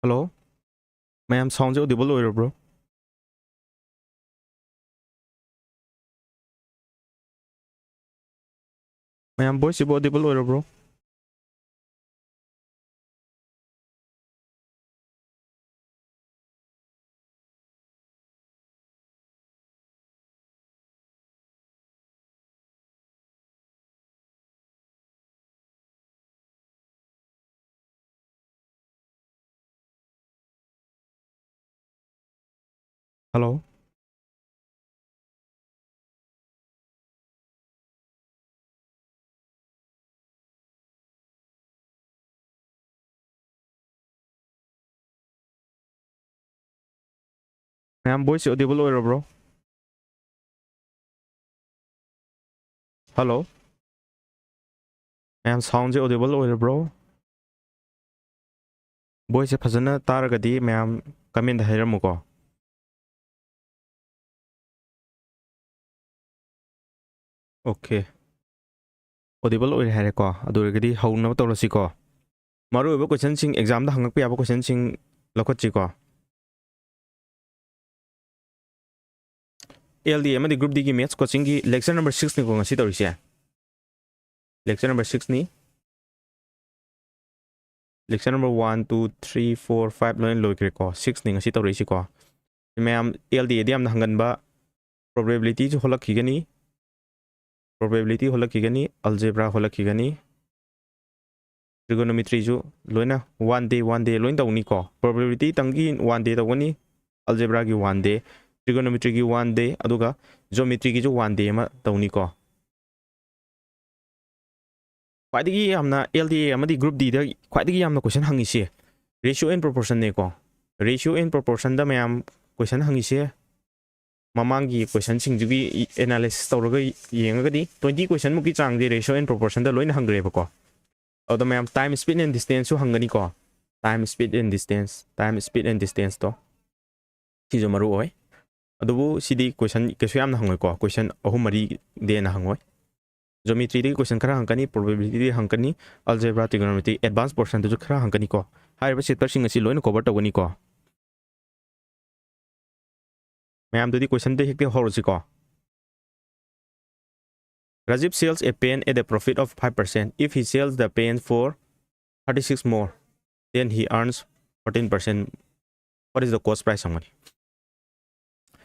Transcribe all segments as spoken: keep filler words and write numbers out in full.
Hello? ꯃꯌꯥꯝ, sound ꯁꯦ audible ꯑꯣꯏꯔꯕ꯭ꯔꯣ? ꯃꯌꯥꯝ, voice ꯁꯤꯕꯨ audible ꯑꯣꯏꯔꯕ꯭ꯔꯣ? Hello? ꯃꯌꯥꯝ, voice ꯁꯤ audible ꯑꯣꯏꯔꯕ꯭ꯔꯣ? Hello? ꯃꯌꯥꯝ, sound ꯁꯦ audible ꯑꯣꯏꯔꯕ꯭ꯔꯣ? Voice ꯁꯦ ꯐꯖꯅ ꯇꯥꯔꯒꯗꯤ ꯃꯌꯥꯝ comment ꯍꯥꯏꯔꯝꯃꯨꯀꯣ꯫ Okay. Audible ꯑꯣꯏꯔꯦ ꯍꯥꯏꯔꯦꯀꯣ꯫ ꯑꯗꯨ ꯑꯣꯏꯔꯒꯗꯤ ꯍꯧꯅꯕ ꯇꯧꯔꯁꯤꯀꯣ꯫ ꯃꯔꯨꯑꯣꯏꯕ question ꯁꯤꯡ, exam ꯗ ꯍꯪꯉꯛꯄ ꯌꯥꯕ question ꯁꯤꯡ ꯂꯧꯈꯠꯁꯤꯀꯣ꯫ L D A ꯑꯃꯗꯤ Group D ꯒꯤ maths coaching ꯒꯤ lecture number six ꯅꯤꯀꯣ ꯉꯁꯤ ꯇꯧꯔꯤꯁꯦ꯫ Lecture number six ꯅꯤ꯫ Lecture number one, two, three, four, five ꯂꯣꯏꯅ ꯂꯣꯏꯈ꯭ꯔꯦꯀꯣ꯫ Six ꯅꯤ ꯉꯁꯤ ꯇꯧꯔꯛꯏꯁꯤꯀꯣ꯫ ꯃꯌꯥꯝ, L D A ꯗ ꯌꯥꯝꯅ ꯍꯪꯒꯟꯕ probability ꯁꯨ ꯍꯣꯜꯂꯛꯈꯤꯒꯅꯤ, probability ꯍꯣꯜꯂꯛꯈꯤꯒꯅꯤ, algebra ꯍꯣꯜꯂꯛꯈꯤꯒꯅꯤ, trigonometry ꯁꯨ ꯂꯣꯏꯅ one day, one day ꯂꯣꯏꯅ ꯇꯧꯅꯤꯀꯣ꯫ Probability ꯇꯪꯒꯤ one day ꯇꯧꯒꯅꯤ, algebra ꯒꯤ one day, trigonometry ꯒꯤ one day, ꯑꯗꯨꯒ geometry ꯒꯤꯁꯨ one day ꯑꯃ ꯇꯧꯅꯤꯀꯣ꯫ ꯈ꯭ꯋꯥꯏꯗꯒꯤ ꯌꯥꯝꯅ L D A ꯑꯃꯗꯤ Group D ꯗ ꯈ꯭ꯋꯥꯏꯗꯒꯤ ꯌꯥꯝꯅ question ꯍꯪꯉꯤꯁꯦ ratio and proportion ꯅꯦꯀꯣ꯫ Ratio and proportion ꯗ ꯃꯌꯥꯝ question ꯍꯪꯉꯤꯁꯦ, ꯃꯃꯥꯡꯒꯤ question ꯁꯤꯡꯗꯨꯒꯤ analysis ꯇꯧꯔꯒ ꯌꯦꯡꯉꯒꯗꯤ twenty question ꯃꯨꯛꯀꯤ ꯆꯥꯡꯗꯤ ratio and proportion ꯗ ꯂꯣꯏꯅ ꯍꯪꯈ꯭ꯔꯦꯕꯀꯣ꯫ ꯑꯗꯨꯗ ꯃꯌꯥꯝ time, speed and distance ꯁꯨ ꯍꯪꯒꯅꯤꯀꯣ꯫ Time, speed and distance, time, speed and distance ꯇꯣ ꯁꯤꯁꯨ ꯃꯔꯨ ꯑꯣꯏ꯫ ꯑꯗꯨꯕꯨ ꯁꯤꯗꯤ question ꯀꯩꯁꯨ ꯌꯥꯝꯅ ꯍꯪꯉꯣꯏꯀꯣ, question ꯑꯍꯨꯝ ꯃꯔꯤꯗꯩ ꯍꯦꯟꯅ ꯍꯪꯉꯣꯏ꯫ Geometry ꯗꯒꯤ question ꯈꯔ ꯍꯪꯉꯛꯀꯅꯤ, probability ꯗꯒꯤ ꯍꯪꯉꯛꯀꯅꯤ, algebra, trigonometry, advanced portion ꯗꯁꯨ ꯈꯔ ꯍꯪꯉꯛꯀꯅꯤꯀꯣ꯫ ꯍꯥꯏꯔꯤꯕ chapter ꯁꯤꯡ ꯑꯁꯤ ꯂꯣꯏꯅ cover ꯇꯧꯒꯅꯤꯀꯣ꯫ ꯃꯌꯥꯝꯗꯨꯗꯤ question ꯗ ꯍꯦꯛꯇ ꯍꯧꯔꯁꯤꯀꯣ꯫ Rajiv sells a pen at a profit of five percent. If he sells the pen for thirty-six more, then he earns fourteen percent. What is the cost price ꯍꯪꯕꯅꯤ꯫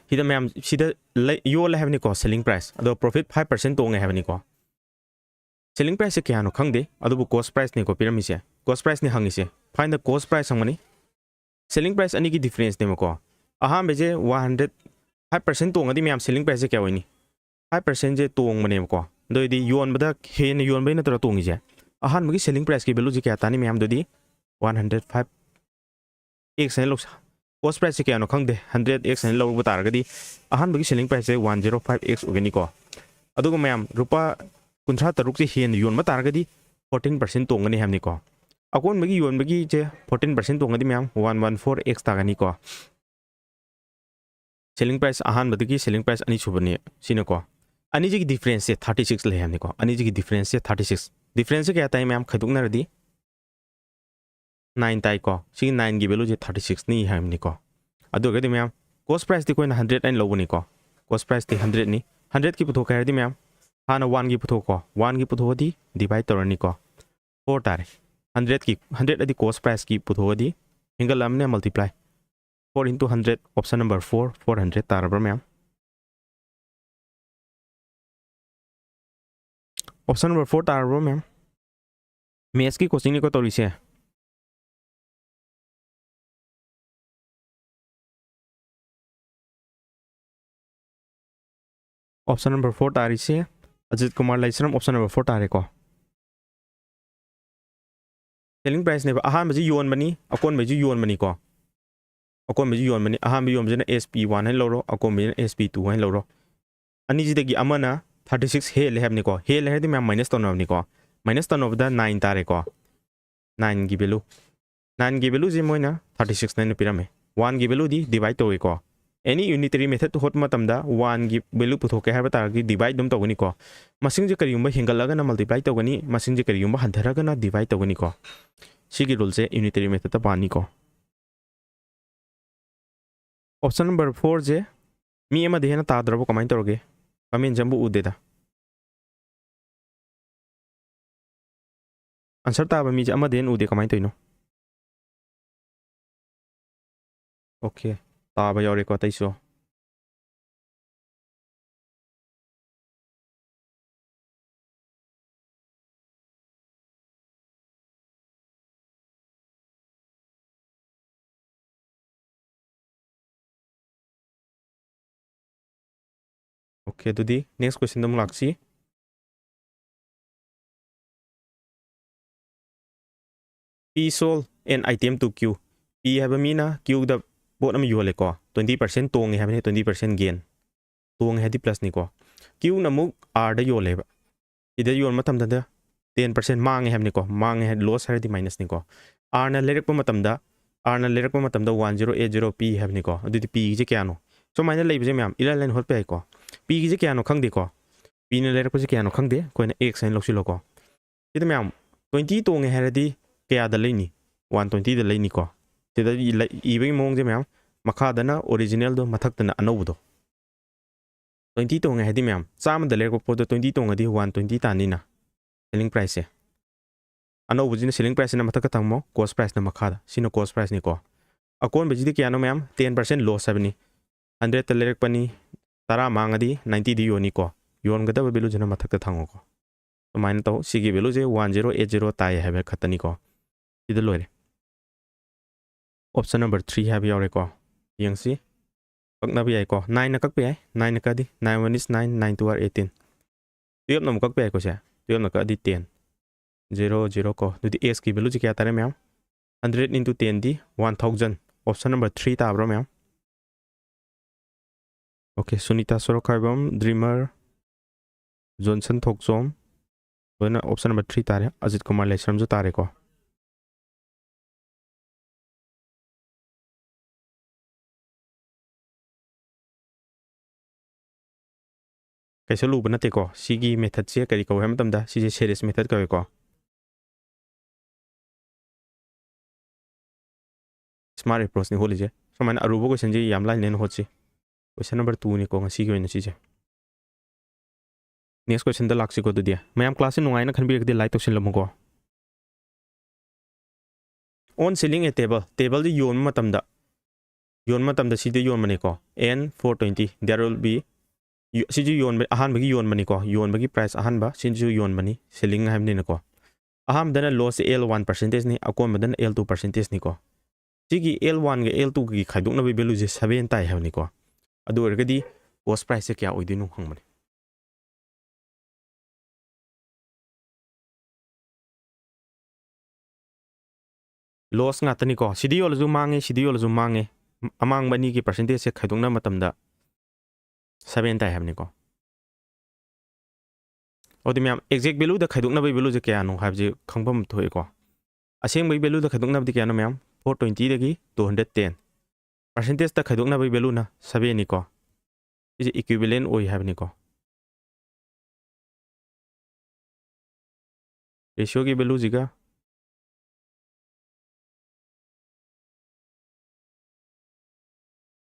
ꯁꯤꯗ ꯃꯌꯥꯝ, ꯁꯤꯗ ꯂꯩ-, ꯌꯣꯜꯂꯦ ꯍꯥꯏꯕꯅꯤꯀꯣ, selling price꯫ ꯑꯗꯣ profit five percent ꯇꯣꯡꯉꯦ ꯍꯥꯏꯕꯅꯤꯀꯣ꯫ Selling price ꯁꯦ ꯀꯌꯥꯅꯣ ꯈꯪꯗꯦ, ꯑꯗꯨꯕꯨ cost price ꯅꯤꯀꯣ ꯄꯤꯔꯝꯃꯤꯁꯦ꯫ Cost price ꯅꯤ ꯍꯪꯉꯤꯁꯦ꯫ Find the cost price ꯍꯪꯕꯅꯤ꯫ Selling price ꯑꯅꯤꯒꯤ difference ꯅꯦꯕꯀꯣ꯫ ꯑꯍꯥꯟꯕꯁꯦ one hundred, five percent ꯇꯣꯡꯉꯗꯤ ꯃꯌꯥꯝ selling price ꯁꯦ ꯀꯌꯥ ꯑꯣꯏꯅꯤ? Five percent ꯁꯦ ꯇꯣꯡꯕꯅꯦꯕꯀꯣ꯫ ꯑꯗꯨ ꯑꯣꯏꯗꯤ ꯌꯣꯟꯕꯗ, ꯍꯦꯟꯅ ꯌꯣꯟꯕꯩ ꯅꯠꯇ꯭ꯔꯣ ꯇꯣꯡꯉꯤꯁꯦ? ꯑꯍꯥꯟꯕꯒꯤ selling price ꯀꯤ value ꯁꯦ ꯀꯌꯥ ꯇꯥꯅꯤ ꯃꯌꯥꯝꯗꯨꯗꯤ? One hundred five X ꯍꯥꯏꯅ ꯂꯧꯁ-, cost price ꯁꯦ ꯀꯌꯥꯅꯣ ꯈꯪꯗꯦ, hundred X ꯍꯥꯏꯅ ꯂꯧꯕ ꯇꯥꯔꯒꯗꯤ ꯑꯍꯥꯟꯕꯒꯤ selling price ꯁꯦ one zero five X ꯑꯣꯏꯒꯅꯤꯀꯣ꯫ ꯑꯗꯨꯒ ꯃꯌꯥꯝ, ꯂꯨꯄꯥ ꯀꯨꯟꯊ꯭ꯔꯥ ꯇꯔꯨꯛꯁꯦ ꯍꯦꯟꯅ ꯌꯣꯟꯕ ꯇꯥꯔꯒꯗꯤ fourteen percent ꯇꯣꯡꯒꯅꯤ ꯍꯥꯏꯕꯅꯤꯀꯣ꯫ ꯑꯀꯣꯟꯕꯒꯤ ꯌꯣꯟꯕꯒꯤꯁꯦ fourteen percent ꯇꯣꯡꯒꯗꯤ ꯃꯌꯥꯝ one one four X ꯇꯥꯒꯅꯤꯀꯣ꯫ Selling price ꯑꯍꯥꯟꯕꯗꯒꯤ selling price ꯑꯅꯤꯁꯨꯕꯅꯤ ꯁꯤꯅꯀꯣ꯫ ꯑꯅꯤꯁꯤꯒꯤ difference ꯁꯦ thirty six ꯂꯩ ꯍꯥꯏꯕꯅꯤꯀꯣ꯫ ꯑꯅꯤꯁꯤꯒꯤ difference ꯁꯦ thirty six꯫ Difference ꯁꯦ ꯀꯌꯥ ꯇꯥꯏ ꯃꯌꯥꯝ ꯈꯥꯏꯗꯣꯛꯅꯔꯗꯤ? Nine ꯇꯥꯏꯀꯣ꯫ ꯁꯤꯒꯤ nine ꯒꯤ value ꯁꯦ thirty six ꯅꯤ ꯍꯥꯏꯕꯅꯤꯀꯣ꯫ ꯑꯗꯨ ꯑꯣꯏꯔꯒꯗꯤ ꯃꯌꯥꯝ, cost price ꯇꯤ ꯑꯩꯈꯣꯏꯅ hundred ꯍꯥꯏꯅ ꯂꯧꯕꯅꯤꯀꯣ꯫ Cost price ꯇꯤ hundred ꯅꯤ꯫ Hundred ꯀꯤ ꯄꯨꯊꯣꯛꯀꯦ ꯍꯥꯏꯔꯗꯤ ꯃꯌꯥꯝ, ꯍꯥꯟꯅ one ꯒꯤ ꯄꯨꯊꯣꯛꯀꯣ꯫ One ꯒꯤ ꯄꯨꯊꯣꯛꯑꯗꯤ divide ꯇꯧꯔꯅꯤꯀꯣ꯫ Four ꯇꯥꯔꯦ꯫ Hundred ꯀꯤ, hundred ꯑꯗꯤ cost price ꯀꯤ ꯄꯨꯊꯣꯛꯑꯗꯤ ꯍꯦꯟꯒꯠꯂꯛꯑꯕꯅꯤꯅ multiply꯫ Four into hundred, option number four, four hundred ꯇꯥꯔꯕ꯭ꯔꯥ ꯃꯌꯥꯝ? Option number four ꯇꯥꯔꯕ꯭ꯔꯣ ꯃꯌꯥꯝ? Maths ꯀꯤ coaching ꯅꯤꯀꯣ ꯇꯧꯔꯤꯁꯦ꯫ Option number four ꯇꯥꯔꯤꯁꯦ꯫ Ajit Kumar Leishram, option number four ꯇꯥꯔꯦꯀꯣ꯫ Selling price ꯅꯦꯕ꯫ ꯑꯍꯥꯟꯕꯁꯤ ꯌꯣꯟꯕꯅꯤ, ꯑꯀꯣꯟꯕꯁꯤ ꯌꯣꯟꯕꯅꯤꯀꯣ꯫ ꯑꯀꯣꯟꯕꯁꯤ ꯌꯣꯟꯕꯅꯤ꯫ ꯑꯍꯥꯟꯕ ꯌꯣꯟꯕꯁꯤꯅ S P one ꯍꯥꯏꯅ ꯂꯧꯔꯣ, ꯑꯀꯣꯟꯕꯁꯤꯅ S P two ꯍꯥꯏꯅ ꯂꯧꯔꯣ꯫ ꯑꯅꯤꯁꯤꯗꯒꯤ ꯑꯃꯅ thirty six ꯍꯦꯜꯂꯦ ꯍꯥꯏꯕꯅꯤꯀꯣ꯫ ꯍꯦꯜꯂꯦ ꯍꯥꯏꯔꯗꯤ ꯃꯌꯥꯝ minus ꯇꯧꯅꯕꯅꯤꯀꯣ꯫ Minus ꯇꯧꯅꯕꯗ nine ꯇꯥꯔꯦꯀꯣ꯫ Nine ꯒꯤ value, nine ꯒꯤ value ꯁꯤ ꯃꯣꯏꯅ thirty six ꯅ ꯑꯩꯅ ꯄꯤꯔꯝꯃꯦ꯫ One ꯒꯤ value ꯗꯤ divide ꯇꯧꯏꯀꯣ꯫ Any unitary method ꯍꯣꯠꯄ ꯃꯇꯝꯗ one ꯒꯤ value ꯄꯨꯊꯣꯛꯀꯦ ꯍꯥꯏꯕ ꯇꯥꯔꯒꯗꯤ divide ꯑꯗꯨꯝ ꯇꯧꯒꯅꯤꯀꯣ꯫ ꯃꯁꯤꯡꯁꯦ ꯀꯔꯤꯒꯨꯝꯕ ꯍꯦꯟꯒꯠꯂꯒꯅ multiply ꯇꯧꯒꯅꯤ, ꯃꯁꯤꯡꯁꯦ ꯀꯔꯤꯒꯨꯝꯕ ꯍꯟꯊꯔꯒꯅ divide ꯇꯧꯒꯅꯤꯀꯣ꯫ ꯁꯤꯒꯤ ruleꯁꯦ unitary methodꯇ ꯄꯥꯅꯤꯀꯣ꯫ Option number fourꯁꯦ ꯃꯤ ꯑꯃꯗ ꯍꯦꯟꯅ ꯇꯥꯗ꯭ꯔꯕꯣ? ꯀꯃꯥꯏꯅ ꯇꯧꯔꯒꯦ? Commentꯁꯦ ꯑꯃꯕꯨ ꯎꯗꯦꯗ꯫ Answer ꯇꯥꯕ ꯃꯤꯁꯦ ꯑꯃꯗ ꯍꯦꯟꯅ ꯎꯗꯦ, ꯀꯃꯥꯏꯅ ꯇꯧꯔꯤꯅꯣ? Okay, ꯇꯥꯕ ꯌꯥꯎꯔꯦꯀꯣ ꯑꯇꯩꯁꯨ꯫ Okay, ꯑꯗꯨꯗꯤ next questionꯗ ꯑꯃꯨꯛ ꯂꯥꯛꯁꯤ꯫ P sold an item to Q. P ꯍꯥꯏꯕ ꯃꯤꯅ Qꯗ ꯄꯣꯠ ꯑꯃ ꯌꯣꯜꯂꯦꯀꯣ, twenty percent ꯇꯣꯡꯉꯦ ꯍꯥꯏꯕꯅꯤ, twenty percent gain꯫ ꯇꯣꯡꯉꯦ ꯍꯥꯏꯗꯤ plusꯅꯤꯀꯣ꯫ Qꯅ ꯑꯃꯨꯛ Rꯗ ꯌꯣꯜꯂꯦꯕ, ꯁꯤꯗ ꯌꯣꯟꯕ ꯃꯇꯝꯗ ten percent ꯃꯥꯡꯉꯦ ꯍꯥꯏꯕꯅꯤꯀꯣ, ꯃꯥꯡꯉꯦ ꯍꯥꯏ, loss ꯍꯥꯏꯔꯗꯤ minusꯅꯤꯀꯣ꯫ Rꯅ ꯂꯩꯔꯛꯄ ꯃꯇꯝꯗ, Rꯅ ꯂꯩꯔꯛꯄ ꯃꯇꯝꯗ one zero eight zero P ꯍꯥꯏꯕꯅꯤꯀꯣ꯫ ꯑꯗꯨꯗꯤ Pꯒꯤꯁꯦ ꯀꯌꯥꯅꯣ? ꯁꯨꯃꯥꯏꯅ ꯂꯩꯕꯁꯦ ꯃꯌꯥꯝ ꯏꯂꯥꯏ ꯂꯥꯏꯅ ꯍꯣꯠꯄ ꯌꯥꯏꯀꯣ꯫ Pꯒꯤꯁꯦ ꯀꯌꯥꯅꯣ ꯈꯪꯗꯦꯀꯣ, Pꯅ ꯂꯩꯔꯛꯄꯁꯦ ꯀꯌꯥꯅꯣ ꯈꯪꯗꯦ, ꯑꯩꯈꯣꯏꯅ X ꯍꯥꯏꯅ ꯂꯧꯁꯤꯜꯂꯣꯀꯣ꯫ ꯁꯤꯗ ꯃꯌꯥꯝ twenty ꯇꯣꯡꯉꯦ ꯍꯥꯏꯔꯗꯤ ꯀꯌꯥꯗ ꯂꯩꯅꯤ? One twentyꯗ ꯂꯩꯅꯤꯀꯣ꯫ ꯁꯤꯗ ꯏ-, ꯂꯩ-, ꯏꯕꯒꯤ ꯃꯑꯣꯡꯁꯦ ꯃꯌꯥꯝ, ꯃꯈꯥꯗꯅ originalꯗꯣ, ꯃꯊꯛꯇꯅ ꯑꯅꯧꯕꯗꯣ꯫ Twenty ꯇꯣꯡꯉꯦ ꯍꯥꯏꯗꯤ ꯃꯌꯥꯝ, ꯆꯥꯝꯃꯗ ꯂꯩꯔꯛꯄ ꯄꯣꯠꯇꯣ twenty ꯇꯣꯡꯉꯗꯤ one twenty ꯇꯥꯅꯤꯅ selling priceꯁꯦ꯫ ꯑꯅꯧꯕꯁꯤꯅ selling priceꯁꯤꯅ ꯃꯊꯛꯇ ꯊꯝꯃꯣ, cost priceꯅ ꯃꯈꯥꯗ꯫ ꯁꯤꯅ cost priceꯅꯤꯀꯣ꯫ ꯑꯀꯣꯟꯕꯁꯤꯗꯤ ꯀꯌꯥꯅꯣ ꯃꯌꯥꯝ? Ten percent loss ꯍꯥꯏꯕꯅꯤ꯫ Hundredꯇ ꯂꯩꯔꯛꯄꯅꯤ, ꯇꯔꯥ ꯃꯥꯡꯉꯗꯤ ninetyꯗ ꯌꯣꯟꯅꯤꯀꯣ꯫ ꯌꯣꯟꯒꯗꯕ valueꯁꯤꯅ ꯃꯊꯛꯇ ꯊꯝꯃꯣꯀꯣ꯫ ꯑꯗꯨꯃꯥꯏꯅ ꯇꯧ꯫ ꯁꯤꯒꯤ valueꯁꯦ one zero eight zero ꯇꯥꯏ ꯍꯥꯏꯕ ꯈꯛꯇꯅꯤꯀꯣ꯫ ꯁꯤꯗ ꯂꯣꯏꯔꯦ꯫ Option number three ꯍꯥꯏꯕ ꯌꯥꯎꯔꯦꯀꯣ꯫ ꯌꯦꯡꯁꯤ꯫ ꯀꯛꯅꯕ ꯌꯥꯏꯀꯣ꯫ Nineꯅ ꯀꯛꯄ ꯌꯥꯏ꯫ Nineꯅ ꯀꯛꯑꯗꯤ nine one is nine, nine two are eighteen꯫ Twelveꯅ ꯑꯃꯨꯛ ꯀꯛꯄ ꯌꯥꯏꯀꯣ ꯁꯦ꯫ Twelveꯅ ꯀꯛꯑꯗꯤ ten꯫ Zero, zero ꯀꯣ꯫ ꯑꯗꯨꯗꯤ Xꯀꯤ valueꯁꯦ ꯀꯌꯥ ꯇꯥꯔꯦ ꯃꯌꯥꯝ? Hundred into tenꯗꯤ one thousand꯫ Option number three ꯇꯥꯕ꯭ꯔꯣ ꯃꯌꯥꯝ? Okay, ꯁꯨꯅꯤꯇꯥ ꯁꯣꯔꯣꯛꯈꯥꯏꯕꯝ, Dreamer, Johnson ꯊꯣꯛꯆꯣꯝ, ꯂꯣꯏꯅ option number three ꯇꯥꯔꯦ꯫ ꯑꯖꯤꯠ ꯀꯨꯃꯥꯔ ꯂꯩꯁ꯭ꯔꯝꯁꯨ ꯇꯥꯔꯦꯀꯣ꯫ ꯀꯩꯁꯨ ꯂꯨꯕ ꯅꯠꯇꯦꯀꯣ꯫ ꯁꯤꯒꯤ methodꯁꯦ ꯀꯔꯤ ꯀꯧꯏ ꯍꯥꯏꯕ ꯃꯇꯝꯗ, ꯁꯤꯁꯦ series method ꯀꯧꯏꯀꯣ꯫ Smart approachꯅꯤ ꯍꯣꯠꯂꯤꯁꯦ꯫ ꯁꯨꯃꯥꯏꯅ ꯑꯔꯨꯕ questionꯁꯦ ꯌꯥꯝ ꯂꯥꯏꯅ ꯂꯥꯏꯅ ꯍꯣꯠꯁꯤ꯫ Question number twoꯅꯤꯀꯣ ꯉꯁꯤꯒꯤ ꯑꯣꯏꯅ ꯁꯤꯁꯦ꯫ Next questionꯗ ꯂꯥꯛꯁꯤꯀꯣ꯫ ꯑꯗꯨꯗꯤ ꯃꯌꯥꯝ classꯁꯦ ꯅꯨꯡꯉꯥꯏꯅ ꯈꯟꯕꯤꯔꯒꯗꯤ like ꯇꯧꯁꯤꯜꯂꯝꯃꯨꯀꯣ꯫ On selling a table, tableꯁꯤ ꯌꯣꯟꯕ ꯃꯇꯝꯗ, ꯌꯣꯟꯕ ꯃꯇꯝꯗ ꯁꯤꯗ ꯌꯣꯟꯕꯅꯤꯀꯣ, and four twenty, there will be, ꯌꯣ-, ꯁꯤꯁꯨ ꯌꯣꯟꯕ, ꯑꯍꯥꯟꯕꯒꯤ ꯌꯣꯟꯕꯅꯤꯀꯣ, ꯌꯣꯟꯕꯒꯤ price ꯑꯍꯥꯟꯕ, ꯁꯤꯁꯨ ꯌꯣꯟꯕꯅꯤ, selling ꯍꯥꯏꯕꯅꯤꯅꯀꯣ꯫ ꯑꯍꯥꯟꯕꯗꯅ loss L one percentageꯅꯤ, ꯑꯀꯣꯟꯕꯗꯅ L two percentageꯅꯤꯀꯣ꯫ ꯁꯤꯒꯤ L oneꯒ L twoꯒꯤ ꯈꯥꯏꯗꯣꯛꯅꯕꯒꯤ valueꯁꯦ seven ꯇꯥꯏ ꯍꯥꯏꯕꯅꯤꯀꯣ꯫ ꯑꯗꯨ ꯑꯣꯏꯔꯒꯗꯤ cost priceꯁꯦ ꯀꯌꯥ ꯑꯣꯏꯗꯣꯏꯅꯣ ꯍꯪꯕꯅꯤ꯫ Loss ꯉꯥꯛꯇꯅꯤꯀꯣ꯫ ꯁꯤꯗ ꯌꯣꯜꯂꯁꯨ ꯃꯥꯡꯉꯦ, ꯁꯤꯗ ꯌꯣꯜꯂꯁꯨ ꯃꯥꯡꯉꯦ꯫ ꯑꯃꯥꯡꯕ ꯑꯅꯤꯒꯤ percentageꯁꯦ ꯈꯥꯏꯗꯣꯛꯅꯕ ꯃꯇꯝꯗ seven ꯇꯥꯏ ꯍꯥꯏꯕꯅꯤꯀꯣ꯫ ꯑꯗꯨꯗꯤ ꯃꯌꯥꯝ, exact valueꯗ ꯈꯥꯏꯗꯣꯛꯅꯕꯒꯤ valueꯁꯦ ꯀꯌꯥꯅꯣ ꯍꯥꯏꯕꯁꯦ ꯈꯪꯐꯝ ꯊꯣꯛꯑꯦꯀꯣ꯫ ꯑꯁꯦꯡꯕꯒꯤ valueꯗ ꯈꯥꯏꯗꯣꯛꯅꯕꯗꯤ ꯀꯌꯥꯅꯣ ꯃꯌꯥꯝ? Four twentyꯗꯒꯤ two hundred ten꯫ Percentageꯇ ꯈꯥꯏꯗꯣꯛꯅꯕꯒꯤ valueꯅ sevenꯅꯤꯀꯣ꯫ ꯁꯤꯁꯦ equivalent ꯑꯣꯏ ꯍꯥꯏꯕꯅꯤꯀꯣ꯫ Ratioꯒꯤ valueꯁꯤꯒ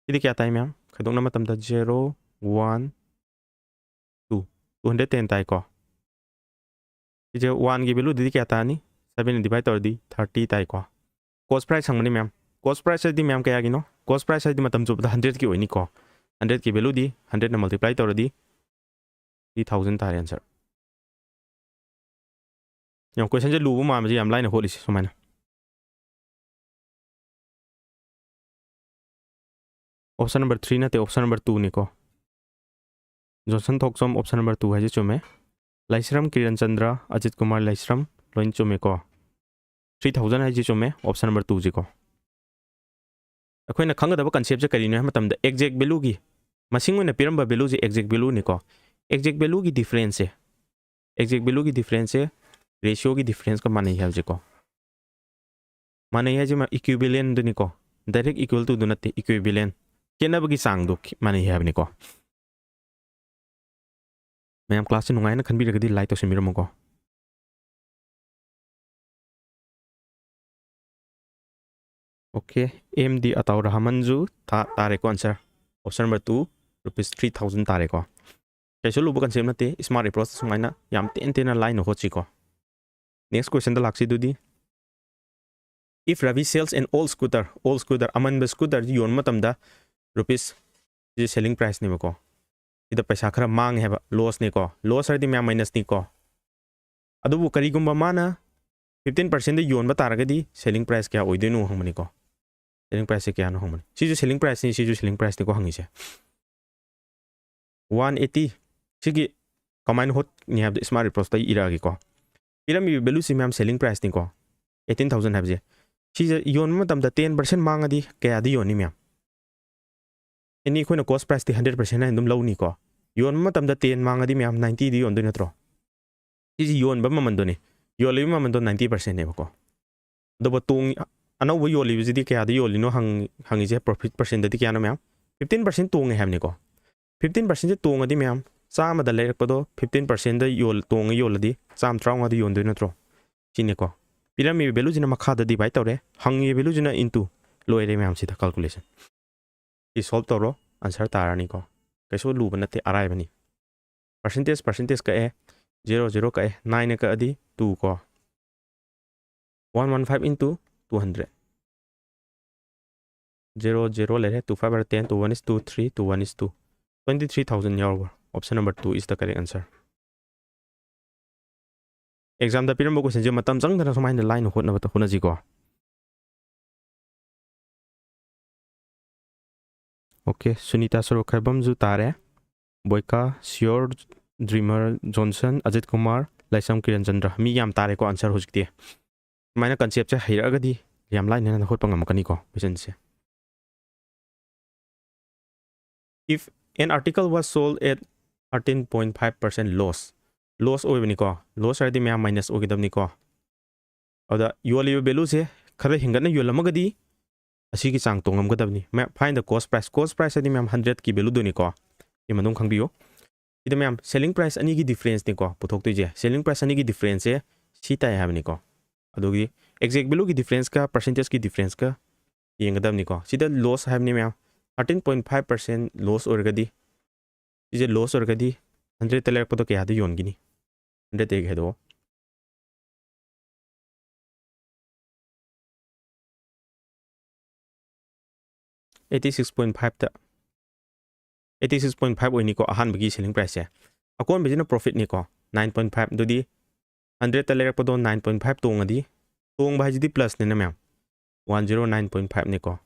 ꯁꯤꯗꯤ ꯀꯌꯥ ꯇꯥꯏ ꯃꯌꯥꯝ? ꯈꯥꯏꯗꯣꯛꯅꯕ ꯃꯇꯝꯗ zero, one, two, two hundred ten ꯇꯥꯏꯀꯣ꯫ ꯁꯤꯁꯦ oneꯒꯤ valueꯗꯨꯗꯤ ꯀꯌꯥ ꯇꯥꯅꯤ? Seven divide ꯇꯧꯔꯗꯤ thirty ꯇꯥꯏꯀꯣ꯫ Cost price ꯍꯪꯕꯅꯤ ꯃꯌꯥꯝ꯫ Cost price ꯍꯥꯏꯗꯤ ꯃꯌꯥꯝ ꯀꯌꯥꯒꯤꯅꯣ? Cost price ꯍꯥꯏꯗꯤ ꯃꯇꯝ ꯆꯨꯞꯄꯗ hundredꯀꯤ ꯑꯣꯏꯅꯤꯀꯣ꯫ Hundredꯀꯤ valueꯗꯤ hundredꯅ multiply ꯇꯧꯔꯗꯤ three thousand ꯇꯥꯔꯦ answer꯫ ꯌꯦꯡꯉꯣ, questionꯁꯦ ꯂꯨꯕ ꯃꯥꯟꯕꯁꯦ ꯌꯥꯝ ꯂꯥꯏꯅ ꯍꯣꯠꯂꯤꯁꯦ ꯁꯨꯃꯥꯏꯅ꯫ Option number three ꯅꯠꯇꯦ, option number twoꯅꯤꯀꯣ꯫ ꯖꯣꯟꯁꯟ ꯊꯣꯛꯆꯣꯝ, option number two ꯍꯥꯏꯁꯦ ꯆꯨꯝꯃꯦ꯫ ꯂꯥꯏꯁ꯭ꯔꯝ ꯀꯤꯔꯟ ꯆꯟꯗ꯭ꯔ, ꯑꯖꯤꯠ ꯀꯨꯃꯥꯔ ꯂꯥꯏꯁ꯭ꯔꯝ, ꯂꯣꯏꯅ ꯆꯨꯝꯃꯦꯀꯣ꯫ Three thousand ꯍꯥꯏꯁꯦ ꯆꯨꯝꯃꯦ, option number twoꯁꯤꯀꯣ꯫ ꯑꯩꯈꯣꯏꯅ ꯈꯪꯒꯗꯕ conceptꯁꯦ ꯀꯔꯤꯅꯣ ꯍꯥꯏꯕ ꯃꯇꯝꯗ, exact valueꯒꯤ, ꯃꯁꯤꯡ ꯑꯣꯏꯅ ꯄꯤꯔꯝꯕ valueꯁꯦ exact valueꯅꯤꯀꯣ꯫ Exact valueꯒꯤ differenceꯁꯦ, exact valueꯒꯤ differenceꯁꯦ ratioꯒꯤ differenceꯀ ꯃꯥꯟꯅꯩ ꯍꯥꯏꯕꯁꯦꯀꯣ꯫ ꯃꯥꯟꯅꯩ ꯍꯥꯏꯁꯦ ꯃꯥ equivalentꯗꯨꯅꯤꯀꯣ꯫ Direct equal toꯗꯨ ꯅꯠꯇꯦ, equivalent꯫ ꯈꯦꯠꯅꯕꯒꯤ ꯆꯥꯡꯗꯣ ꯈꯤ-, ꯃꯥꯟꯅꯩ ꯍꯥꯏꯕꯅꯤꯀꯣ꯫ ꯃꯌꯥꯝ class ꯁꯦ ꯅꯨꯡꯉꯥꯏꯅ ꯈꯟꯕꯤꯔꯒꯗꯤ like ꯇꯧꯁꯟꯕꯤꯔꯝꯃꯨꯀꯣ꯫ Okay, M D Ataur ꯔꯍꯃꯟꯁꯨ ꯊꯥ-, ꯇꯥꯔꯦꯀꯣ answer꯫ Option number two, rupees three thousand ꯇꯥꯔꯦꯀꯣ꯫ ꯀꯩꯁꯨ ꯂꯨꯕ concept ꯅꯠꯇꯦ, smart approach ꯁꯨꯃꯥꯏꯅ ꯌꯥꯝ ꯇꯦꯟ ꯇꯦꯟꯅ ꯂꯥꯏꯅ ꯍꯣꯠꯁꯤꯀꯣ꯫ Next question ꯗ ꯂꯥꯛꯁꯤ ꯑꯗꯨꯗꯤ꯫ If Ravi sells an old scooter, old scooter, ꯑꯃꯟꯕ scooter ꯁꯤ ꯌꯣꯟꯕ ꯃꯇꯝꯗ rupees, ꯁꯤꯁꯦ selling price ꯅꯦꯕꯀꯣ꯫ ꯁꯤꯗ ꯄꯩꯁꯥ ꯈꯔ ꯃꯥꯡꯉꯦ ꯍꯥꯏꯕ, loss ꯅꯤꯀꯣ꯫ Loss ꯍꯥꯏꯔꯗꯤ ꯃꯌꯥꯝ minus ꯅꯤꯀꯣ꯫ ꯑꯗꯨꯕꯨ ꯀꯔꯤꯒꯨꯝꯕ ꯃꯥꯅ fifteen percent ꯗ ꯌꯣꯟꯕ ꯇꯥꯔꯒꯗꯤ selling price ꯀꯌꯥ ꯑꯣꯏꯗꯣꯏꯅꯣ ꯍꯪꯕꯅꯤꯀꯣ꯫ Selling price ꯁꯦ ꯀꯌꯥꯅꯣ ꯍꯪꯕꯅꯤ꯫ ꯁꯤꯁꯨ selling price ꯅꯤ, ꯁꯤꯁꯨ selling price ꯅꯤꯀꯣ ꯍꯪꯉꯤꯁꯦ꯫ One eighty, ꯁꯤꯒꯤ ꯀꯃꯥꯏꯅ ꯍꯣꯠꯅꯤ ꯍꯥꯏꯕꯗꯣ smart approach ꯇ ꯏꯔꯛꯑꯒꯦꯀꯣ꯫ ꯄꯤꯔꯝꯃꯤꯕ value ꯁꯤ ꯃꯌꯥꯝ selling price ꯅꯤꯀꯣ, eighteen thousand ꯍꯥꯏꯕꯁꯦ꯫ ꯁꯤꯁꯦ ꯌꯣꯟꯕ ꯃꯇꯝꯗ ten percent ꯃꯥꯡꯉꯗꯤ ꯀꯌꯥꯗ ꯌꯣꯟꯅꯤ ꯃꯌꯥꯝ? Any ꯑꯩꯈꯣꯏꯅ cost price T hundred percent ꯍꯥꯏꯅ ꯑꯗꯨꯝ ꯂꯧꯅꯤꯀꯣ꯫ ꯌꯣꯟꯕ ꯃꯇꯝꯗ ten ꯃꯥꯡꯉꯗꯤ ꯃꯌꯥꯝ ninety ꯗ ꯌꯣꯟꯗꯣꯏ ꯅꯠꯇ꯭ꯔꯣ? ꯁꯤꯁꯤ ꯌꯣꯟꯕ ꯃꯃꯜꯗꯨꯅꯤ꯫ ꯌꯣꯜꯂꯤꯕ ꯃꯃꯜꯗꯣ ninety percent ꯅꯦꯕꯀꯣ꯫ ꯑꯗꯨꯕꯨ ꯇꯣꯡ-, ꯑꯅꯧꯕ ꯌꯣꯜꯂꯤꯕꯁꯤꯗꯤ ꯀꯌꯥꯗ ꯌꯣꯜꯂꯤꯅꯣ ꯍꯪ-, ꯍꯪꯉꯤꯁꯦ, profit percent ꯗꯗꯤ ꯀꯌꯥꯅꯣ ꯃꯌꯥꯝ? Fifteen percent ꯇꯣꯡꯉꯦ ꯍꯥꯏꯕꯅꯤꯀꯣ꯫ Fifteen percent ꯁꯦ ꯇꯣꯡꯉꯗꯤ ꯃꯌꯥꯝ, ꯆꯥꯝꯃꯗ ꯂꯩꯔꯛꯄꯗꯣ fifteen percent ꯗ ꯌꯣꯜ-, ꯇꯣꯡꯉ ꯌꯣꯜꯂꯗꯤ ꯆꯥꯝꯃ ꯇꯔꯥꯃꯉꯥꯗ ꯌꯣꯟꯗꯣꯏ ꯅꯠꯇ꯭ꯔꯣ? ꯁꯤꯅꯤꯀꯣ꯫ ꯄꯤꯔꯝꯃꯤꯕ value ꯁꯤꯅ ꯃꯈꯥꯗ divide ꯇꯧꯔꯦ, ꯍꯪꯉꯤꯕ value ꯁꯤꯅ into, ꯂꯣꯏꯔꯦ ꯃꯌꯥꯝꯁꯤꯗ calculation꯫ ꯁꯤ solve ꯇꯧꯔꯣ, answer ꯇꯥꯔꯅꯤꯀꯣ꯫ ꯀꯩꯁꯨ ꯂꯨꯕ ꯅꯠꯇꯦ, ꯑꯔꯥꯏꯕꯅꯤ꯫ Percentage, percentage ꯀꯛꯑꯦ, zero, zero ꯀꯛꯑꯦ, nine ꯀꯛꯑꯗꯤ two ꯀꯣ꯫ One one five into two hundred꯫ Zero, zero ꯂꯩꯔꯦ, two five are ten, two one is two, three, two one is two꯫ Twenty three thousand ꯌꯥꯎꯔꯕ? Option number two is the correct answer꯫ Exam ꯗ ꯄꯤꯔꯝꯕ question ꯁꯦ ꯃꯇꯝ ꯆꯪꯗꯅ ꯁꯨꯃꯥꯏꯅ ꯂꯥꯏꯅ ꯍꯣꯠꯅꯕ ꯍꯣꯠꯅꯁꯤꯀꯣ꯫ Okay, Sunita ꯁꯣꯔꯣꯛꯈꯥꯏꯕꯝꯁꯨ ꯇꯥꯔꯦ꯫ ꯕꯣꯏꯀꯥ, sure, ꯗ꯭ꯔꯤꯃꯔ, Johnson, Ajit Kumar, ꯂꯥꯏꯁ꯭ꯔꯝ ꯀꯤꯔꯟ ꯆꯟꯗ꯭ꯔ, ꯃꯤ ꯌꯥꯝ ꯇꯥꯔꯦꯀꯣ answer ꯍꯧꯖꯤꯛꯇꯤ꯫ ꯁꯨꯃꯥꯏꯅ concept ꯁꯦ ꯍꯩꯔꯛꯑꯒꯗꯤ ꯌꯥꯝ ꯂꯥꯏꯅ ꯍꯣꯠꯄ ꯉꯝꯃꯛꯀꯅꯤꯀꯣ question say. If an article was sold at thirteen point five percent loss, loss ꯑꯣꯏꯕꯅꯤꯀꯣ, loss ꯍꯥꯏꯔꯗꯤ ꯃꯌꯥꯝ minus ꯑꯣꯏꯒꯗꯕꯅꯤꯀꯣ꯫ ꯑꯗꯨꯗ ꯌꯣꯜꯂꯤꯕ value ꯁꯦ ꯈꯔ ꯍꯦꯟꯒꯠꯅ ꯌꯣꯜꯂꯝꯃꯒꯗꯤ ꯑꯁꯤꯒꯤ ꯆꯥꯡ ꯇꯣꯡꯉꯝꯒꯗꯕꯅꯤ꯫ ꯃꯌꯥꯝ, find the cost price, cost price ꯍꯥꯏꯗꯤ ꯃꯌꯥꯝ hundred ꯀꯤ value ꯗꯨꯅꯤꯀꯣ꯫ ꯁꯤꯃ ꯑꯗꯨꯝ ꯈꯪꯕꯤꯌꯨ꯫ ꯁꯤꯗ ꯃꯌꯥꯝ selling price ꯑꯅꯤꯒꯤ difference ꯅꯤꯀꯣ ꯄꯨꯊꯣꯛꯇꯣꯏꯁꯦ꯫ Selling price ꯑꯅꯤꯒꯤ difference ꯁꯦ ꯁꯤ ꯇꯥꯏ ꯍꯥꯏꯕꯅꯤꯀꯣ꯫ ꯑꯗꯨꯒꯤ exact value ꯒꯤ difference ꯀ percentage ꯀꯤ difference ꯀ ꯌꯦꯡꯒꯗꯕꯅꯤꯀꯣ꯫ ꯁꯤꯗ loss ꯍꯥꯏꯕꯅꯤ ꯃꯌꯥꯝ, thirteen point five percent loss ꯑꯣꯏꯔꯒꯗꯤ, ꯁꯤꯁꯦ loss ꯑꯣꯏꯔꯒꯗꯤ hundred ꯇ ꯂꯩꯔꯛꯄꯗꯣ ꯀꯌꯥꯗ ꯌꯣꯟꯒꯅꯤ? Hundred ꯇꯒꯤ ꯈꯥꯏꯗꯣꯛꯑꯣ꯫ Eighty six point five ꯇ, eighty six point five ꯑꯣꯏꯅꯤꯀꯣ ꯑꯍꯥꯟꯕꯒꯤ selling price ꯁꯦ꯫ ꯑꯀꯣꯟꯕꯁꯤꯅ profit ꯅꯤꯀꯣ, nine point five꯫ ꯑꯗꯨꯗꯤ hundred ꯇ ꯂꯩꯔꯛꯄꯗꯣ nine point five ꯇꯣꯡꯉꯗꯤ, ꯇꯣꯡꯕ ꯍꯥꯏꯁꯤꯗꯤ plus ꯅꯤꯅ ꯃꯌꯥꯝ, one zero nine point five ꯅꯤꯀꯣ꯫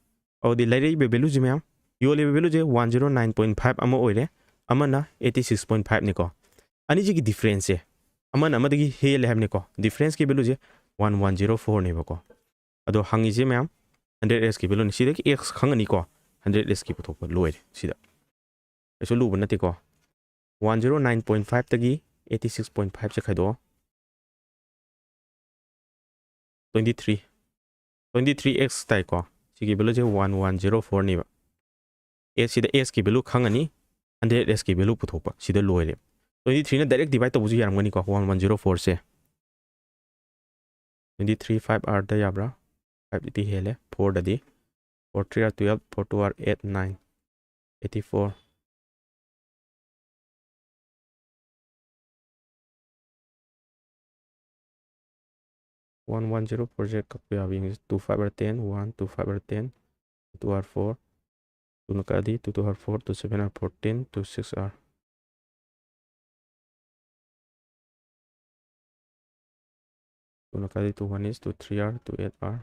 ꯑꯗꯨꯗꯤ ꯂꯩꯔꯛꯏꯕ value ꯁꯤ ꯃꯌꯥꯝ, ꯌꯣꯜꯂꯤꯕ value ꯁꯦ one zero nine point five ꯑꯃ ꯑꯣꯏꯔꯦ, ꯑꯃꯅ eighty six point five ꯅꯤꯀꯣ꯫ ꯑꯅꯤꯁꯤꯒꯤ difference ꯁꯦ ꯑꯃꯅ ꯑꯃꯗꯒꯤ ꯍꯦꯜꯂꯦ ꯍꯥꯏꯕꯅꯤꯀꯣ꯫ Difference ꯀꯤ value ꯁꯦ one one zero four ꯅꯦꯕꯀꯣ꯫ ꯑꯗꯣ ꯍꯪꯉꯤꯁꯦ ꯃꯌꯥꯝ hundred X ꯀꯤ value ꯅꯤ꯫ ꯁꯤꯗꯒꯤ X ꯈꯪꯉꯅꯤꯀꯣ, hundred X ꯀꯤ ꯄꯨꯊꯣꯛꯄ ꯂꯣꯏꯔꯦ꯫ ꯁꯤꯗ ꯀꯩꯁꯨ ꯂꯨꯕ ꯅꯠꯇꯦꯀꯣ꯫ One zero nine point five ꯇꯒꯤ eighty six point five ꯁꯦ ꯈꯥꯏꯗꯣꯛꯑꯣ꯫ Twenty three, twenty three X ꯇꯥꯏꯀꯣ꯫ ꯁꯤꯒꯤ value ꯁꯦ one one zero four ꯅꯦꯕ꯫ X ꯁꯤꯗ X ꯀꯤ value ꯈꯪꯉꯅꯤ, hundred X ꯀꯤ value ꯄꯨꯊꯣꯛꯄ꯫ ꯁꯤꯗ ꯂꯣꯏꯔꯦ꯫ Twenty three ꯅ direct divide ꯇꯧꯕꯁꯨ ꯌꯥꯔꯝꯒꯅꯤꯀꯣ, one one zero four ꯁꯦ꯫ Twenty three five R ꯗ ꯌꯥꯕ꯭ꯔꯥ? Five ꯗꯤ ꯍꯦꯜꯂꯦ꯫ Four ꯗꯗꯤ, four three R twelve, four two R eight, nine, eighty four꯫ One one zero four ꯁꯦ ꯀꯛꯄ ꯌꯥꯕ ꯌꯦꯡꯁꯤ꯫ Two five R ten, one, two five R ten, two R four, two ꯅ ꯀꯛꯑꯗꯤ two two R four, two seven R fourteen, two six R, two ꯅ ꯀꯛꯑꯗꯤ two one is, two three R, two eight R,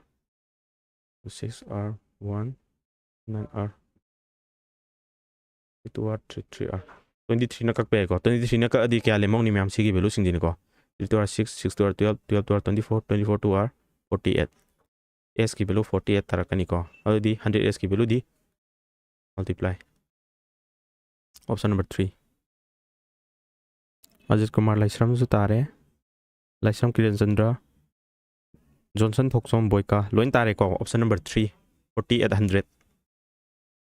two six R, one, nine R, two R, three three R꯫ Twenty three ꯅ ꯀꯛꯄ ꯌꯥꯏꯀꯣ꯫ Twenty three ꯅ ꯀꯛꯑꯗꯤ ꯀꯌꯥ ꯂꯦꯝꯍꯧꯅꯤ ꯃꯌꯥꯝ? ꯁꯤꯒꯤ value ꯁꯤꯡꯁꯤꯅꯤꯀꯣ꯫ Three two R six, six two R twelve, twelve two R twenty four, twenty four two R forty eight꯫ X ꯀꯤ value forty eight ꯊꯥꯔꯛꯀꯅꯤꯀꯣ꯫ ꯑꯗꯨꯗꯤ hundred X ꯀꯤ value ꯗꯤ multiply, option number three꯫ Ajit Kumar ꯂꯥꯏꯁ꯭ꯔꯝꯁꯨ ꯇꯥꯔꯦ꯫ ꯂꯥꯏꯁ꯭ꯔꯝ Kiran Chandra, Johnson ꯊꯣꯛꯆꯣꯝ ꯕꯣꯏꯀꯥ ꯂꯣꯏ ꯇꯥꯔꯦꯀꯣ꯫ Option number three, forty eight hundred꯫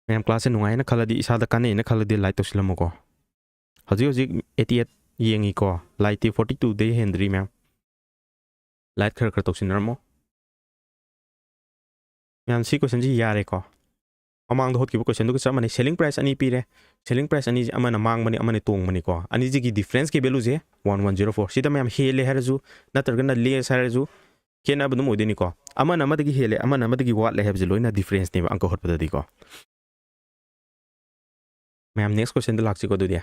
ꯃꯌꯥꯝ class ꯁꯦ ꯅꯨꯡꯉꯥꯏꯅ ꯈꯜꯂꯗꯤ, ꯏꯁꯥꯗ ꯀꯥꯟꯅꯩꯅ ꯈꯜꯂꯗꯤ like ꯇꯧꯁꯤꯜꯂꯝꯃꯣꯀꯣ꯫ ꯍꯧꯖꯤꯛ ꯍꯧꯖꯤꯛ eighty eight ꯌꯦꯡꯉꯤꯀꯣ, ꯂꯥꯏꯠꯇꯤ forty two ꯗꯩ ꯍꯦꯟꯗ꯭ꯔꯤ ꯃꯌꯥꯝ꯫ ꯂꯥꯏꯠ ꯈꯔ ꯈꯔ ꯇꯧꯁꯤꯟꯅꯔꯝꯃꯣ꯫ ꯃꯌꯥꯝ, ꯁꯤ ꯀꯣꯏꯁꯟꯁꯤ ꯌꯥꯔꯦꯀꯣ꯫ ꯃꯃꯥꯡꯗ ꯍꯣꯠꯈꯤꯕ ꯀꯣꯏꯁꯟꯗꯨꯒ ꯆꯞ ꯃꯥꯟꯅꯩ꯫ ꯁꯦꯂꯤꯡ ꯄ꯭ꯔꯥꯏꯁ ꯑꯅꯤ ꯄꯤꯔꯦ꯫ ꯁꯦꯂꯤꯡ ꯄ꯭ꯔꯥꯏꯁ ꯑꯅꯤꯁꯦ ꯑꯃꯅ ꯃꯥꯡꯕꯅꯤ, ꯑꯃꯅ ꯇꯣꯡꯕꯅꯤꯀꯣ꯫ ꯑꯅꯤꯁꯤꯒꯤ ꯗꯤꯐ꯭ꯔꯦꯟꯁꯀꯤ ꯚꯦꯂꯨꯁꯦ ꯋꯥꯟ ꯋꯥꯟ ꯖꯤꯔꯣ ꯐꯣꯔ꯫ ꯁꯤꯗ ꯃꯌꯥꯝ ꯍꯦꯜꯂꯦ ꯍꯥꯏꯔꯁꯨ ꯅꯠꯇ꯭ꯔꯒꯅ ꯂꯦꯁ ꯍꯥꯏꯔꯁꯨ ꯈꯦꯠꯅꯕ ꯑꯗꯨꯝ ꯑꯣꯏꯗꯣꯏꯅꯤꯀꯣ꯫ ꯑꯃꯅ ꯑꯃꯗꯒꯤ ꯍꯦꯜꯂꯦ, ꯑꯃꯅ ꯑꯃꯗꯒꯤ ꯋꯥꯠꯂꯦ ꯍꯥꯏꯕꯁꯦ ꯂꯣꯏꯅ ꯗꯤꯐ꯭ꯔꯦꯟꯁꯅꯦꯕ ꯑꯪꯀ ꯍꯣꯠꯄꯗꯗꯤꯀꯣ꯫ ꯃꯌꯥꯝ, ꯅꯦꯛꯁ ꯀꯣꯏꯁꯟꯗ ꯂꯥꯛꯁꯤꯀꯣ ꯑꯗꯨꯗꯤ꯫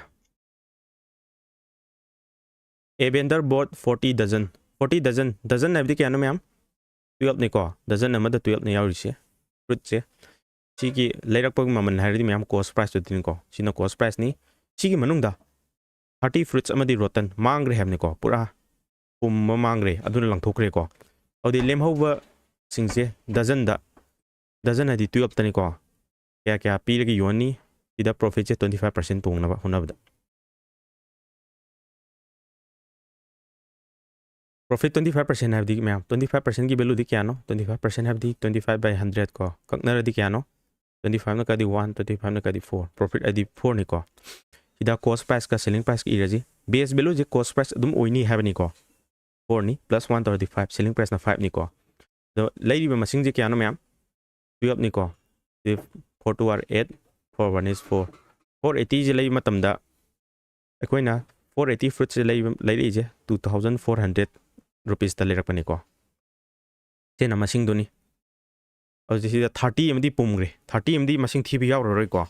A vendor bought forty dozen꯫ Forty dozen, dozen ꯍꯥꯏꯕꯗꯤ ꯀꯌꯥꯅꯣ ꯃꯌꯥꯝ? Twelve ꯅꯤꯀꯣ꯫ Dozen ꯑꯃꯗ twelve ꯅꯤ ꯌꯥꯎꯔꯤꯁꯦ, ꯐ꯭ꯔꯨꯏꯠꯁꯦ꯫ ꯁꯤꯒꯤ ꯂꯩꯔꯛꯄꯒꯤ ꯃꯃꯜ ꯍꯥꯏꯔꯗꯤ ꯃꯌꯥꯝ ꯀꯣꯁ ꯄ꯭ꯔꯥꯏꯁꯇꯨꯗꯤꯅꯤꯀꯣ꯫ ꯁꯤꯅ ꯀꯣꯁ ꯄ꯭ꯔꯥꯏꯁꯅꯤ꯫ ꯁꯤꯒꯤ ꯃꯅꯨꯡꯗ thirty fruits ꯑꯃꯗꯤ rotten ꯃꯥꯡꯈ꯭ꯔꯦ ꯍꯥꯏꯕꯅꯤꯀꯣ꯫ ꯄꯨꯔꯥ ꯄꯨꯝꯕ ꯃꯥꯡꯈ꯭ꯔꯦ, ꯑꯗꯨꯅ ꯂꯪꯊꯣꯛꯈ꯭ꯔꯦꯀꯣ꯫ ꯑꯗꯨꯗꯤ ꯂꯦꯝꯍꯧꯕꯁꯤꯡꯁꯦ dozen ꯗ, dozen ꯍꯥꯏꯗꯤ twelve ꯇꯅꯤꯀꯣ꯫ ꯀꯌꯥ ꯀꯌꯥ ꯄꯤꯔꯒ ꯌꯣꯟꯅꯤ? ꯁꯤꯗ ꯄ꯭ꯔꯣꯐꯤꯠꯁꯦ twenty five percent ꯇꯣꯡꯅꯕ ꯍꯣꯠꯅꯕꯗ꯫ ꯄ꯭ꯔꯣꯐꯤꯠ twenty five percent ꯍꯥꯏꯕꯗꯤ ꯃꯌꯥꯝ, twenty five percent ꯀꯤ ꯚꯦꯂꯨꯗꯤ ꯀꯌꯥꯅꯣ? Twenty five percent ꯍꯥꯏꯕꯗꯤ twenty five by hundred ꯀꯣ, ꯀꯛꯅꯔꯗꯤ ꯀꯌꯥꯅꯣ? Twenty five ꯅ ꯀꯗꯤ one, twenty five ꯅ ꯀꯗꯤ four, ꯄ꯭ꯔꯣꯐꯤꯠ ꯍꯥꯏꯗꯤ four ꯅꯤꯀꯣ꯫ ꯁꯤꯗ ꯀꯣꯁ ꯄ꯭ꯔꯥꯏꯁꯀ ꯁꯦꯂꯤꯡ ꯄ꯭ꯔꯥꯏꯁꯀ ꯏꯔꯁꯤ꯫ ꯕꯦꯁ ꯚꯦꯂꯨꯁꯦ ꯀꯣꯁ ꯄ꯭ꯔꯥꯏꯁ ꯑꯗꯨꯝ ꯑꯣꯏꯅꯤ ꯍꯥꯏꯕꯅꯤꯀꯣ꯫ Four ꯅꯤ, plus one ꯇꯧꯔꯗꯤ five, ꯁꯦꯂꯤꯡ ꯄ꯭ꯔꯥꯏꯁꯅ five ꯅꯤꯀꯣ꯫ ꯑꯗꯣ ꯂꯩꯔꯤꯕ ꯃꯁꯤꯡꯁꯦ ꯀꯌꯥꯅꯣ ꯃꯌꯥꯝ? Twelve ꯅꯤꯀꯣ꯫ Four two are eight, four one is four꯫ Four eighty ꯁꯦ ꯂꯩꯕ ꯃꯇꯝꯗ ꯑꯩꯈꯣꯏꯅ four eighty fruits ꯁꯦ ꯂꯩꯕ, ꯂꯩꯔꯛꯏꯁꯦ two thousand four hundred rupees ꯇ ꯂꯩꯔꯛꯄꯅꯤꯀꯣ꯫ ꯁꯤꯅ ꯃꯁꯤꯡꯗꯨꯅꯤ꯫ ꯍꯧꯖꯤꯛ ꯁꯤꯗ thirty ꯑꯃꯗꯤ ꯄꯨꯝꯈ꯭ꯔꯦ꯫ Thirty ꯑꯃꯗꯤ ꯃꯁꯤꯡ ꯊꯤꯕ ꯌꯥꯎꯔꯔꯣꯏꯀꯣ꯫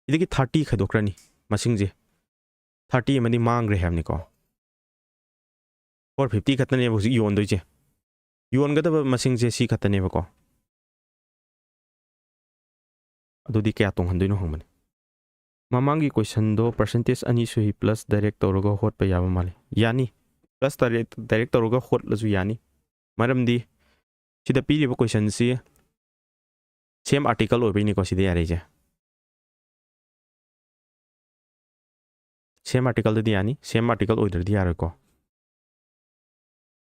ꯁꯤꯗꯒꯤ thirty ꯈꯥꯏꯗꯣꯛꯈ꯭ꯔꯅꯤ ꯃꯁꯤꯡꯁꯦ꯫ Thirty ꯑꯃꯗꯤ ꯃꯥꯡꯈ꯭ꯔꯦ ꯍꯥꯏꯕꯅꯤꯀꯣ꯫ Four fifty ꯈꯛꯇꯅꯦꯕ ꯍꯧꯖꯤꯛ ꯌꯣꯟꯗꯣꯏꯁꯦ꯫ ꯌꯣꯟꯒꯗꯕ ꯃꯁꯤꯡꯁꯦ ꯁꯤ ꯈꯛꯇꯅꯦꯕꯀꯣ꯫ ꯑꯗꯨꯗꯤ ꯀꯌꯥ ꯇꯣꯡꯍꯟꯗꯣꯏꯅꯣ ꯍꯪꯕꯅꯤ꯫ ꯃꯃꯥꯡꯒꯤ ꯀꯣꯏꯁꯟꯗꯣ percentage ꯑꯅꯤ ꯁꯨꯏ plus direct ꯇꯧꯔꯒ ꯍꯣꯠꯄ ꯌꯥꯕ ꯃꯥꯜꯂꯤ꯫ ꯌꯥꯅꯤ꯫ Plus direct, direct ꯇꯧꯔꯒ ꯍꯣꯠꯂꯁꯨ ꯌꯥꯅꯤ꯫ ꯃꯔꯝꯗꯤ ꯁꯤꯗ ꯄꯤꯔꯤꯕ ꯀꯣꯏꯁꯟꯁꯤ same article ꯑꯣꯏꯕꯩꯅꯤꯀꯣ ꯁꯤꯗ ꯌꯥꯔꯛꯏꯁꯦ꯫ Same article ꯗꯗꯤ ꯌꯥꯅꯤ, same article ꯑꯣꯏꯗ꯭ꯔꯗꯤ ꯌꯥꯔꯣꯏꯀꯣ꯫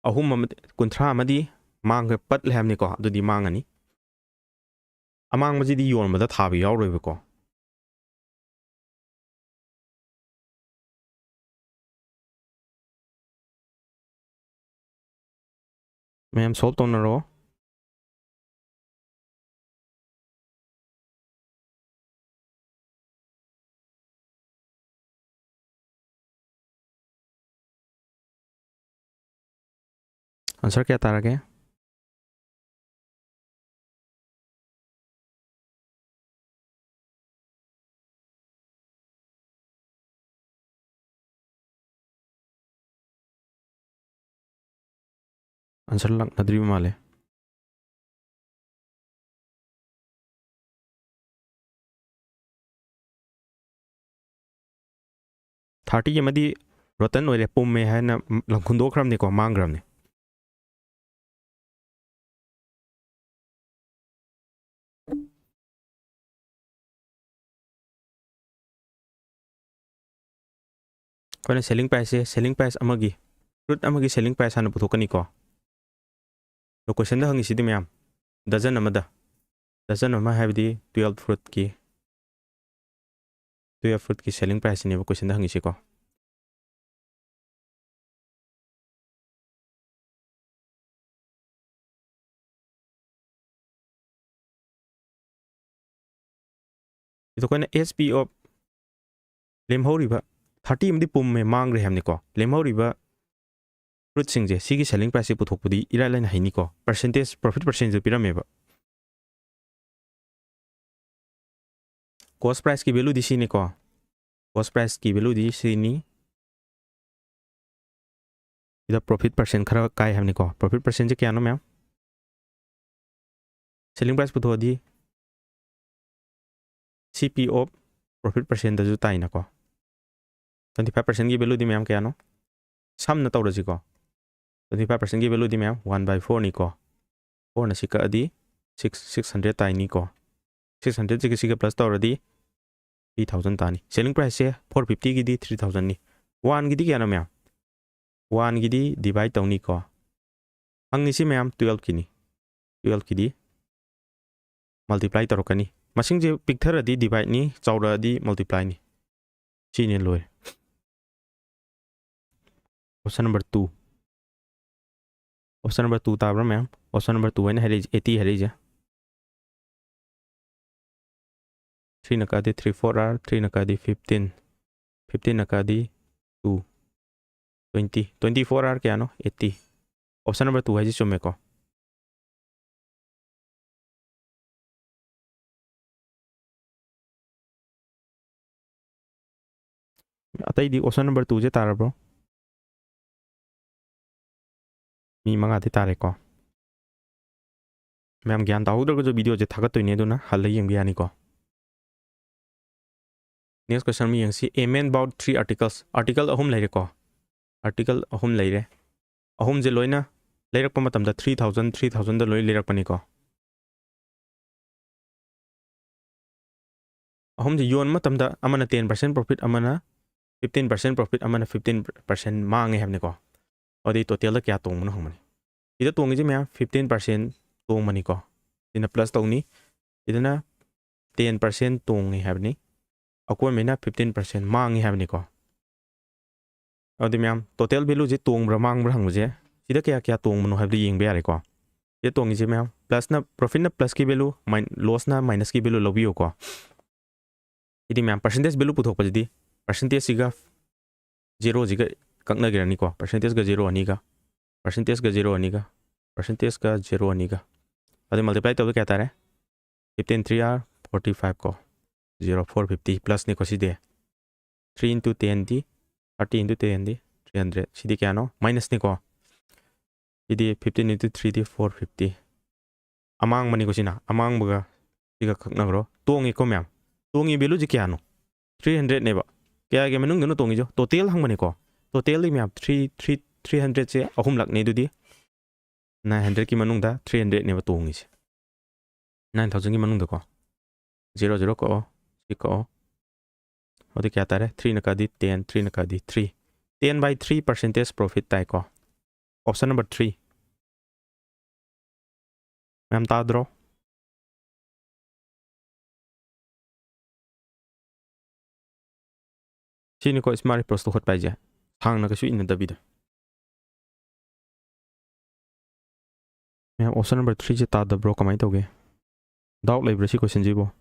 ꯑꯍꯨꯝ ꯑꯃꯗꯤ, ꯀꯨꯟꯊ꯭ꯔꯥ ꯑꯃꯗꯤ ꯃꯥꯡꯈ꯭ꯔꯦ, ꯄꯠꯂꯦ ꯍꯥꯏꯕꯅꯤꯀꯣ, ꯑꯗꯨꯗꯤ ꯃꯥꯡꯉꯅꯤ꯫ ꯑꯃꯥꯡꯕꯁꯤꯗꯤ ꯌꯣꯟꯕꯗ ꯊꯥꯕ ꯌꯥꯎꯔꯣꯏꯕꯀꯣ꯫ ꯃꯌꯥꯝ solve ꯇꯧꯅꯔꯣ꯫ Answer ꯀꯌꯥ ꯇꯥꯔꯒꯦ? Answer ꯂꯥꯛꯅꯗ꯭ꯔꯤꯕ ꯃꯥꯜꯂꯦ꯫ Thirty ꯑꯃꯗꯤ rotten ꯑꯣꯏꯔꯦ, ꯄꯨꯝꯃꯦ ꯍꯥꯏꯅ ꯂꯪꯈꯨꯟꯗꯣꯛꯈ꯭ꯔꯕꯅꯤꯀꯣ, ꯃꯥꯡꯈ꯭ꯔꯕꯅꯤ꯫ ꯑꯩꯈꯣꯏꯅ selling priceꯁꯦ, selling price ꯑꯃꯒꯤ, fruit ꯑꯃꯒꯤ selling price ꯍꯥꯟꯅ ꯄꯨꯊꯣꯛꯀꯅꯤꯀꯣ꯫ ꯑꯗꯣ questionꯗ ꯍꯪꯉꯤꯁꯤꯗꯤ ꯃꯌꯥꯝ, dozen ꯑꯃꯗ, dozen ꯑꯃ ꯍꯥꯏꯕꯗꯤ twelve fruitꯀꯤ, twelve fruitꯀꯤ selling priceꯁꯤꯅꯦꯕ questionꯗ ꯍꯪꯉꯤꯁꯤꯀꯣ꯫ ꯑꯗꯣ ꯑꯩꯈꯣꯏꯅ S P of ꯂꯦꯝꯍꯧꯔꯤꯕ thirty ꯑꯃꯗꯤ ꯄꯨꯝꯃꯦ, ꯃꯥꯡꯈ꯭ꯔꯦ ꯍꯥꯏꯕꯅꯤꯀꯣ꯫ ꯂꯦꯝꯍꯧꯔꯤꯕ fruitꯁꯤꯡꯁꯦ, ꯁꯤꯒꯤ selling priceꯁꯦ ꯄꯨꯊꯣꯛꯄꯗꯤ ꯏꯔꯥꯏ ꯂꯥꯏꯅ ꯍꯩꯅꯤꯀꯣ꯫ Percentage, profit percentage ꯄꯤꯔꯝꯃꯦꯕ꯫ Cost priceꯀꯤ valueꯗꯤ ꯁꯤꯅꯤꯀꯣ꯫ Cost priceꯀꯤ valueꯗꯤ ꯁꯤꯅꯤ꯫ ꯁꯤꯗ profit percent ꯈꯔ ꯀꯥꯏ ꯍꯥꯏꯕꯅꯤꯀꯣ꯫ Profit percentꯁꯦ ꯀꯌꯥꯅꯣ ꯃꯌꯥꯝ? Selling price ꯄꯨꯊꯣꯛꯑꯗꯤ C P of profit percentꯗꯁꯨ ꯇꯥꯏꯅꯀꯣ꯫ Twenty five percentꯀꯤ valueꯗꯤ ꯃꯌꯥꯝ ꯀꯌꯥꯅꯣ? ꯁꯝꯅ ꯇꯧꯔꯁꯤꯀꯣ꯫ Twenty five percentꯀꯤ valueꯗꯤ ꯃꯌꯥꯝ one by fourꯅꯤꯀꯣ꯫ Fourꯅ ꯁꯤ ꯀꯛꯑꯗꯤ six, six hundred ꯇꯥꯏꯅꯤꯀꯣ꯫ Six hundredꯁꯤꯒ ꯁꯤꯒ plus ꯇꯧꯔꯗꯤ three thousand ꯇꯥꯅꯤ꯫ Selling priceꯁꯦ four fiftyꯒꯤꯗꯤ three thousandꯅꯤ꯫ Oneꯒꯤꯗꯤ ꯀꯌꯥꯅꯣ ꯃꯌꯥꯝ? Oneꯒꯤꯗꯤ divide ꯇꯧꯅꯤꯀꯣ꯫ ꯍꯪꯉꯤꯁꯤ ꯃꯌꯥꯝ twelveꯀꯤꯅꯤ꯫ Twelveꯀꯤꯗꯤ multiply ꯇꯧꯔꯛꯀꯅꯤ꯫ ꯃꯁꯤꯡꯁꯦ ꯄꯤꯛꯊꯔꯗꯤ divideꯅꯤ, ꯆꯥꯎꯔꯛꯑꯗꯤ multiplyꯅꯤ꯫ ꯁꯤꯅꯦ, ꯂꯣꯏꯔꯦ꯫ Question number two꯫ Option number two ꯇꯥꯕ꯭ꯔꯥ ꯃꯌꯥꯝ? Option number two ꯍꯥꯏꯅ ꯍꯥꯏꯔꯛꯏꯁꯦ, eighty ꯍꯥꯏꯔꯛꯏꯁꯦ꯫ Three ꯅ ꯀꯛꯑꯗꯤ three four are, three ꯅ ꯀꯛꯑꯗꯤ fifteen, fifteen ꯅ ꯀꯛꯑꯗꯤ two, twenty, twenty four are ꯀꯌꯥꯅꯣ? Eighty꯫ Option number two ꯍꯥꯏꯁꯤ ꯆꯨꯝꯃꯦꯀꯣ꯫ ꯑꯇꯩꯗꯤ option number two ꯁꯦ ꯇꯥꯔꯕ꯭ꯔꯣ? ꯃꯤ ꯃꯉꯥꯗꯤ ꯇꯥꯔꯦꯀꯣ꯫ ꯃꯌꯥꯝ ꯒ꯭ꯌꯥꯟ ꯇꯥꯍꯧꯗ꯭ꯔꯒꯁꯨ video ꯁꯦ ꯊꯥꯒꯠꯇꯣꯏꯅꯦ, ꯑꯗꯨꯅ ꯍꯜꯂ ꯌꯦꯡꯕ ꯌꯥꯅꯤꯀꯣ꯫ Next question ꯑꯃ ꯌꯦꯡꯁꯤ꯫ A man bought three articles꯫ Article ꯑꯍꯨꯝ ꯂꯩꯔꯦꯀꯣ꯫ Article ꯑꯍꯨꯝ ꯂꯩꯔꯦ꯫ ꯑꯍꯨꯝꯁꯦ ꯂꯣꯏꯅ ꯂꯩꯔꯛꯄ ꯃꯇꯝꯗ three thousand, three thousand ꯗ ꯂꯣꯏ ꯂꯩꯔꯛꯄꯅꯤꯀꯣ꯫ ꯑꯍꯨꯝꯁꯦ ꯌꯣꯟꯕ ꯃꯇꯝꯗ ꯑꯃꯅ ten percent profit, ꯑꯃꯅ fifteen percent profit, ꯑꯃꯅ fifteen percent ꯃꯥꯡꯉꯦ ꯍꯥꯏꯕꯅꯤꯀꯣ꯫ ꯑꯗꯨꯗꯤ total ꯗ ꯀꯌꯥ ꯇꯣꯡꯕꯅꯣ ꯍꯪꯕꯅꯤ꯫ ꯁꯤꯗ ꯇꯣꯡꯉꯤꯁꯦ ꯃꯌꯥꯝ fifteen percent ꯇꯣꯡꯕꯅꯤꯀꯣ꯫ ꯁꯤꯅ plus ꯇꯧꯅꯤ꯫ ꯁꯤꯗꯅ ten percent ꯇꯣꯡꯉꯤ ꯍꯥꯏꯕꯅꯤ꯫ ꯑꯀꯣꯟꯕꯩꯅ fifteen percent ꯃꯥꯡꯉꯤ ꯍꯥꯏꯕꯅꯤꯀꯣ꯫ ꯑꯗꯨꯗꯤ ꯃꯌꯥꯝ, total value ꯁꯦ ꯇꯣꯡꯕ꯭ꯔꯥ ꯃꯥꯡꯕ꯭ꯔꯥ ꯍꯪꯕꯁꯦ, ꯁꯤꯗ ꯀꯌꯥ ꯀꯌꯥ ꯇꯣꯡꯕꯅꯣ ꯍꯥꯏꯕꯗꯨ ꯌꯦꯡꯕ ꯌꯥꯔꯦꯀꯣ꯫ ꯁꯤꯗ ꯇꯣꯡꯉꯤꯁꯦ ꯃꯌꯥꯝ, plus ꯅ, profit ꯅ plus ꯀꯤ value, ꯃꯥꯏ-, loss ꯅ minus ꯀꯤ value ꯂꯧꯕꯤꯌꯨꯀꯣ꯫ ꯁꯤꯗꯤ ꯃꯌꯥꯝ, percentage value ꯄꯨꯊꯣꯛꯄꯁꯤꯗꯤ percentage ꯁꯤꯒ zero ꯁꯤꯒ ꯀꯛꯅꯈ꯭ꯔꯅꯤꯀꯣ꯫ Percentage ꯒ zero ꯑꯅꯤꯒ, percentage ꯒ zero ꯑꯅꯤꯒ, percentage ꯒ zero ꯑꯅꯤꯒ꯫ ꯑꯗꯨ multiply ꯇꯧꯕꯗ ꯀꯌꯥ ꯇꯥꯔꯦ? Fifteen three are forty five ꯀꯣ꯫ Zero four fifty plus ꯅꯤꯀꯣ ꯁꯤꯗꯤ꯫ Three into ten ꯗꯤ, thirty into ten ꯗꯤ three hundred꯫ ꯁꯤꯗꯤ ꯀꯌꯥꯅꯣ? Minus ꯅꯤꯀꯣ꯫ ꯁꯤꯗꯤ fifteen into three ꯗꯤ four fifty꯫ ꯑꯃꯥꯡꯕꯅꯤꯀꯣ ꯁꯤꯅ꯫ ꯑꯃꯥꯡꯕꯒ ꯁꯤꯒ ꯀꯛꯅꯈ꯭ꯔꯣ꯫ ꯇꯣꯡꯉꯤꯀꯣ ꯃꯌꯥꯝ꯫ ꯇꯣꯡꯉꯤ value ꯁꯤ ꯀꯌꯥꯅꯣ? Three hundred ꯅꯦꯕ꯫ ꯀꯌꯥꯒꯤ ꯃꯅꯨꯡꯗꯅꯣ ꯇꯣꯡꯉꯤꯁꯦ? Total ꯍꯪꯕꯅꯤꯀꯣ꯫ Total ꯗꯤ ꯃꯌꯥꯝ three, three, three hundred ꯁꯦ ꯑꯍꯨꯝꯂꯛꯅꯦ ꯑꯗꯨꯗꯤ꯫ Nine hundred ꯀꯤ ꯃꯅꯨꯡꯗ three hundred ꯅꯦꯕ ꯇꯣꯡꯉꯤꯁꯦ꯫ Nine thousand ꯒꯤ ꯃꯅꯨꯡꯗꯀꯣ꯫ Zero zero ꯀꯛꯑꯣ, ꯁꯤ ꯀꯛꯑꯣ꯫ ꯑꯗꯨꯗꯤ ꯀꯌꯥ ꯇꯥꯔꯦ? Three ꯅ ꯀꯛꯑꯗꯤ ten, three ꯅ ꯀꯛꯑꯗꯤ three꯫ Ten by three percentage profit ꯇꯥꯏꯀꯣ꯫ Option number three꯫ ꯃꯌꯥꯝ ꯇꯥꯗ꯭ꯔꯣ? ꯁꯤꯅꯤꯀꯣ smart approach ꯂꯧꯈꯠꯄ ꯍꯥꯏꯁꯦ, ꯁꯥꯡꯅ ꯀꯩꯁꯨ ꯏꯟꯅꯗꯕꯤꯗ꯫ ꯃꯌꯥꯝ, option number three ꯁꯦ ꯇꯥꯗꯕ꯭ꯔꯣ? ꯀꯃꯥꯏꯅ ꯇꯧꯒꯦ? Doubt ꯂꯩꯕ꯭ꯔꯥ ꯁꯤ question ꯁꯤꯕꯣ?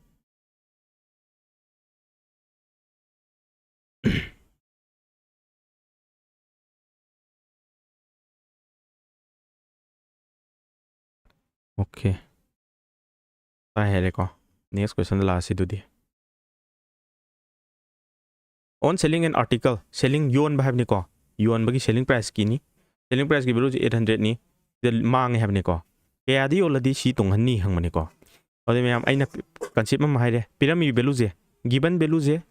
Okay. ꯇꯥꯏ ꯍꯥꯏꯔꯦꯀꯣ꯫ Next question ꯗ ꯂꯥꯛꯑꯁꯤ ꯑꯗꯨꯗꯤ꯫ On selling an article, selling, ꯌꯣꯟꯕ ꯍꯥꯏꯕꯅꯤꯀꯣ꯫ ꯌꯣꯟꯕꯒꯤ selling price ꯀꯤꯅꯤ꯫ Selling price ꯀꯤ value ꯁꯦ eight hundred ꯅꯤ꯫ ꯁꯤꯗ ꯃꯥꯡꯉꯦ ꯍꯥꯏꯕꯅꯤꯀꯣ꯫ ꯀꯌꯥꯗ ꯌꯣꯜꯂꯗꯤ ꯁꯤ ꯇꯣꯡꯍꯟꯅꯤ ꯍꯪꯕꯅꯤꯀꯣ꯫ ꯑꯗꯨꯗꯤ ꯃꯌꯥꯝ, ꯑꯩꯅ concept ꯑꯃ ꯍꯥꯏꯔꯦ꯫ ꯄꯤꯔꯝꯃꯤꯕ value ꯁꯦ, given value ꯁꯦ,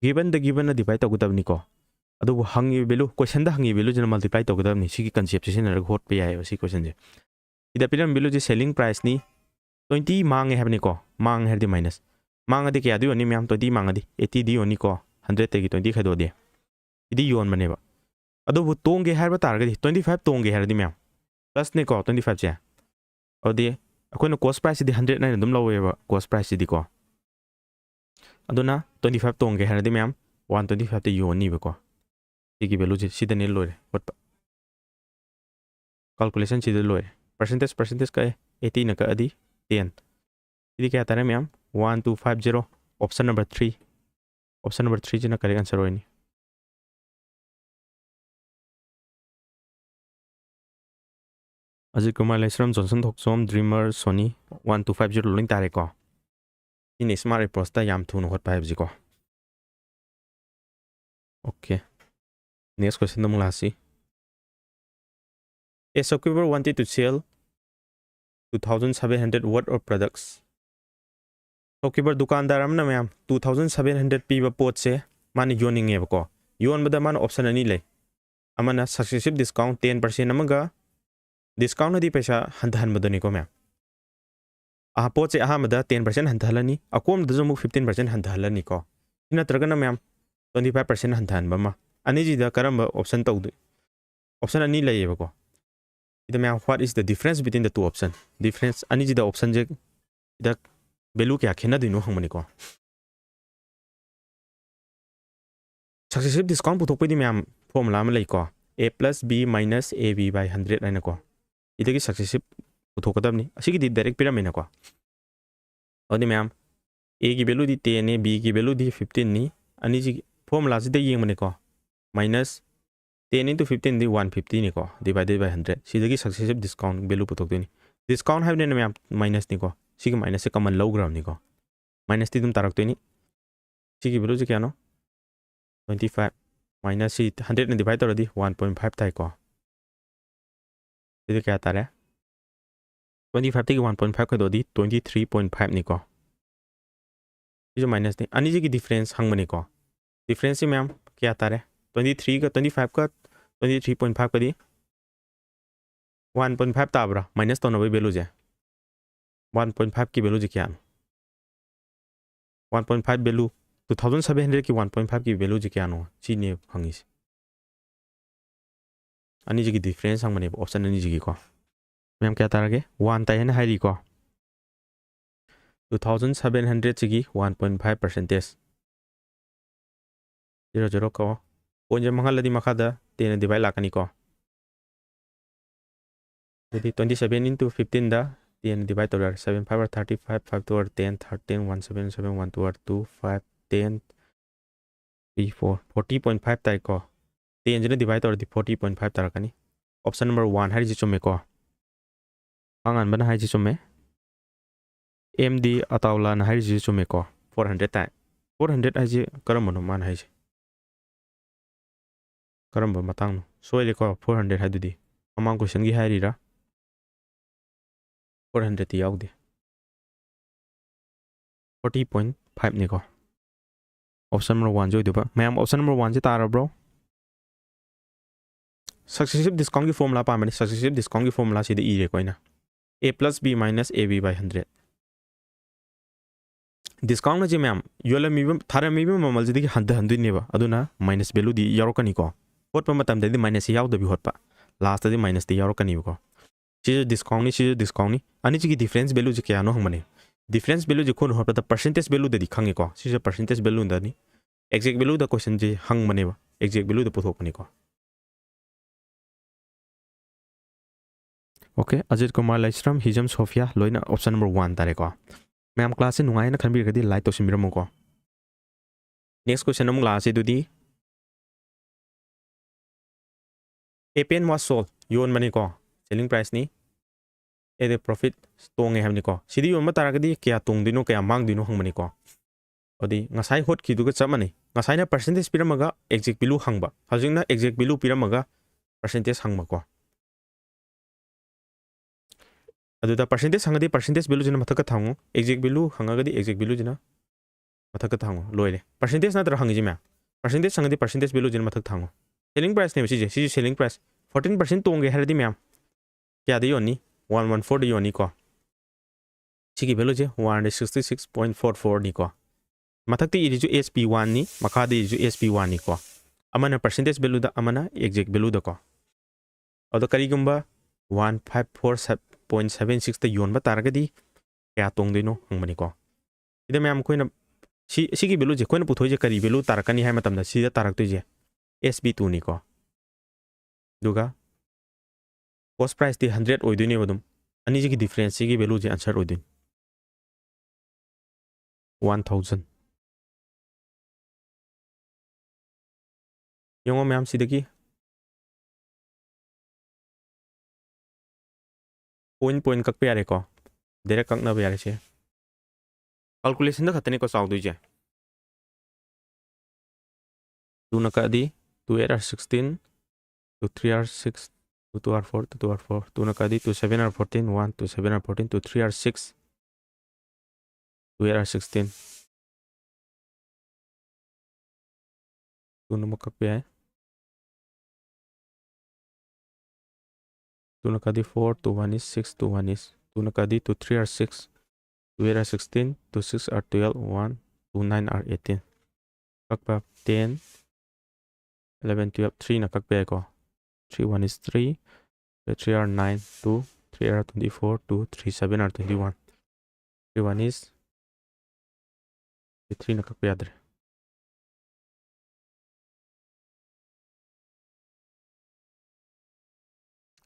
given ꯗ given ꯅ divide ꯇꯧꯒꯗꯕꯅꯤꯀꯣ꯫ ꯑꯗꯨꯕꯨ ꯍꯪꯉꯤꯕ value, question ꯗ ꯍꯪꯉꯤꯕ value ꯁꯤꯅ multiply ꯇꯧꯒꯗꯕꯅꯤ꯫ ꯁꯤꯒꯤ concept ꯁꯤꯖꯤꯟꯅꯔꯒ ꯍꯣꯠꯄ ꯌꯥꯏꯑꯕ ꯁꯤ question ꯁꯦ꯫ ꯁꯤꯗ ꯄꯤꯔꯝꯃꯤꯕ value ꯁꯦ selling price ꯅꯤ, twenty ꯃꯥꯡꯉꯦ ꯍꯥꯏꯕꯅꯤꯀꯣ꯫ ꯃꯥꯡꯉꯦ ꯍꯥꯏꯔꯗꯤ minus꯫ ꯃꯥꯡꯉꯗꯤ ꯀꯌꯥꯗ ꯌꯣꯟꯅꯤ ꯃꯌꯥꯝ? Twenty ꯃꯥꯡꯉꯗꯤ eighty ꯗ ꯌꯣꯟꯅꯤꯀꯣ, hundred ꯇꯒꯤ twenty ꯈꯥꯏꯗꯣꯛꯑꯗꯤ꯫ ꯁꯤꯗꯤ ꯌꯣꯟꯕꯅꯦꯕ꯫ ꯑꯗꯨꯕꯨ ꯇꯣꯡꯒꯦ ꯍꯥꯏꯕ ꯇꯥꯔꯒꯗꯤ, twenty five ꯇꯣꯡꯒꯦ ꯍꯥꯏꯔꯗꯤ ꯃꯌꯥꯝ, plus ꯅꯤꯀꯣ, twenty five ꯁꯦ꯫ ꯑꯗꯨꯗꯤ ꯑꯩꯈꯣꯏꯅ cost price ꯁꯤꯗꯤ hundred ꯍꯥꯏꯅ ꯑꯗꯨꯝ ꯂꯧꯋꯦꯕ, cost price ꯁꯤꯗꯤꯀꯣ꯫ ꯑꯗꯨꯅ twenty five ꯇꯣꯡꯒꯦ ꯍꯥꯏꯔꯗꯤ ꯃꯌꯥꯝ, one twenty five ꯇ ꯌꯣꯟꯅꯤꯕꯀꯣ꯫ ꯁꯤꯒꯤ value ꯁꯦ, ꯁꯤꯗꯅꯦ ꯂꯣꯏꯔꯦ ꯍꯣꯠꯄ꯫ Calculation ꯁꯤꯗ ꯂꯣꯏꯔꯦ꯫ Percentage, percentage ꯀꯛꯑꯦ, eighty ꯅ ꯀꯛꯑꯗꯤ ten꯫ ꯁꯤꯗꯤ ꯀꯌꯥ ꯇꯥꯔꯦ ꯃꯌꯥꯝ? One two five zero, option number three꯫ Option number three ꯁꯤꯅ correct answer ꯑꯣꯏꯅꯤ꯫ ꯑꯖꯤꯠ ꯀꯨꯃꯥꯔ ꯂꯩꯁ꯭ꯔꯝ, ꯖꯣꯟꯁꯟ ꯊꯣꯛꯆꯣꯝ, ꯗ꯭ꯔꯤꯃꯔ, Sony, one two five zero ꯂꯣꯏ ꯇꯥꯔꯦꯀꯣ꯫ ꯁꯤꯅꯤ smart approach ꯇ ꯌꯥꯝ ꯊꯨꯅ ꯍꯣꯠꯄ ꯍꯥꯏꯕꯁꯤꯀꯣ꯫ Okay. Next question ꯗ ꯑꯃꯨꯛ ꯂꯥꯛꯁꯤ꯫ A shopkeeper wanted to sell two thousand seven hundred worth of products. Shopkeeper, ꯗꯨꯀꯥꯟꯗꯥꯔ ꯑꯃꯅ ꯃꯌꯥꯝ, two thousand seven hundred ꯄꯤꯕ ꯄꯣꯠꯁꯦ ꯃꯥꯅ ꯌꯣꯟꯅꯤꯡꯉꯦꯕꯀꯣ꯫ ꯌꯣꯟꯕꯗ ꯃꯥꯅ option ꯑꯅꯤ ꯂꯩ꯫ ꯑꯃꯅ successive discount ten percent ꯑꯃꯒ, discount ꯍꯥꯏꯗꯤ ꯄꯩꯁꯥ ꯍꯟꯊꯍꯟꯕꯗꯨꯅꯤꯀꯣ ꯃꯌꯥꯝ꯫ ꯑꯍ-, ꯄꯣꯠꯁꯦ ꯑꯍꯥꯟꯕꯗ ten percent ꯍꯟꯊꯍꯜꯂꯅꯤ, ꯑꯀꯣꯟꯕꯗꯁꯨ ꯑꯃꯨꯛ fifteen percent ꯍꯟꯊꯍꯜꯂꯅꯤꯀꯣ꯫ ꯁꯤ ꯅꯠꯇ꯭ꯔꯒꯅ ꯃꯌꯥꯝ, twenty five percent ꯍꯟꯊꯍꯟꯕ ꯑꯃ꯫ ꯑꯅꯤꯁꯤꯗ ꯀꯔꯝꯕ option ꯇꯧꯗꯣꯏ? Option ꯑꯅꯤ ꯂꯩꯌꯦꯕꯀꯣ꯫ ꯁꯤꯗ ꯃꯌꯥꯝ, what is the difference between the two option? Difference ꯑꯅꯤꯁꯤꯗ option ꯁꯦ, ꯁꯤꯗ value ꯀꯌꯥ ꯈꯦꯠꯅꯗꯣꯏꯅꯣ ꯍꯪꯕꯅꯤꯀꯣ꯫ Successive discount ꯄꯨꯊꯣꯛꯄꯩꯗꯤ ꯃꯌꯥꯝ formula ꯑꯃ ꯂꯩꯀꯣ, A plus B minus A B by hundred ꯍꯥꯏꯅꯀꯣ꯫ ꯁꯤꯗꯒꯤ successive ꯄꯨꯊꯣꯛꯀꯗꯕꯅꯤ꯫ ꯑꯁꯤꯒꯤꯗꯤ direct ꯄꯤꯔꯝꯃꯦꯅꯀꯣ꯫ ꯑꯗꯨꯗꯤ ꯃꯌꯥꯝ, A ꯒꯤ value ꯗꯤ ten ꯅꯤ, B ꯒꯤ value ꯗꯤ fifteen ꯅꯤ꯫ ꯑꯅꯤꯁꯤꯒꯤ formula ꯁꯤꯗ ꯌꯦꯡꯕꯅꯤꯀꯣ꯫ Minus ten into fifteen D one fifty ꯅꯤꯀꯣ, divided by hundred꯫ ꯁꯤꯗꯒꯤ successive discount value ꯄꯨꯊꯣꯛꯇꯣꯏꯅꯤ꯫ Discount ꯍꯥꯏꯕꯅꯤꯅ ꯃꯌꯥꯝ minus ꯅꯤꯀꯣ꯫ ꯁꯤꯒꯤ minus ꯁꯦ common ꯂꯧꯈ꯭ꯔꯕꯅꯤꯀꯣ꯫ Minus ꯇꯤ ꯑꯗꯨꯝ ꯇꯥꯔꯛꯇꯣꯏꯅꯤ꯫ ꯁꯤꯒꯤ value ꯁꯦ ꯀꯌꯥꯅꯣ? Twenty five꯫ Minus ꯁꯤ hundred ꯅ divide ꯇꯧꯔꯗꯤ one point five ꯇꯥꯏꯀꯣ꯫ ꯁꯤꯗꯤ ꯀꯌꯥ ꯇꯥꯔꯦ? Twenty five ꯇꯒꯤ one point five ꯈꯥꯏꯗꯣꯛꯑꯗꯤ twenty three point five ꯅꯤꯀꯣ꯫ ꯁꯤꯁꯨ minus ꯅꯤ꯫ ꯑꯅꯤꯁꯤꯒꯤ difference ꯍꯪꯕꯅꯤꯀꯣ꯫ Difference ꯁꯤ ꯃꯌꯥꯝ ꯀꯌꯥ ꯇꯥꯔꯦ? Twenty three ꯒ twenty five ꯀ twenty three point five ꯀꯗꯤ one point five ꯇꯥꯕ꯭ꯔꯥ? Minus ꯇꯧꯅꯕꯒꯤ value ꯁꯦ꯫ One point five ꯀꯤ value ꯁꯦ ꯀꯌꯥꯅꯣ? One point five value, two thousand seven hundred ꯀꯤ one point five ꯀꯤ value ꯁꯦ ꯀꯌꯥꯅꯣ? ꯁꯤꯅꯦ ꯍꯪꯉꯤꯁꯦ꯫ ꯑꯅꯤꯁꯤꯒꯤ difference ꯍꯪꯕꯅꯦꯕ, option ꯑꯅꯤꯁꯤꯒꯤꯀꯣ꯫ ꯃꯌꯥꯝ ꯀꯌꯥ ꯇꯥꯔꯒꯦ? One ꯇꯥꯏ ꯍꯥꯏꯅ ꯍꯥꯏꯔꯤꯀꯣ꯫ Two thousand seven hundred ꯁꯤꯒꯤ one point five percentage꯫ Zero zero ꯀꯣ꯫ Point ꯁꯦ ꯃꯥꯡꯍꯜꯂꯗꯤ ꯃꯈꯥꯗ ten ꯅ divide ꯂꯥꯛꯀꯅꯤꯀꯣ꯫ ꯑꯗꯨꯗꯤ twenty seven into fifteen ꯗ ten divide ꯇꯧꯔꯦ꯫ Seven five are thirty five, five two are ten, thirteen, one seven, seven one two are two, five, ten, three, four, forty point five ꯇꯥꯏꯀꯣ꯫ Ten ꯁꯤꯅ divide ꯇꯧꯔꯗꯤ forty point five ꯇꯥꯔꯛꯀꯅꯤ꯫ Option number one ꯍꯥꯏꯔꯤꯁꯤ ꯆꯨꯝꯃꯦꯀꯣ꯫ ꯑꯉꯥꯟꯕꯅ ꯍꯥꯏꯁꯤ ꯆꯨꯝꯃꯦ꯫ M D ꯑꯇꯥꯎꯂꯥꯅ ꯍꯥꯏꯔꯤꯁꯤꯁꯨ ꯆꯨꯝꯃꯦꯀꯣ꯫ Four hundred ꯇꯥꯏ꯫ Four hundred ꯍꯥꯏꯁꯤ ꯀꯔꯝꯕꯅꯣ ꯃꯥꯅ ꯍꯥꯏꯁꯦ? ꯀꯔꯝꯕ ꯃꯇꯥꯡꯅꯣ? ꯁꯣꯏꯔꯦꯀꯣ, four hundred ꯍꯥꯏꯗꯨꯗꯤ꯫ ꯃꯃꯥꯡ question ꯒꯤ ꯍꯥꯏꯔꯤꯔꯥ? Four hundred ꯇꯤ ꯌꯥꯎꯗꯦ꯫ Forty point five ꯅꯤꯀꯣ꯫ Option number one ꯁꯤ ꯑꯣꯏꯗꯣꯏꯕ꯫ ꯃꯌꯥꯝ, option number one ꯁꯤ ꯇꯥꯔꯕ꯭ꯔꯣ? Successive discount ꯀꯤ formula ꯄꯥꯝꯕꯅꯤ꯫ Successive discount ꯀꯤ formula ꯁꯤꯗ ꯏꯔꯦꯀꯣ ꯑꯩꯅ꯫ A plus B minus A B by hundred꯫ Discount ꯑꯁꯤ ꯃꯌꯥꯝ ꯌꯣꯜꯂꯝꯃꯤꯕ, ꯊꯥꯔꯝꯃꯤꯕ ꯃꯃꯜꯁꯤꯗꯒꯤ ꯍꯟꯊꯍꯟꯗꯣꯏꯅꯦꯕ꯫ ꯑꯗꯨꯅ minus value ꯗꯤ ꯌꯥꯎꯔꯛꯀꯅꯤꯀꯣ꯫ ꯍꯣꯠꯄ ꯃꯇꯝꯗꯗꯤ minus ꯁꯤ ꯌꯥꯎꯗꯕꯤ ꯍꯣꯠꯄ꯫ Last ꯇꯗꯤ minus ꯇꯤ ꯌꯥꯎꯔꯛꯀꯅꯤꯕꯀꯣ꯫ ꯁꯤꯁꯨ discount ꯅꯤ, ꯁꯤꯁꯨ discount ꯅꯤ꯫ ꯑꯅꯤꯁꯤꯒꯤ difference value ꯁꯤ ꯀꯌꯥꯅꯣ ꯍꯪꯕꯅꯦ꯫ Difference value ꯁꯤ ꯑꯩꯈꯣꯏꯅ ꯍꯣꯠꯄꯗ percentage value ꯗꯗꯤ ꯈꯪꯉꯤꯀꯣ꯫ ꯁꯤꯁꯨ percentage value ꯗꯅꯤ꯫ Exact value ꯗ question ꯁꯤ ꯍꯪꯕꯅꯦꯕ꯫ Exact value ꯗ ꯄꯨꯊꯣꯛꯄꯅꯤꯀꯣ꯫ Okay, Ajit Kumar Laishram, Hijam Sophia, ꯂꯣꯏꯅ option number one ꯇꯥꯔꯦꯀꯣ꯫ ꯃꯌꯥꯝ class ꯁꯦ ꯅꯨꯡꯉꯥꯏꯅ ꯈꯟꯕꯤꯔꯒꯗꯤ like ꯇꯧꯁꯤꯟꯕꯤꯔꯝꯃꯨꯀꯣ꯫ Next question ꯑꯃꯨꯛ ꯂꯥꯛꯑꯁꯤ ꯑꯗꯨꯗꯤ꯫ Appian was sold, ꯌꯣꯟꯕꯅꯤꯀꯣ, selling price ꯅꯤ꯫ ꯑꯦ, profit, ꯇꯣꯡꯉꯦ ꯍꯥꯏꯕꯅꯤꯀꯣ꯫ ꯁꯤꯗꯤ ꯌꯣꯟꯕ ꯇꯥꯔꯒꯗꯤ ꯀꯌꯥ ꯇꯣꯡꯗꯣꯏꯅꯣ, ꯀꯌꯥ ꯃꯥꯡꯗꯣꯏꯅꯣ ꯍꯪꯕꯅꯤꯀꯣ꯫ ꯑꯗꯨꯗꯤ ꯉꯁꯥꯏ ꯍꯣꯠꯈꯤꯗꯨꯒ ꯆꯞ ꯃꯥꯟꯅꯩ꯫ ꯉꯁꯥꯏꯅ percentage ꯄꯤꯔꯝꯃꯒ exact value ꯍꯪꯕ, ꯍꯧꯖꯤꯛꯅ exact value ꯄꯤꯔꯝꯃꯒ percentage ꯍꯪꯕꯀꯣ꯫ ꯑꯗꯨꯗ percentage ꯍꯪꯉꯗꯤ percentage value ꯁꯤꯅ ꯃꯊꯛꯇ ꯊꯥꯡꯉꯨ, exact value ꯍꯪꯉꯒꯗꯤ exact value ꯁꯤꯅ ꯃꯊꯛꯇ ꯊꯥꯡꯉꯨ, ꯂꯣꯏꯔꯦ꯫ Percentage ꯅꯠꯇ꯭ꯔꯥ ꯍꯪꯉꯤꯁꯤ ꯃꯌꯥꯝ? Percentage ꯍꯪꯉꯗꯤ percentage value ꯁꯤꯅ ꯃꯊꯛ ꯊꯥꯡꯉꯨ꯫ Selling price ꯅꯦꯕ ꯁꯤꯁꯦ, ꯁꯤꯁꯨ selling price꯫ Fourteen percent ꯇꯣꯡꯒꯦ ꯍꯥꯏꯔꯗꯤ ꯃꯌꯥꯝ, ꯀꯌꯥꯗ ꯌꯣꯟꯅꯤ? One one four ꯗ ꯌꯣꯟꯅꯤꯀꯣ꯫ ꯁꯤꯒꯤ value ꯁꯦ one sixty six point four four ꯅꯤꯀꯣ꯫ ꯃꯊꯛꯇ ꯏꯔꯤꯁꯨ S P one ꯅꯤ, ꯃꯈꯥꯗ ꯏꯔꯤꯁꯨ S P one ꯅꯤꯀꯣ꯫ ꯑꯃꯅ percentage value ꯗ, ꯑꯃꯅ exact value ꯗꯀꯣ꯫ ꯑꯗꯣ ꯀꯔꯤꯒꯨꯝꯕ one five four point seven six ꯇ ꯌꯣꯟꯕ ꯇꯥꯔꯒꯗꯤ ꯀꯌꯥ ꯇꯣꯡꯗꯣꯏꯅꯣ ꯍꯪꯕꯅꯤꯀꯣ꯫ ꯁꯤꯗ ꯃꯌꯥꯝ ꯑꯩꯈꯣꯏꯅ ꯁꯤ, ꯁꯤꯒꯤ value ꯁꯦ ꯑꯩꯈꯣꯏꯅ ꯄꯨꯊꯣꯛꯏꯁꯦ ꯀꯔꯤ value ꯇꯥꯔꯛꯀꯅꯤ ꯍꯥꯏ ꯃꯇꯝꯗ ꯁꯤꯗ ꯇꯥꯔꯛꯇꯣꯏꯁꯦ S P two ꯅꯤꯀꯣ꯫ ꯑꯗꯨꯒ cost price ꯇꯤ hundred ꯑꯣꯏꯗꯣꯏꯅꯦꯕ ꯑꯗꯨꯝ꯫ ꯑꯅꯤꯁꯤꯒꯤ difference ꯁꯤꯒꯤ value ꯁꯦ answer ꯑꯣꯏꯗꯣꯏꯅꯤ꯫ One thousand꯫ ꯌꯦꯡꯉꯣ ꯃꯌꯥꯝ ꯁꯤꯗꯒꯤ꯫ Point point ꯀꯛꯄ ꯌꯥꯔꯦꯀꯣ꯫ Direct ꯀꯛꯅꯕ ꯌꯥꯔꯦ ꯁꯦ꯫ Calculation ꯗ ꯈꯛꯇꯅꯤꯀꯣ ꯆꯥꯎꯗꯣꯏꯁꯦ꯫ Two ꯅ ꯀꯛꯑꯗꯤ two eight are sixteen, two three are six, two two are four, two two are four, two ꯅ ꯀꯛꯑꯗꯤ two seven are fourteen, one, two seven are fourteen, two three are six, two eight are sixteen꯫ Two ꯅ ꯑꯃꯨꯛ ꯀꯛꯄ ꯌꯥꯏ꯫ Two ꯅ ꯀꯛꯑꯗꯤ four, two one is six, two one is, two ꯅ ꯀꯛꯑꯗꯤ two three are six, two eight are sixteen, two six are twelve, one, two nine are eighteen꯫ ꯀꯛꯄ ten, eleven, twelve, three ꯅ ꯀꯛꯄ ꯌꯥꯏꯀꯣ꯫ Three one is three, three are nine, two, three are twenty-four, two, three seven are twenty-one, three one is, three ꯅ ꯀꯛꯄ ꯌꯥꯗ꯭ꯔꯦ꯫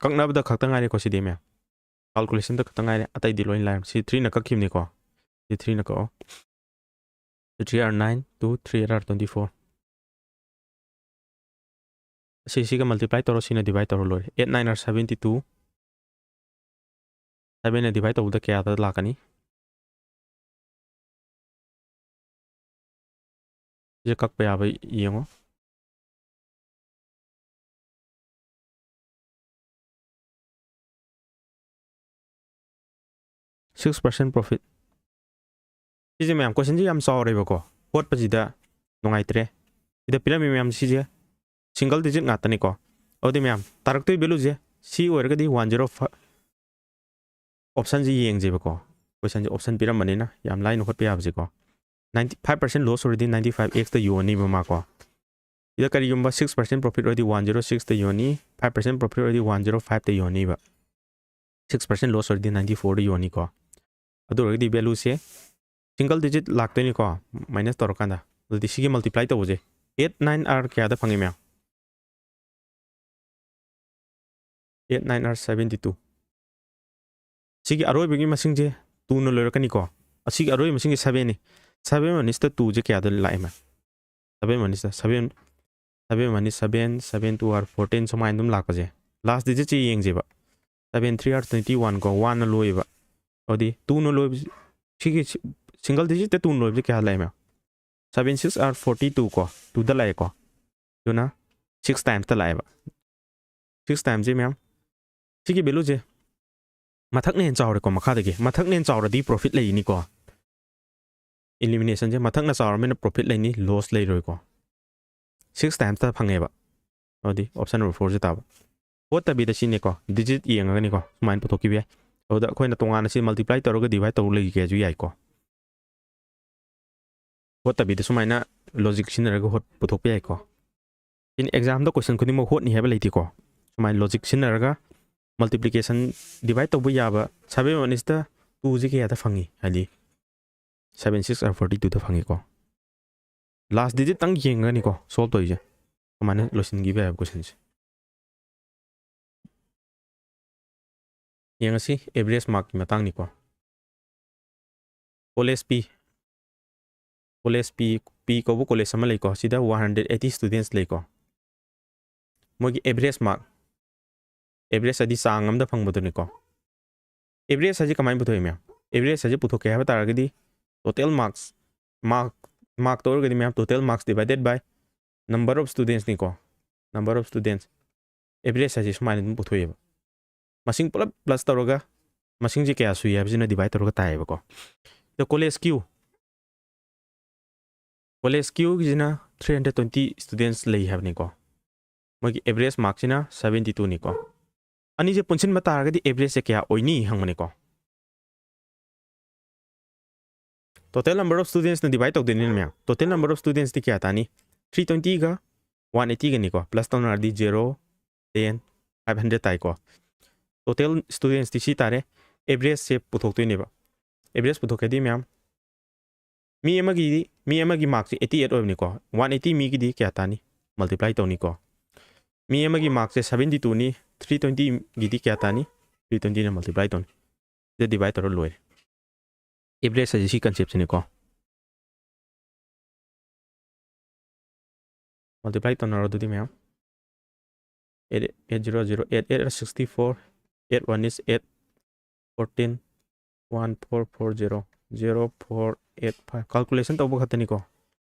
ꯀꯛꯅꯕꯗ ꯈꯛꯇ ꯉꯥꯏꯔꯦꯀꯣ ꯁꯤꯗꯤ ꯃꯌꯥꯝ꯫ Calculation ꯗ ꯈꯛꯇ ꯉꯥꯏꯔꯦ, ꯑꯇꯩꯗꯤ ꯂꯣꯏ ꯂꯥꯏꯔꯦ꯫ ꯁꯤ three ꯅ ꯀꯛꯈꯤꯕꯅꯤꯀꯣ꯫ ꯁꯤ three ꯅ ꯀꯛꯑꯣ꯫ Two three are nine, two three are twenty four꯫ ꯑꯁꯤ ꯁꯤꯒ multiply ꯇꯧꯔꯣ, ꯁꯤꯅ divide ꯇꯧꯔꯣ, ꯂꯣꯏꯔꯦ꯫ Eight nine are seventy two꯫ Seven ꯅ divide ꯇꯧꯕꯗ ꯀꯌꯥꯗ ꯂꯥꯛꯀꯅꯤ? ꯁꯤꯁꯦ ꯀꯛꯄ ꯌꯥꯕ ꯌꯦꯡꯉꯣ꯫ Six percent profit꯫ ꯁꯤꯁꯦ ꯃꯌꯥꯝ, question ꯁꯤ ꯌꯥꯝ ꯆꯥꯎꯔꯦꯕꯀꯣ, ꯍꯣꯠꯄꯁꯤꯗ ꯅꯨꯡꯉꯥꯏꯇ꯭ꯔꯦ꯫ ꯁꯤꯗ ꯄꯤꯔꯝꯃꯤ ꯃꯌꯥꯝ ꯁꯤꯁꯦ single digit ꯉꯥꯛꯇꯅꯤꯀꯣ꯫ ꯑꯗꯨꯗꯤ ꯃꯌꯥꯝ, ꯇꯥꯔꯛꯇꯣꯏ value ꯁꯦ ꯁꯤ ꯑꯣꯏꯔꯒꯗꯤ one zero five, option ꯁꯤ ꯌꯦꯡꯁꯦꯕꯀꯣ꯫ Question ꯁꯦ option ꯄꯤꯔꯝꯕꯅꯤꯅ ꯌꯥꯝ ꯂꯥꯏꯅ ꯍꯣꯠꯄ ꯌꯥꯕꯁꯦꯀꯣ꯫ Ninety five percent loss ꯑꯣꯏꯔꯗꯤ ninety five X ꯇ ꯌꯣꯟꯅꯤꯕ ꯃꯥꯀꯣ꯫ ꯁꯤꯗ ꯀꯔꯤꯒꯨꯝꯕ six percent profit ꯑꯣꯏꯔꯗꯤ one zero six ꯇ ꯌꯣꯟꯅꯤ, five percent profit ꯑꯣꯏꯔꯗꯤ one zero five ꯇ ꯌꯣꯟꯅꯤꯕ꯫ Six percent loss ꯑꯣꯏꯔꯗꯤ ninety four ꯗ ꯌꯣꯟꯅꯤꯀꯣ꯫ ꯑꯗꯨ ꯑꯣꯏꯔꯒꯗꯤ value ꯁꯦ single digit ꯂꯥꯛꯇꯣꯏꯅꯤꯀꯣ, minus ꯇꯧꯔꯀꯥꯟꯗ꯫ ꯑꯗꯨꯗꯤ ꯁꯤꯒꯤ multiply ꯇꯧꯕꯁꯦ, eight nine are ꯀꯌꯥꯗ ꯐꯪꯉꯤ ꯃꯌꯥꯝ? Eight nine are seventy two꯫ ꯁꯤꯒꯤ ꯑꯔꯣꯏꯕꯒꯤ ꯃꯁꯤꯡꯁꯦ two ꯅ ꯂꯣꯏꯔꯛꯀꯅꯤꯀꯣ꯫ ꯑꯁꯤꯒꯤ ꯑꯔꯣꯏꯕ ꯃꯁꯤꯡꯁꯦ seven ꯅꯤ꯫ Seven minus two ꯁꯦ ꯀꯌꯥꯗ ꯂꯥꯛꯑꯦ ꯃꯌꯥꯝ? Seven minus seven, seven minus seven, seven two are fourteen, ꯁꯨꯃꯥꯏꯅ ꯑꯗꯨꯝ ꯂꯥꯛꯄꯁꯦ꯫ Last digit say ꯌꯦꯡꯁꯦꯕ꯫ Seven three are twenty one ꯀꯣ, one ꯅ ꯂꯣꯏꯕ꯫ ꯑꯗꯨꯗꯤ two ꯅ ꯂꯣꯏꯕꯁꯤ, ꯁꯤꯒꯤ single digit ꯇ two ꯅ ꯂꯣꯏꯕꯁꯦ ꯀꯌꯥ ꯂꯥꯛꯑꯦ ꯃꯌꯥꯝ? Seven six are forty two ꯀꯣ, two ꯗ ꯂꯥꯛꯑꯦꯀꯣ꯫ ꯑꯗꯨꯅ six times ꯇ ꯂꯥꯛꯑꯦꯕ꯫ Six times ꯁꯦ ꯃꯌꯥꯝ, ꯁꯤꯒꯤ value ꯁꯦ ꯃꯊꯛꯅ ꯍꯦꯟꯅ ꯆꯥꯎꯔꯦꯀꯣ ꯃꯈꯥꯗꯒꯤ꯫ ꯃꯊꯛꯅ ꯍꯦꯟꯅ ꯆꯥꯎꯔꯗꯤ profit ꯂꯩꯅꯤꯀꯣ꯫ Elimination ꯁꯦ ꯃꯊꯛꯅ ꯆꯥꯎꯔꯕꯅꯤꯅ profit ꯂꯩꯅꯤ, loss ꯂꯩꯔꯣꯏꯀꯣ꯫ Six times ꯇ ꯐꯪꯉꯦꯕ꯫ ꯑꯗꯨꯗꯤ option number four ꯁꯦ ꯇꯥꯕ꯫ ꯍꯣꯠꯇꯕꯤꯗ ꯁꯤꯅꯦꯀꯣ, digit ꯌꯦꯡꯉꯒꯅꯤꯀꯣ, ꯁꯨꯃꯥꯏꯅ ꯄꯨꯊꯣꯛꯈꯤꯕ ꯌꯥꯏ꯫ ꯑꯗꯨꯗ ꯑꯩꯈꯣꯏꯅ ꯇꯣꯉꯥꯟꯅ ꯁꯤ multiply ꯇꯧꯔꯒ divide ꯇꯧꯔ ꯂꯩꯒꯦꯁꯨ ꯌꯥꯏꯀꯣ꯫ ꯍꯣꯠꯇꯕꯤꯗ ꯁꯨꯃꯥꯏꯅ logic ꯁꯤꯖꯤꯟꯅꯔꯒ ꯍꯣꯠ-, ꯄꯨꯊꯣꯛꯄ ꯌꯥꯏꯀꯣ꯫ ꯁꯤꯅ exam ꯗ question ꯈꯨꯗꯤꯡꯃꯛ ꯍꯣꯠꯅꯤ ꯍꯥꯏꯕ ꯂꯩꯇꯦꯀꯣ꯫ ꯁꯨꯃꯥꯏꯅ logic ꯁꯤꯖꯤꯟꯅꯔꯒ multiplication, divide ꯇꯧꯕ ꯌꯥꯕ, seven minus two ꯁꯦ ꯀꯌꯥꯗ ꯐꯪꯉꯤ? ꯍꯥꯏꯗꯤ seven six are forty two the ꯐꯪꯉꯤꯀꯣ꯫ Last digit ꯇꯪ ꯌꯦꯡꯉꯒꯅꯤꯀꯣ solve ꯇꯧꯔꯤꯁꯦ꯫ ꯁꯨꯃꯥꯏꯅ ꯂꯣꯏꯁꯤꯟꯈꯤꯕ ꯌꯥꯏꯕ question ꯁꯦ꯫ ꯌꯦꯡꯉꯁꯤ, average markꯀꯤ ꯃꯇꯥꯡꯅꯤꯀꯣ꯫ College P, College P, P ꯀꯧꯕ college ꯑꯃ ꯂꯩꯀꯣ, ꯁꯤꯗ one hundred eighty students ꯂꯩꯀꯣ꯫ ꯃꯣꯏꯒꯤ average mark, average ꯍꯥꯏꯗꯤ ꯆꯥꯡ ꯑꯃꯗ ꯐꯪꯕꯗꯨꯅꯤꯀꯣ꯫ Average ꯍꯥꯏꯁꯦ ꯀꯃꯥꯏꯅ ꯄꯨꯊꯣꯛꯏ ꯃꯌꯥꯝ? Average ꯍꯥꯏꯁꯦ ꯄꯨꯊꯣꯛꯀꯦ ꯍꯥꯏꯕ ꯇꯥꯔꯒꯗꯤ, total marks, mark, markꯇ ꯑꯣꯏꯔꯒꯗꯤ ꯃꯌꯥꯝ, total marks divided by number of studentsꯅꯤꯀꯣ꯫ Number of students, average ꯍꯥꯏꯁꯦ ꯁꯨꯃꯥꯏꯅ ꯑꯗꯨꯝ ꯄꯨꯊꯣꯛꯑꯦꯕ꯫ ꯃꯁꯤꯡ ꯄꯨꯂꯞ plus ꯇꯧꯔꯒ ꯃꯁꯤꯡꯁꯦ ꯀꯌꯥ ꯁꯨꯏ ꯍꯥꯏꯕꯁꯤꯅ divide ꯇꯧꯔꯒ ꯇꯥꯏꯌꯦꯕꯀꯣ꯫ ꯑꯗꯣ College Q, College Qꯒꯤꯁꯤꯅ three hundred twenty students ꯂꯩ ꯍꯥꯏꯕꯅꯤꯀꯣ꯫ ꯃꯣꯏꯒꯤ average markꯁꯤꯅ seventy twoꯅꯤꯀꯣ꯫ ꯑꯅꯤꯁꯦ ꯄꯨꯟꯁꯤꯟꯕ ꯇꯥꯔꯒꯗꯤ averageꯁꯦ ꯀꯌꯥ ꯑꯣꯏꯅꯤ ꯍꯪꯕꯅꯤꯀꯣ꯫ Total number of studentsꯅ divide ꯇꯧꯗꯣꯏꯅꯤꯅ ꯃꯌꯥꯝ, total number of studentsꯇꯤ ꯀꯌꯥ ꯇꯥꯅꯤ? Three twentyꯒ one eightyꯒꯅꯤꯀꯣ, plus ꯇꯧꯅꯔꯗꯤ zero, ten, five hundred ꯇꯥꯏꯀꯣ꯫ Total studentsꯇꯤ ꯁꯤ ꯇꯥꯔꯦ꯫ Averageꯁꯦ ꯄꯨꯊꯣꯛꯇꯣꯏꯅꯦꯕ꯫ Average ꯄꯨꯊꯣꯛꯀꯦꯗꯤ ꯃꯌꯥꯝ, ꯃꯤ ꯑꯃꯒꯤꯗꯤ, ꯃꯤ ꯑꯃꯒꯤ markꯁꯦ eighty eight ꯑꯣꯏꯕꯅꯤꯀꯣ, one eighty ꯃꯤꯒꯤꯗꯤ ꯀꯌꯥ ꯇꯥꯅꯤ? Multiply ꯇꯧꯅꯤꯀꯣ꯫ ꯃꯤ ꯑꯃꯒꯤ markꯁꯦ seventy twoꯅꯤ, three twentyꯒꯤꯗꯤ ꯀꯌꯥ ꯇꯥꯅꯤ? Three twentyꯅ multiply ꯇꯧꯅꯤ꯫ ꯁꯤꯗ divide ꯇꯧꯔ ꯂꯣꯏꯔꯦ꯫ Average ꯍꯥꯏꯁꯦ ꯁꯤ conceptꯁꯤꯅꯤꯀꯣ꯫ Multiply ꯇꯧꯅꯔꯣ ꯑꯗꯨꯗꯤ ꯃꯌꯥꯝ꯫ Eight, eight zero zero, eight eight sixty four, eight one is eight, fourteen, one four four zero, zero four eight five꯫ Calculation ꯇꯧꯕ ꯈꯛꯇꯅꯤꯀꯣ꯫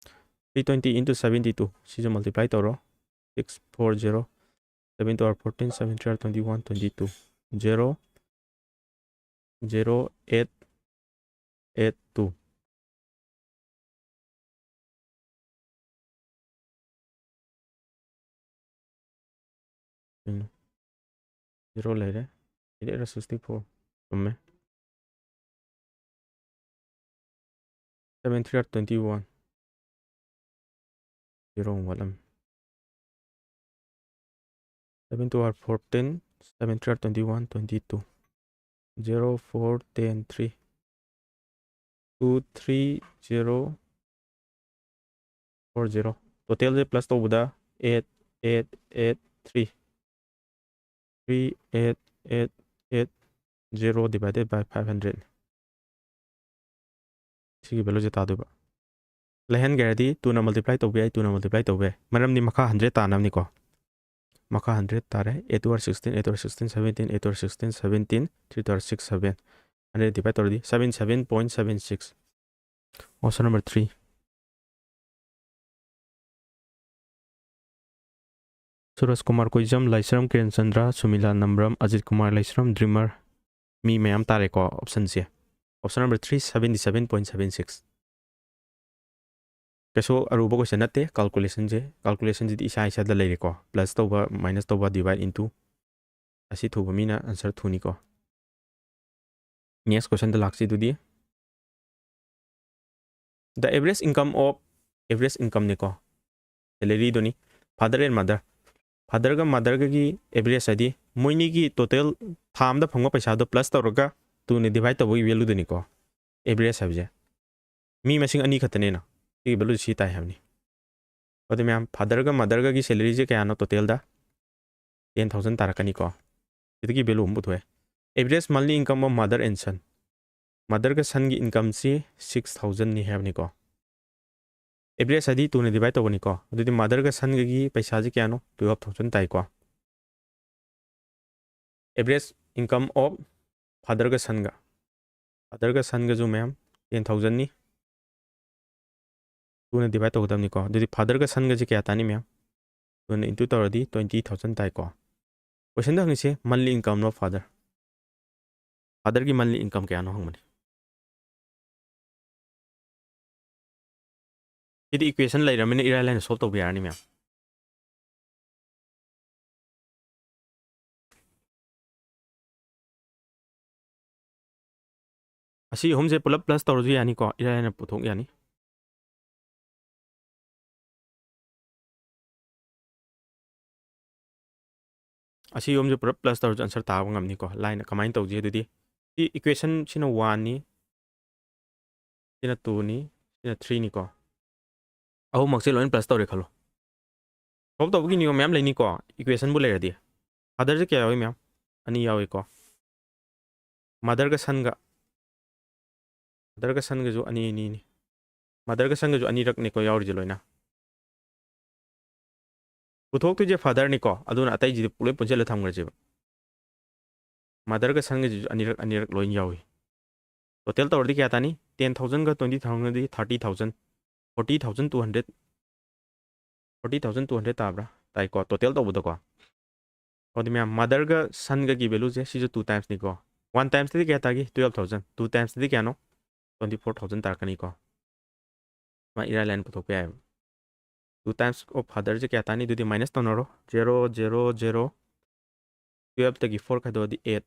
Three twenty into seventy two, ꯁꯤꯁꯨ multiply ꯇꯧꯔꯣ꯫ Six four zero, seven two are fourteen, seven three are twenty one, twenty two, zero, zero eight eight two꯫ Um. Zero ꯂꯩꯔꯦ꯫ Eight eight sixty four꯫ ꯆꯨꯝꯃꯦ꯫ Seven three are twenty one꯫ Zero ꯑꯃ ꯋꯥꯠꯂꯝꯃꯤ꯫ Seven two are fourteen, seven three are twenty one, twenty two, zero four ten three, two three zero four zero꯫ Totalꯁꯦ plus ꯇꯧꯕꯗ eight eight eight three, three eight eight eight Zero divided by five hundred, ꯁꯤꯒꯤ value ꯁꯦ ꯇꯥꯗꯣꯏꯕ꯫ ꯂꯩꯍꯟꯒꯦ ꯍꯥꯏꯔꯗꯤ two ꯅ multiply ꯇꯧꯕ ꯌꯥꯏ, two ꯅ multiply ꯇꯧꯕ ꯌꯥꯏ, ꯃꯔꯝꯗꯤ ꯃꯈꯥ hundred ꯇꯥꯅꯕꯅꯤꯀꯣ꯫ ꯃꯈꯥ hundred ꯇꯥꯔꯦ꯫ Eight two are sixteen, eight two are sixteen, seventeen, eight two are sixteen, seventeen, three two are six, seven꯫ Hundred divide ꯇꯧꯔꯗꯤ seven seven point seven six꯫ Option number three꯫ ꯁꯨꯔꯖ ꯀꯨꯃꯥꯔ ꯀꯣꯏꯖꯝ, ꯂꯥꯏꯁ꯭ꯔꯝ ꯀꯤꯔꯟ ꯆꯟꯗ꯭ꯔ, ꯁꯨꯃꯤꯂꯥ ꯅꯝꯕ꯭ꯔꯝ, ꯑꯖꯤꯠ ꯀꯨꯃꯥꯔ ꯂꯥꯏꯁ꯭ꯔꯝ, dreamer, ꯃꯤ ꯃꯌꯥꯝ ꯇꯥꯔꯦꯀꯣ option ꯁꯦ꯫ Option number three, seventy seven point seven six꯫ ꯀꯩꯁꯨ ꯑꯔꯨꯕ question ꯅꯠꯇꯦ calculation ꯁꯦ꯫ Calculation ꯁꯤꯗꯤ ꯏꯁꯥ ꯏꯁꯥꯗ ꯂꯩꯔꯦꯀꯣ꯫ Plus ꯇꯧꯕ, minus ꯇꯧꯕ, divide into꯫ ꯑꯁꯤ ꯊꯨꯕ ꯃꯤꯅ answer ꯊꯨꯅꯤꯀꯣ꯫ Next question ꯗ ꯂꯥꯛꯁꯤ ꯑꯗꯨꯗꯤ꯫ The average income of, average income ꯅꯤꯀꯣ, salary ꯗꯨꯅꯤ꯫ Father and mother, father ꯒ mother ꯒꯒꯤ average ꯍꯥꯏꯗꯤ ꯃꯣꯏꯅꯤꯒꯤ total ꯊꯥ ꯑꯃꯗ ꯐꯪꯕ ꯄꯩꯁꯥꯗꯣ plus ꯇꯧꯔꯒ two ꯅ divide ꯇꯧꯕꯒꯤ value ꯗꯨꯅꯤꯀꯣ average ꯍꯥꯏꯕꯁꯦ꯫ ꯃꯤ ꯃꯁꯤꯡ ꯑꯅꯤ ꯈꯛꯇꯅꯦꯅ, ꯁꯤꯒꯤ value ꯁꯤ ꯇꯥꯏ ꯍꯥꯏꯕꯅꯤ꯫ ꯑꯗꯨ ꯃꯌꯥꯝ, father ꯒ mother ꯒꯒꯤ salary ꯁꯦ ꯀꯌꯥꯅꯣ total ꯗ? Ten thousand ꯇꯥꯔꯛꯀꯅꯤꯀꯣ꯫ ꯁꯤꯗꯒꯤ value ꯑꯃ ꯄꯨꯊꯣꯛꯑꯦ꯫ Average monthly income of mother and son, mother ꯒ son ꯒꯤ income ꯁꯤ six thousand ꯅꯤ ꯍꯥꯏꯕꯅꯤꯀꯣ꯫ Average ꯍꯥꯏꯗꯤ two ꯅ divide ꯇꯧꯕꯅꯤꯀꯣ꯫ ꯑꯗꯨꯗꯤ mother ꯒ son ꯒꯒꯤ ꯄꯩꯁꯥꯁꯤ ꯀꯌꯥꯅꯣ? Twelve thousand ꯇꯥꯏꯀꯣ꯫ Average income of father ꯒ son ꯒ, father ꯒ son ꯒꯁꯨ ꯃꯌꯥꯝ ten thousand ꯅꯤ꯫ Two ꯅ divide ꯇꯧꯒꯗꯕꯅꯤꯀꯣ꯫ ꯑꯗꯨꯗꯤ father ꯒ son ꯒꯁꯦ ꯀꯌꯥ ꯇꯥꯅꯤ ꯃꯌꯥꯝ? Two ꯅ into ꯇꯧꯔꯗꯤ twenty thousand ꯇꯥꯏꯀꯣ꯫ Question the ꯍꯪꯉꯤꯁꯦ monthly income of father꯫ Father ꯒꯤ monthly income ꯀꯌꯥꯅꯣ ꯍꯪꯕꯅꯤ꯫ ꯁꯤꯗꯤ equation ꯂꯩꯔꯕꯅꯤꯅ ꯏꯔꯥꯏ ꯂꯥꯏꯅ solve ꯇꯧꯕ ꯌꯥꯔꯅꯤ ꯃꯌꯥꯝ꯫ ꯑꯁꯤ ꯑꯍꯨꯝꯁꯦ ꯄꯨꯂꯞ plus ꯇꯧꯔꯁꯨ ꯌꯥꯅꯤꯀꯣ, ꯏꯔꯥꯏ ꯂꯥꯏꯅ ꯄꯨꯊꯣꯛ ꯌꯥꯅꯤ꯫ ꯑꯁꯤ ꯑꯍꯨꯝꯁꯦ ꯄꯨꯂꯞ plus ꯇꯧꯔꯁꯨ answer ꯇꯥꯕ ꯉꯝꯅꯤꯀꯣ꯫ ꯂꯥꯏꯅ ꯀꯃꯥꯏꯅ ꯇꯧꯁꯤ ꯑꯗꯨꯗꯤ? ꯁꯤ equation ꯁꯤꯅ one ꯅꯤ, ꯁꯤꯅ two ꯅꯤ, ꯁꯤꯅ three ꯅꯤꯀꯣ꯫ ꯑꯍꯨꯝꯃꯛꯁꯦ ꯂꯣꯏꯅ plus ꯇꯧꯔꯦ ꯈꯜꯂꯣ꯫ Solve ꯇꯧꯕꯒꯤ ꯅꯤꯌꯣꯝ ꯃꯌꯥꯝ ꯂꯩꯅꯤꯀꯣ, equation ꯕꯨ ꯂꯩꯔꯗꯤ꯫ Father ꯁꯦ ꯀꯌꯥ ꯌꯥꯎꯏ ꯃꯌꯥꯝ? ꯑꯅꯤ ꯌꯥꯎꯏꯀꯣ꯫ ꯃꯥꯗꯔꯒ ꯁꯟꯒ, ꯃꯥꯗꯔꯒ ꯁꯟꯒꯁꯨ ꯑꯅꯤ ꯑꯅꯤꯅꯤ꯫ ꯃꯥꯗꯔꯒ ꯁꯟꯒꯁꯨ ꯑꯅꯤꯔꯛꯅꯤꯀꯣ ꯌꯥꯎꯔꯤꯁꯦ ꯂꯣꯏꯅ꯫ ꯄꯨꯊꯣꯛꯇꯣꯏꯁꯦ ꯐꯥꯗꯔꯅꯤꯀꯣ, ꯑꯗꯨꯅ ꯑꯇꯩꯁꯤꯗꯤ ꯄꯨꯂꯞ ꯄꯨꯟꯁꯤꯜꯂ ꯊꯝꯈ꯭ꯔꯁꯦꯕ꯫ ꯃꯥꯗꯔꯒ ꯁꯟꯒꯁꯤꯁꯨ ꯑꯅꯤꯔꯛ ꯑꯅꯤꯔꯛ ꯂꯣꯏ ꯌꯥꯎꯏ꯫ ꯇꯣꯇꯦꯜ ꯇꯧꯔꯗꯤ ꯀꯌꯥ ꯇꯥꯅꯤ? Ten thousandꯒ twenty thousandꯒꯗꯤ thirty thousand, forty thousand two hundred, forty thousand two hundred ꯇꯥꯕ꯭ꯔꯥ? ꯇꯥꯏꯀꯣ, ꯇꯣꯇꯦꯜ ꯇꯧꯕꯗꯀꯣ꯫ ꯑꯗꯨꯗꯤ ꯃꯌꯥꯝ, ꯃꯥꯗꯔꯒ ꯁꯟꯒꯒꯤ ꯚꯦꯂꯨꯁꯦ ꯁꯤꯁꯨ two timesꯅꯤꯀꯣ꯫ One timesꯇꯗꯤ ꯀꯌꯥ ꯇꯥꯒꯦ? Twelve thousand꯫ Two timesꯇꯗꯤ ꯀꯌꯥꯅꯣ? Twenty four thousand ꯇꯥꯔꯛꯀꯅꯤꯀꯣ꯫ ꯃꯥ ꯏꯔꯥꯏ ꯂꯥꯏꯅ ꯄꯨꯊꯣꯛꯄ ꯌꯥꯏꯑꯕ꯫ Two times of fatherꯁꯦ ꯀꯌꯥ ꯇꯥꯅꯤ? ꯑꯗꯨꯗꯤ ꯃꯥꯏꯅꯁ ꯇꯧꯅꯔꯣ꯫ Zero zero zero꯫ Twelveꯇꯒꯤ four ꯈꯥꯏꯗꯣꯛꯑꯗꯤ eight,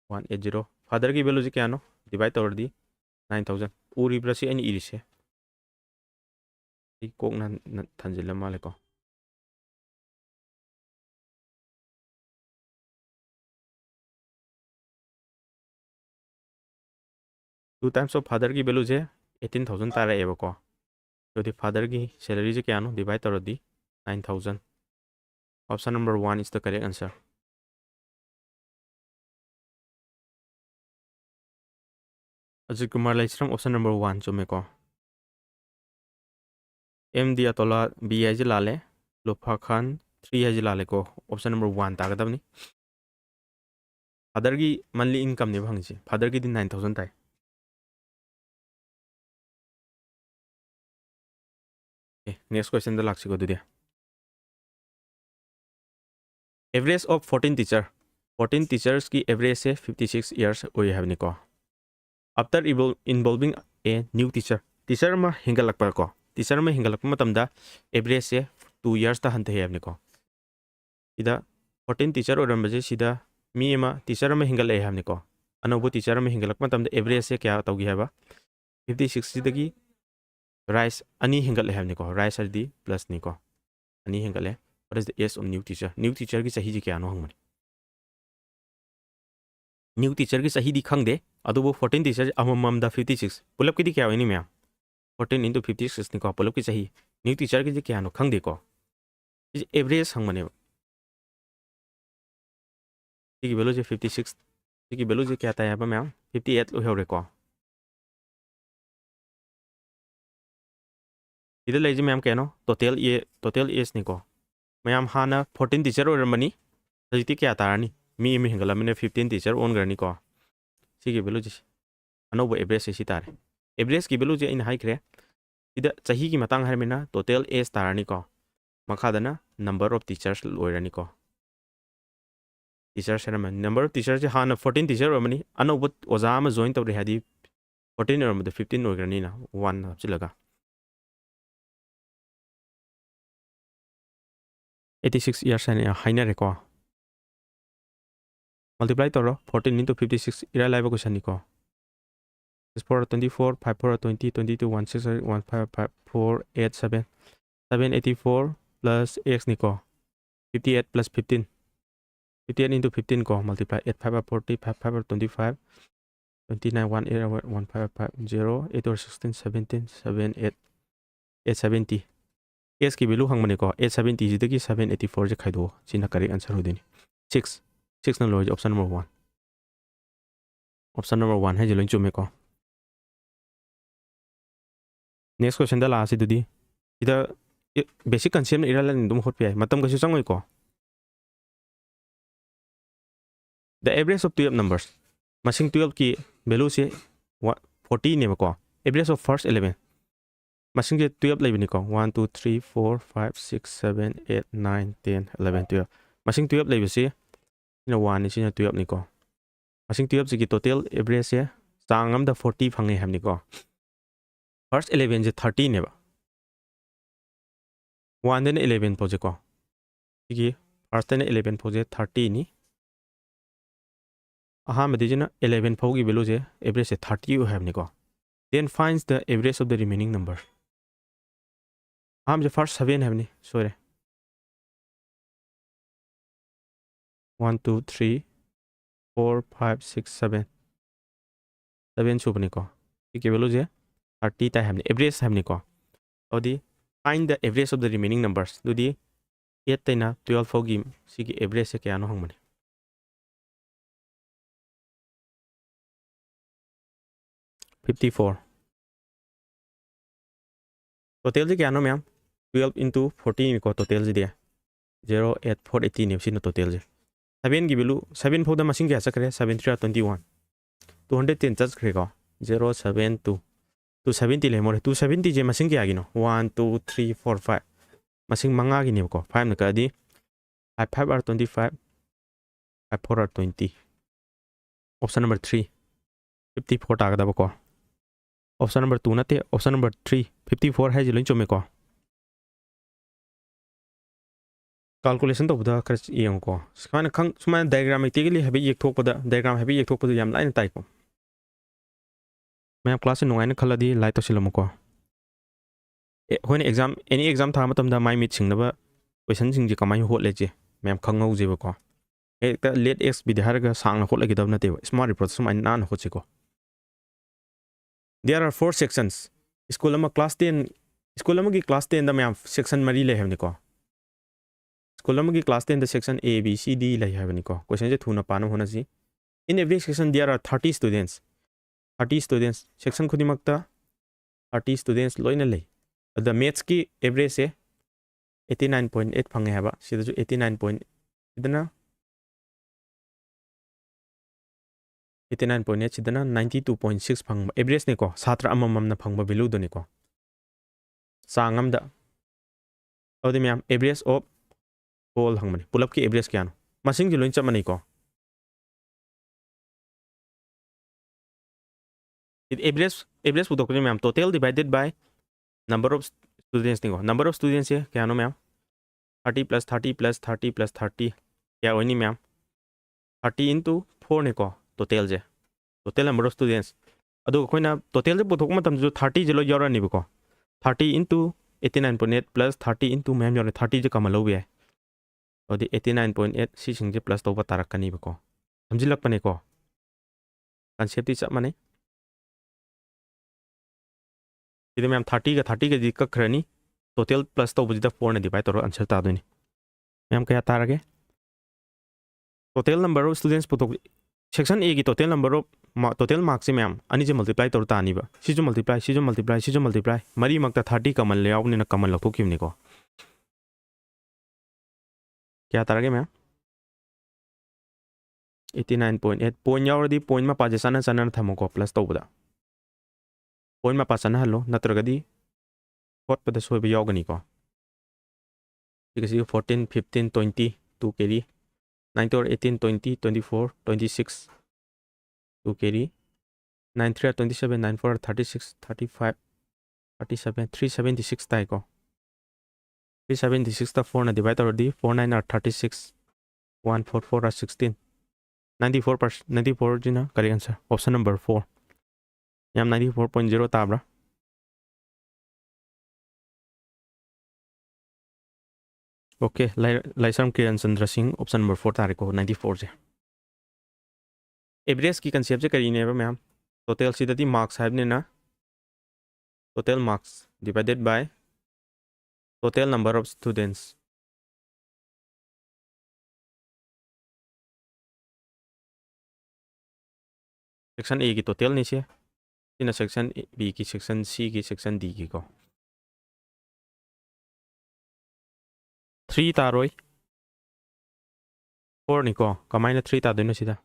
one eight zero꯫ Fatherꯒꯤ ꯚꯦꯂꯨꯁꯦ ꯀꯌꯥꯅꯣ? Divide ꯇꯧꯔꯗꯤ nine thousand꯫ ꯎꯔꯤꯕ꯭ꯔꯥ ꯁꯤ ꯑꯩꯅ ꯏꯔꯤꯁꯦ? ꯑꯩ ꯀꯣꯛꯅ ꯊꯟꯖꯤꯜꯂ ꯃꯥꯜꯂꯦꯀꯣ꯫ Two times of fatherꯒꯤ ꯚꯦꯂꯨꯁꯦ eighteen thousand ꯇꯥꯔꯛꯑꯦꯕꯀꯣ꯫ ꯑꯗꯨꯗꯤ fatherꯒꯤ salaryꯁꯦ ꯀꯌꯥꯅꯣ? Divide ꯇꯧꯔꯗꯤ nine thousand꯫ Option number one is the correct answer. Ajit Kumar Leishram, option number one ꯆꯨꯝꯃꯦꯀꯣ꯫ ꯑꯦꯝ ꯗꯤ ꯑꯇꯣꯂꯥ, B ꯍꯥꯏꯁꯦ ꯂꯥꯜꯂꯦ꯫ ꯂꯨꯐꯥ ꯈꯥꯟ, three ꯍꯥꯏꯁꯦ ꯂꯥꯜꯂꯦꯀꯣ꯫ Option number one ꯇꯥꯒꯗꯕꯅꯤ꯫ Fatherꯒꯤ monthly incomeꯅꯦꯕ ꯍꯪꯉꯤꯁꯦ꯫ Fatherꯒꯤꯗꯤ nine thousand ꯇꯥꯏ꯫ ꯑꯦ, next questionꯗ ꯂꯥꯛꯁꯤꯀꯣ ꯑꯗꯨꯗꯤ꯫ Average of fourteen teacher, fourteen teachersꯀꯤ averageꯁꯦ fifty six years ꯑꯣꯏ ꯍꯥꯏꯕꯅꯤꯀꯣ꯫ After evol- involving a new teacher, teacher ꯑꯃ ꯍꯦꯟꯒꯠꯂꯛꯄꯀꯣ, teacher ꯑꯃ ꯍꯦꯟꯒꯠꯂꯛꯄ ꯃꯇꯝꯗ averageꯁꯦ two yearsꯇ ꯍꯟꯊꯩ ꯍꯥꯏꯕꯅꯤꯀꯣ꯫ ꯁꯤꯗ fourteen teacher ꯑꯣꯏꯔꯝꯕꯁꯦ ꯁꯤꯗ ꯃꯤ ꯑꯃ, teacher ꯑꯃ ꯍꯦꯟꯒꯠꯂꯛꯑꯦ ꯍꯥꯏꯕꯅꯤꯀꯣ꯫ ꯑꯅꯧꯕ teacher ꯑꯃ ꯍꯦꯟꯒꯠꯂꯛꯄ ꯃꯇꯝꯗ averageꯁꯦ ꯀꯌꯥ ꯇꯧꯒꯦ ꯍꯥꯏꯕ? Fifty sixꯁꯤꯗꯒꯤ rise ꯑꯅꯤ ꯍꯦꯟꯒꯠꯂꯦ ꯍꯥꯏꯕꯅꯤꯀꯣ꯫ Rise ꯍꯥꯏꯗꯤ plusꯅꯤꯀꯣ꯫ ꯑꯅꯤ ꯍꯦꯟꯒꯠꯂꯦ꯫ What is the age of new teacher? New teacherꯒꯤ ꯆꯍꯤꯁꯦ ꯀꯌꯥꯅꯣ ꯍꯪꯕꯅꯤ꯫ New teacherꯒꯤ ꯆꯍꯤꯗꯤ ꯈꯪꯗꯦ, ꯑꯗꯨꯕꯨ fourteen teacher ꯑꯃꯃꯝꯗ fifty six, ꯄꯨꯂꯞꯀꯤꯗꯤ ꯀꯌꯥ ꯑꯣꯏꯅꯤ ꯃꯌꯥꯝ? Fourteen into fifty sixꯅꯤꯀꯣ, ꯄꯨꯂꯞꯀꯤ ꯆꯍꯤ꯫ New teacherꯒꯤꯁꯦ ꯀꯌꯥꯅꯣ ꯈꯪꯗꯦꯀꯣ꯫ ꯁꯤꯁꯦ average ꯍꯪꯕꯅꯦꯕ꯫ ꯁꯤꯒꯤ valueꯁꯦ fifty six꯫ ꯁꯤꯒꯤ value ꯁꯦ ꯀꯌꯥ ꯇꯥꯏ ꯍꯥꯏꯕ ꯃꯌꯥꯝ? Fifty eight ꯑꯣꯏꯍꯧꯔꯦꯀꯣ꯫ ꯁꯤꯗ ꯂꯩꯔꯤꯁꯦ ꯃꯌꯥꯝ ꯀꯌꯥꯅꯣ? Total A, total age ꯅꯤꯀꯣ꯫ ꯃꯌꯥꯝ ꯍꯥꯟꯅ fourteen teacher ꯑꯣꯏꯔꯝꯕꯅꯤ, ꯍꯧꯖꯤꯛꯇꯤ ꯀꯌꯥ ꯇꯥꯔꯅꯤ? ꯃꯤ ꯑꯃ ꯍꯦꯟꯒꯠꯂꯝꯃꯤꯅ fifteen teacher ꯑꯣꯟꯈ꯭ꯔꯅꯤꯀꯣ꯫ ꯁꯤꯒꯤ value ꯁꯦ, ꯑꯅꯧꯕ average ꯁꯦ ꯁꯤ ꯇꯥꯔꯦ꯫ Average ꯀꯤ value ꯁꯦ ꯑꯩꯅ ꯍꯥꯏꯈ꯭ꯔꯦ꯫ ꯁꯤꯗ ꯆꯍꯤꯒꯤ ꯃꯇꯥꯡ ꯍꯥꯏꯔꯃꯤꯅ total age ꯇꯥꯔꯅꯤꯀꯣ꯫ ꯃꯈꯥꯗꯅ number of teachers ꯑꯣꯏꯔꯅꯤꯀꯣ꯫ Teachers ꯍꯥꯏꯔꯝꯃꯦ꯫ Number of teachers ꯁꯦ ꯍꯥꯟꯅ fourteen teacher ꯑꯣꯏꯔꯝꯕꯅꯤ, ꯑꯅꯧꯕ ꯑꯣꯖꯥ ꯑꯃ join ꯇꯧꯔꯦ ꯍꯥꯏꯗꯤ fourteen ꯑꯣꯏꯔꯝꯕꯗꯣ fifteen ꯑꯣꯏꯈ꯭ꯔꯅꯤꯅ, one ꯍꯥꯞꯆꯤꯜꯂꯒ꯫ Eighty six years ꯍꯥꯏꯅ ꯍꯥꯏꯅꯔꯦꯀꯣ꯫ Multiply ꯇꯧꯔꯣ, fourteen into fifty six, ꯏꯔꯥꯏ ꯂꯥꯏꯕ question ꯅꯤꯀꯣ꯫ Six four twenty four, five four twenty, twenty two one six, one five five, four eight seven, seven eighty four plus x ꯅꯤꯀꯣ, fifty eight plus fifteen, fifty eight into fifteen ꯀꯣ, multiply eight five forty, five five twenty five, twenty nine, one eight, one five five, zero eight or sixteen, seventeen, seven eight, eight seventy, x ꯀꯤ value ꯍꯪꯕꯅꯤꯀꯣ꯫ Eight seventy ꯁꯤꯗꯒꯤ seven eighty four ꯁꯦ ꯈꯥꯏꯗꯣꯛꯑꯣ, ꯁꯤꯅ correct answer ꯑꯣꯏꯗꯣꯏꯅꯤ꯫ Six, six ꯅ ꯂꯣꯏꯔꯗꯤ option number one, option number one ꯍꯥꯏꯁꯦ ꯂꯣꯏ ꯆꯨꯝꯃꯦꯀꯣ꯫ Next question ꯗ ꯂꯥꯛꯑꯁꯤ ꯑꯗꯨꯗꯤ꯫ ꯁꯤꯗ basic concept ꯅ ꯏꯔꯥꯏ ꯂꯥꯏꯅ ꯑꯗꯨꯝ ꯍꯣꯠꯄ ꯌꯥꯏ, ꯃꯇꯝ ꯀꯩꯁꯨ ꯆꯪꯉꯣꯏꯀꯣ꯫ The average of twelve numbers, ꯃꯁꯤꯡ twelve ꯀꯤ value say forty ꯅꯦꯕꯀꯣ꯫ Average of first eleven, ꯃꯁꯤꯡꯁꯦ twelve ꯂꯩꯕꯅꯤꯀꯣ꯫ One, two, three, four, five, six, seven, eight, nine, ten, eleven, twelve꯫ ꯃꯁꯤꯡ twelve ꯂꯩꯕꯁꯤ ꯁꯤꯅ one ꯅꯤ, ꯁꯤꯅ twelve ꯅꯤꯀꯣ꯫ ꯃꯁꯤꯡ twelve ꯁꯤꯒꯤ total average ꯁꯦ ꯆꯥꯡ ꯑꯃꯗ forty ꯐꯪꯉꯦ ꯍꯥꯏꯕꯅꯤꯀꯣ꯫ First eleven ꯁꯦ thirty ꯅꯦꯕ꯫ One ꯗꯩꯅ eleven ꯐꯥꯎꯁꯦꯀꯣ꯫ ꯁꯤꯒꯤ first ꯇꯩꯅ eleven ꯐꯥꯎꯁꯦ thirty ꯅꯤ꯫ ꯑꯍꯥꯟꯕꯗꯒꯤꯁꯤꯅ eleven ꯐꯥꯎꯒꯤ value ꯁꯦ, average ꯁꯦ thirty ꯑꯣꯏ ꯍꯥꯏꯕꯅꯤꯀꯣ꯫ Then finds the average of the remaining number. ꯑꯍꯥꯟꯕꯁꯦ first seven ꯍꯥꯏꯕꯅꯤ, ꯁꯣꯏꯔꯦ꯫ One, two, three, four, five, six, seven, seven ꯁꯨꯕꯅꯤꯀꯣ꯫ ꯁꯤꯒꯤ value ꯁꯦ thirty ꯇꯥꯏ ꯍꯥꯏꯕꯅꯤ, average ꯍꯥꯏꯕꯅꯤꯀꯣ꯫ ꯑꯗꯨꯗꯤ find the average of the remaining numbers, ꯑꯗꯨꯗꯤ eight ꯇꯩꯅ twelve ꯐꯥꯎꯒꯤ ꯁꯤꯒꯤ average ꯁꯦ ꯀꯌꯥꯅꯣ ꯍꯪꯕꯅꯤ꯫ fifty four. Totalꯁꯦ ꯀꯌꯥꯅꯣ ꯃꯌꯥꯝ? Twelve into forty ꯅꯤꯀꯣ totalꯁꯤꯗꯤ꯫ Zero eight four eighty ꯅꯦꯕ ꯁꯤꯅ totalꯁꯦ꯫ Sevenꯒꯤ value, seven ꯐꯥꯎꯗ ꯃꯁꯤꯡ ꯀꯌꯥ ꯆꯠꯈ꯭ꯔꯦ? Seven three are twenty one. Two hundred ten ꯆꯠꯈ꯭ꯔꯦꯀꯣ꯫ Zero seven two. Two seventy ꯂꯩꯔꯝꯃꯔꯦ꯫ Two seventyꯁꯦ ꯃꯁꯤꯡ ꯀꯌꯥꯒꯤꯅꯣ? One, two, three, four, five. ꯃꯁꯤꯡ ꯃꯉꯥꯒꯤꯅꯦꯕꯀꯣ꯫ Fiveꯅ ꯀꯛꯑꯗꯤ five five are twenty five, five four are twenty. Option number three, fifty four ꯇꯥꯒꯗꯕꯀꯣ꯫ Option number two ꯅꯠꯇꯦ, option number three, fifty four ꯍꯥꯏꯁꯦ ꯂꯣꯏ ꯆꯨꯝꯃꯦꯀꯣ꯫ Calculation ꯇꯧꯕꯗ ꯈꯔ ꯌꯦꯡꯉꯨꯀꯣ꯫ ꯁꯨꯃꯥꯏꯅ ꯈꯪ-, ꯁꯨꯃꯥꯏꯅ diagram ꯃꯩꯇꯩꯒꯤ ꯍꯥꯏꯐꯦꯠ ꯌꯦꯛꯊꯣꯛꯄꯗ, diagram ꯍꯥꯏꯐꯦꯠ ꯌꯦꯛꯊꯣꯛꯄꯗ ꯌꯥꯝ ꯂꯥꯏꯅ ꯇꯥꯏꯀꯣ꯫ ꯃꯌꯥꯝ classꯁꯦ ꯅꯨꯡꯉꯥꯏꯅ ꯈꯜꯂꯗꯤ like ꯇꯧꯁꯤꯜꯂꯝꯃꯨꯀꯣ꯫ ꯑꯦ, ꯑꯩꯈꯣꯏꯅ exam, any exam ꯊꯥꯕ ꯃꯇꯝꯗ ꯃꯥꯏ ꯃꯤꯠ ꯁꯤꯡꯅꯕ questionꯁꯤꯡꯁꯦ ꯀꯃꯥꯏꯅ ꯍꯣꯠꯂꯦꯁꯦ ꯃꯌꯥꯝ ꯈꯪꯍꯧꯁꯦꯕꯀꯣ꯫ ꯍꯦꯛꯇ let X be ꯗꯤ ꯍꯥꯏꯔꯒ ꯁꯥꯡꯅ ꯍꯣꯠꯂꯒꯗꯕ ꯅꯠꯇꯦꯕ꯫ Smart approach ꯁꯨꯃꯥꯏꯅ ꯅꯥꯟꯅ ꯍꯣꯠꯁꯤꯀꯣ꯫ There are four sections. School ꯑꯃ class ten, school ꯑꯃꯒꯤ class tenꯗ ꯃꯌꯥꯝ section ꯃꯔꯤ ꯂꯩ ꯍꯥꯏꯕꯅꯤꯀꯣ꯫ School ꯑꯃꯒꯤ class tenꯗ section A, B, C, D ꯂꯩ ꯍꯥꯏꯕꯅꯤꯀꯣ꯫ Questionꯁꯦ ꯊꯨꯅ ꯄꯥꯅꯕ ꯍꯣꯠꯅꯁꯤ꯫ In every section there are thirty students. Thirty students, section ꯈꯨꯗꯤꯡꯃꯛꯇ thirty students ꯂꯣꯏꯅ ꯂꯩ꯫ ꯑꯗ mathsꯀꯤ averageꯁꯦ eighty nine point eight ꯐꯪꯉꯦ ꯍꯥꯏꯕ꯫ ꯁꯤꯗꯁꯨ eighty nine point, ꯁꯤꯗꯅ eighty nine point eight, ꯁꯤꯗꯅ ninety two point six ꯐꯪꯕ averageꯅꯤꯀꯣ꯫ ꯁꯥꯇ꯭ꯔ ꯑꯃꯃꯝꯅ ꯐꯪꯕ valueꯗꯨꯅꯤꯀꯣ꯫ ꯆꯥꯡ ꯑꯃꯗ꯫ ꯑꯗꯨꯗꯤ ꯃꯌꯥꯝ, average of all ꯍꯪꯕꯅꯤ꯫ ꯄꯨꯂꯞꯀꯤ average ꯀꯌꯥꯅꯣ? ꯃꯁꯤꯡꯁꯦ ꯂꯣꯏ ꯆꯞ ꯃꯥꯟꯅꯩꯀꯣ꯫ Average, average ꯄꯨꯊꯣꯛꯄꯁꯦ ꯃꯌꯥꯝ, total divided by number of studentsꯅꯤꯀꯣ꯫ Number of studentsꯁꯦ ꯀꯌꯥꯅꯣ ꯃꯌꯥꯝ? Thirty plus thirty plus thirty plus thirty꯫ ꯀꯌꯥ ꯑꯣꯏꯅꯤ ꯃꯌꯥꯝ? Thirty into fourꯅꯤꯀꯣ totalꯁꯦ, total number of students꯫ ꯑꯗꯨꯒ ꯑꯩꯈꯣꯏꯅ totalꯁꯦ ꯄꯨꯊꯣꯛꯄ ꯃꯇꯝꯗꯁꯨ thirtyꯁꯦ ꯂꯣꯏ ꯌꯥꯎꯔꯛꯑꯅꯤꯕꯀꯣ꯫ Thirty into eighty nine point eight plus thirty into ꯃꯌꯥꯝ ꯌꯥꯎꯔꯦ, thirtyꯁꯦ common ꯂꯧꯕ ꯌꯥꯏ꯫ ꯑꯗꯨꯗꯤ eighty nine point eight ꯁꯤꯁꯤꯡꯁꯦ plus ꯇꯧꯕ ꯇꯥꯔꯛꯀꯅꯤꯕꯀꯣ꯫ ꯁꯝꯖꯤꯜꯂꯛꯄꯅꯦꯀꯣ꯫ Conceptꯇꯤ ꯆꯞ ꯃꯥꯟꯅꯩ꯫ ꯁꯤꯗ ꯃꯌꯥꯝ thirtyꯒ thirtyꯒꯗꯤ ꯀꯛꯈ꯭ꯔꯅꯤ꯫ Total plus ꯇꯧꯕꯁꯤꯗ fourꯅ divide ꯇꯧꯔꯒ answer ꯇꯥꯗꯣꯏꯅꯤ꯫ ꯃꯌꯥꯝ ꯀꯌꯥ ꯇꯥꯔꯒꯦ? Total number of students ꯄꯨꯊꯣꯛ-, section Aꯒꯤ total number of ꯃꯥ ꯇꯣꯇꯦꯜ ꯃꯥꯔꯛꯁꯦ ꯃꯌꯥꯝ ꯑꯅꯤꯁꯦ ꯃꯜꯇꯤꯄ꯭ꯂꯥꯏ ꯇꯧꯔ ꯇꯥꯅꯤꯕ꯫ ꯁꯤꯁꯨ ꯃꯜꯇꯤꯄ꯭ꯂꯥꯏ, ꯁꯤꯁꯨ ꯃꯜꯇꯤꯄ꯭ꯂꯥꯏ, ꯁꯤꯁꯨ ꯃꯜꯇꯤꯄ꯭ꯂꯥꯏ, ꯃꯔꯤꯃꯛꯇ ꯊꯥꯔꯇꯤ ꯀꯃꯟ ꯌꯥꯎꯕꯅꯤꯅ ꯀꯃꯟ ꯂꯧꯊꯣꯛꯈꯤꯕꯅꯤꯀꯣ꯫ ꯀꯌꯥ ꯇꯥꯔꯒꯦ ꯃꯌꯥꯝ? Eighty nine point eight. Point ꯌꯥꯎꯔꯗꯤ ꯄꯣꯏꯟ ꯃꯄꯥꯁꯦ ꯆꯥꯟꯅ ꯆꯥꯟꯅꯅ ꯊꯝꯃꯣꯀꯣ, ꯄ꯭ꯂꯁ ꯇꯧꯕꯗ꯫ ꯄꯣꯏꯟ ꯃꯄꯥ ꯆꯥꯟꯅꯍꯜꯂꯣ, ꯅꯠꯇ꯭ꯔꯒꯗꯤ ꯍꯣꯠꯄꯗ ꯁꯣꯏꯕ ꯌꯥꯎꯒꯅꯤꯀꯣ꯫ ꯁꯤꯒꯤꯁꯤ fourteen, fifteen, twenty, two carry, nine to eighteen, twenty, twenty-four, twenty-six, two carry, nine three twenty-seven, nine four thirty-six, thirty-five, thirty-seven, three seventy-six ꯇꯥꯏꯀꯣ꯫ Three seventy-six ꯇ four ꯅ divide ꯇꯧꯔꯗꯤ, four nine thirty-six, one four four sixteen, ninety-four percent, ninety-four ꯁꯤꯅ correct answer, option number four꯫ ꯌꯥꯝ ninety-four point zero ꯇꯥꯕ꯭ꯔꯥ? Okay, ꯂꯥꯏ-, ꯂꯥꯏꯁ꯭ꯔꯝ ꯀꯤꯔꯟ ꯆꯟꯗ꯭ꯔ ꯁꯤꯡ, option number four ꯇꯥꯔꯦꯀꯣ, ninety-four ꯁꯦ꯫ Average ꯀꯤ concept ꯁꯦ ꯀꯔꯤꯅꯦꯕ ꯃꯌꯥꯝ? Total ꯁꯤꯗꯗꯤ marks ꯍꯥꯏꯕꯅꯤꯅ, total marks divided by total number of students꯫ Section A ꯒꯤ total ꯅꯤ ꯁꯦ꯫ ꯁꯤꯅ section B ꯒꯤ, section C ꯒꯤ, section D ꯒꯤꯀꯣ꯫ Three ꯇꯥꯔꯣꯏ꯫ Four ꯅꯤꯀꯣ꯫ ꯀꯃꯥꯏꯅ three ꯇꯥꯗꯣꯏꯅꯣ ꯁꯤꯗ?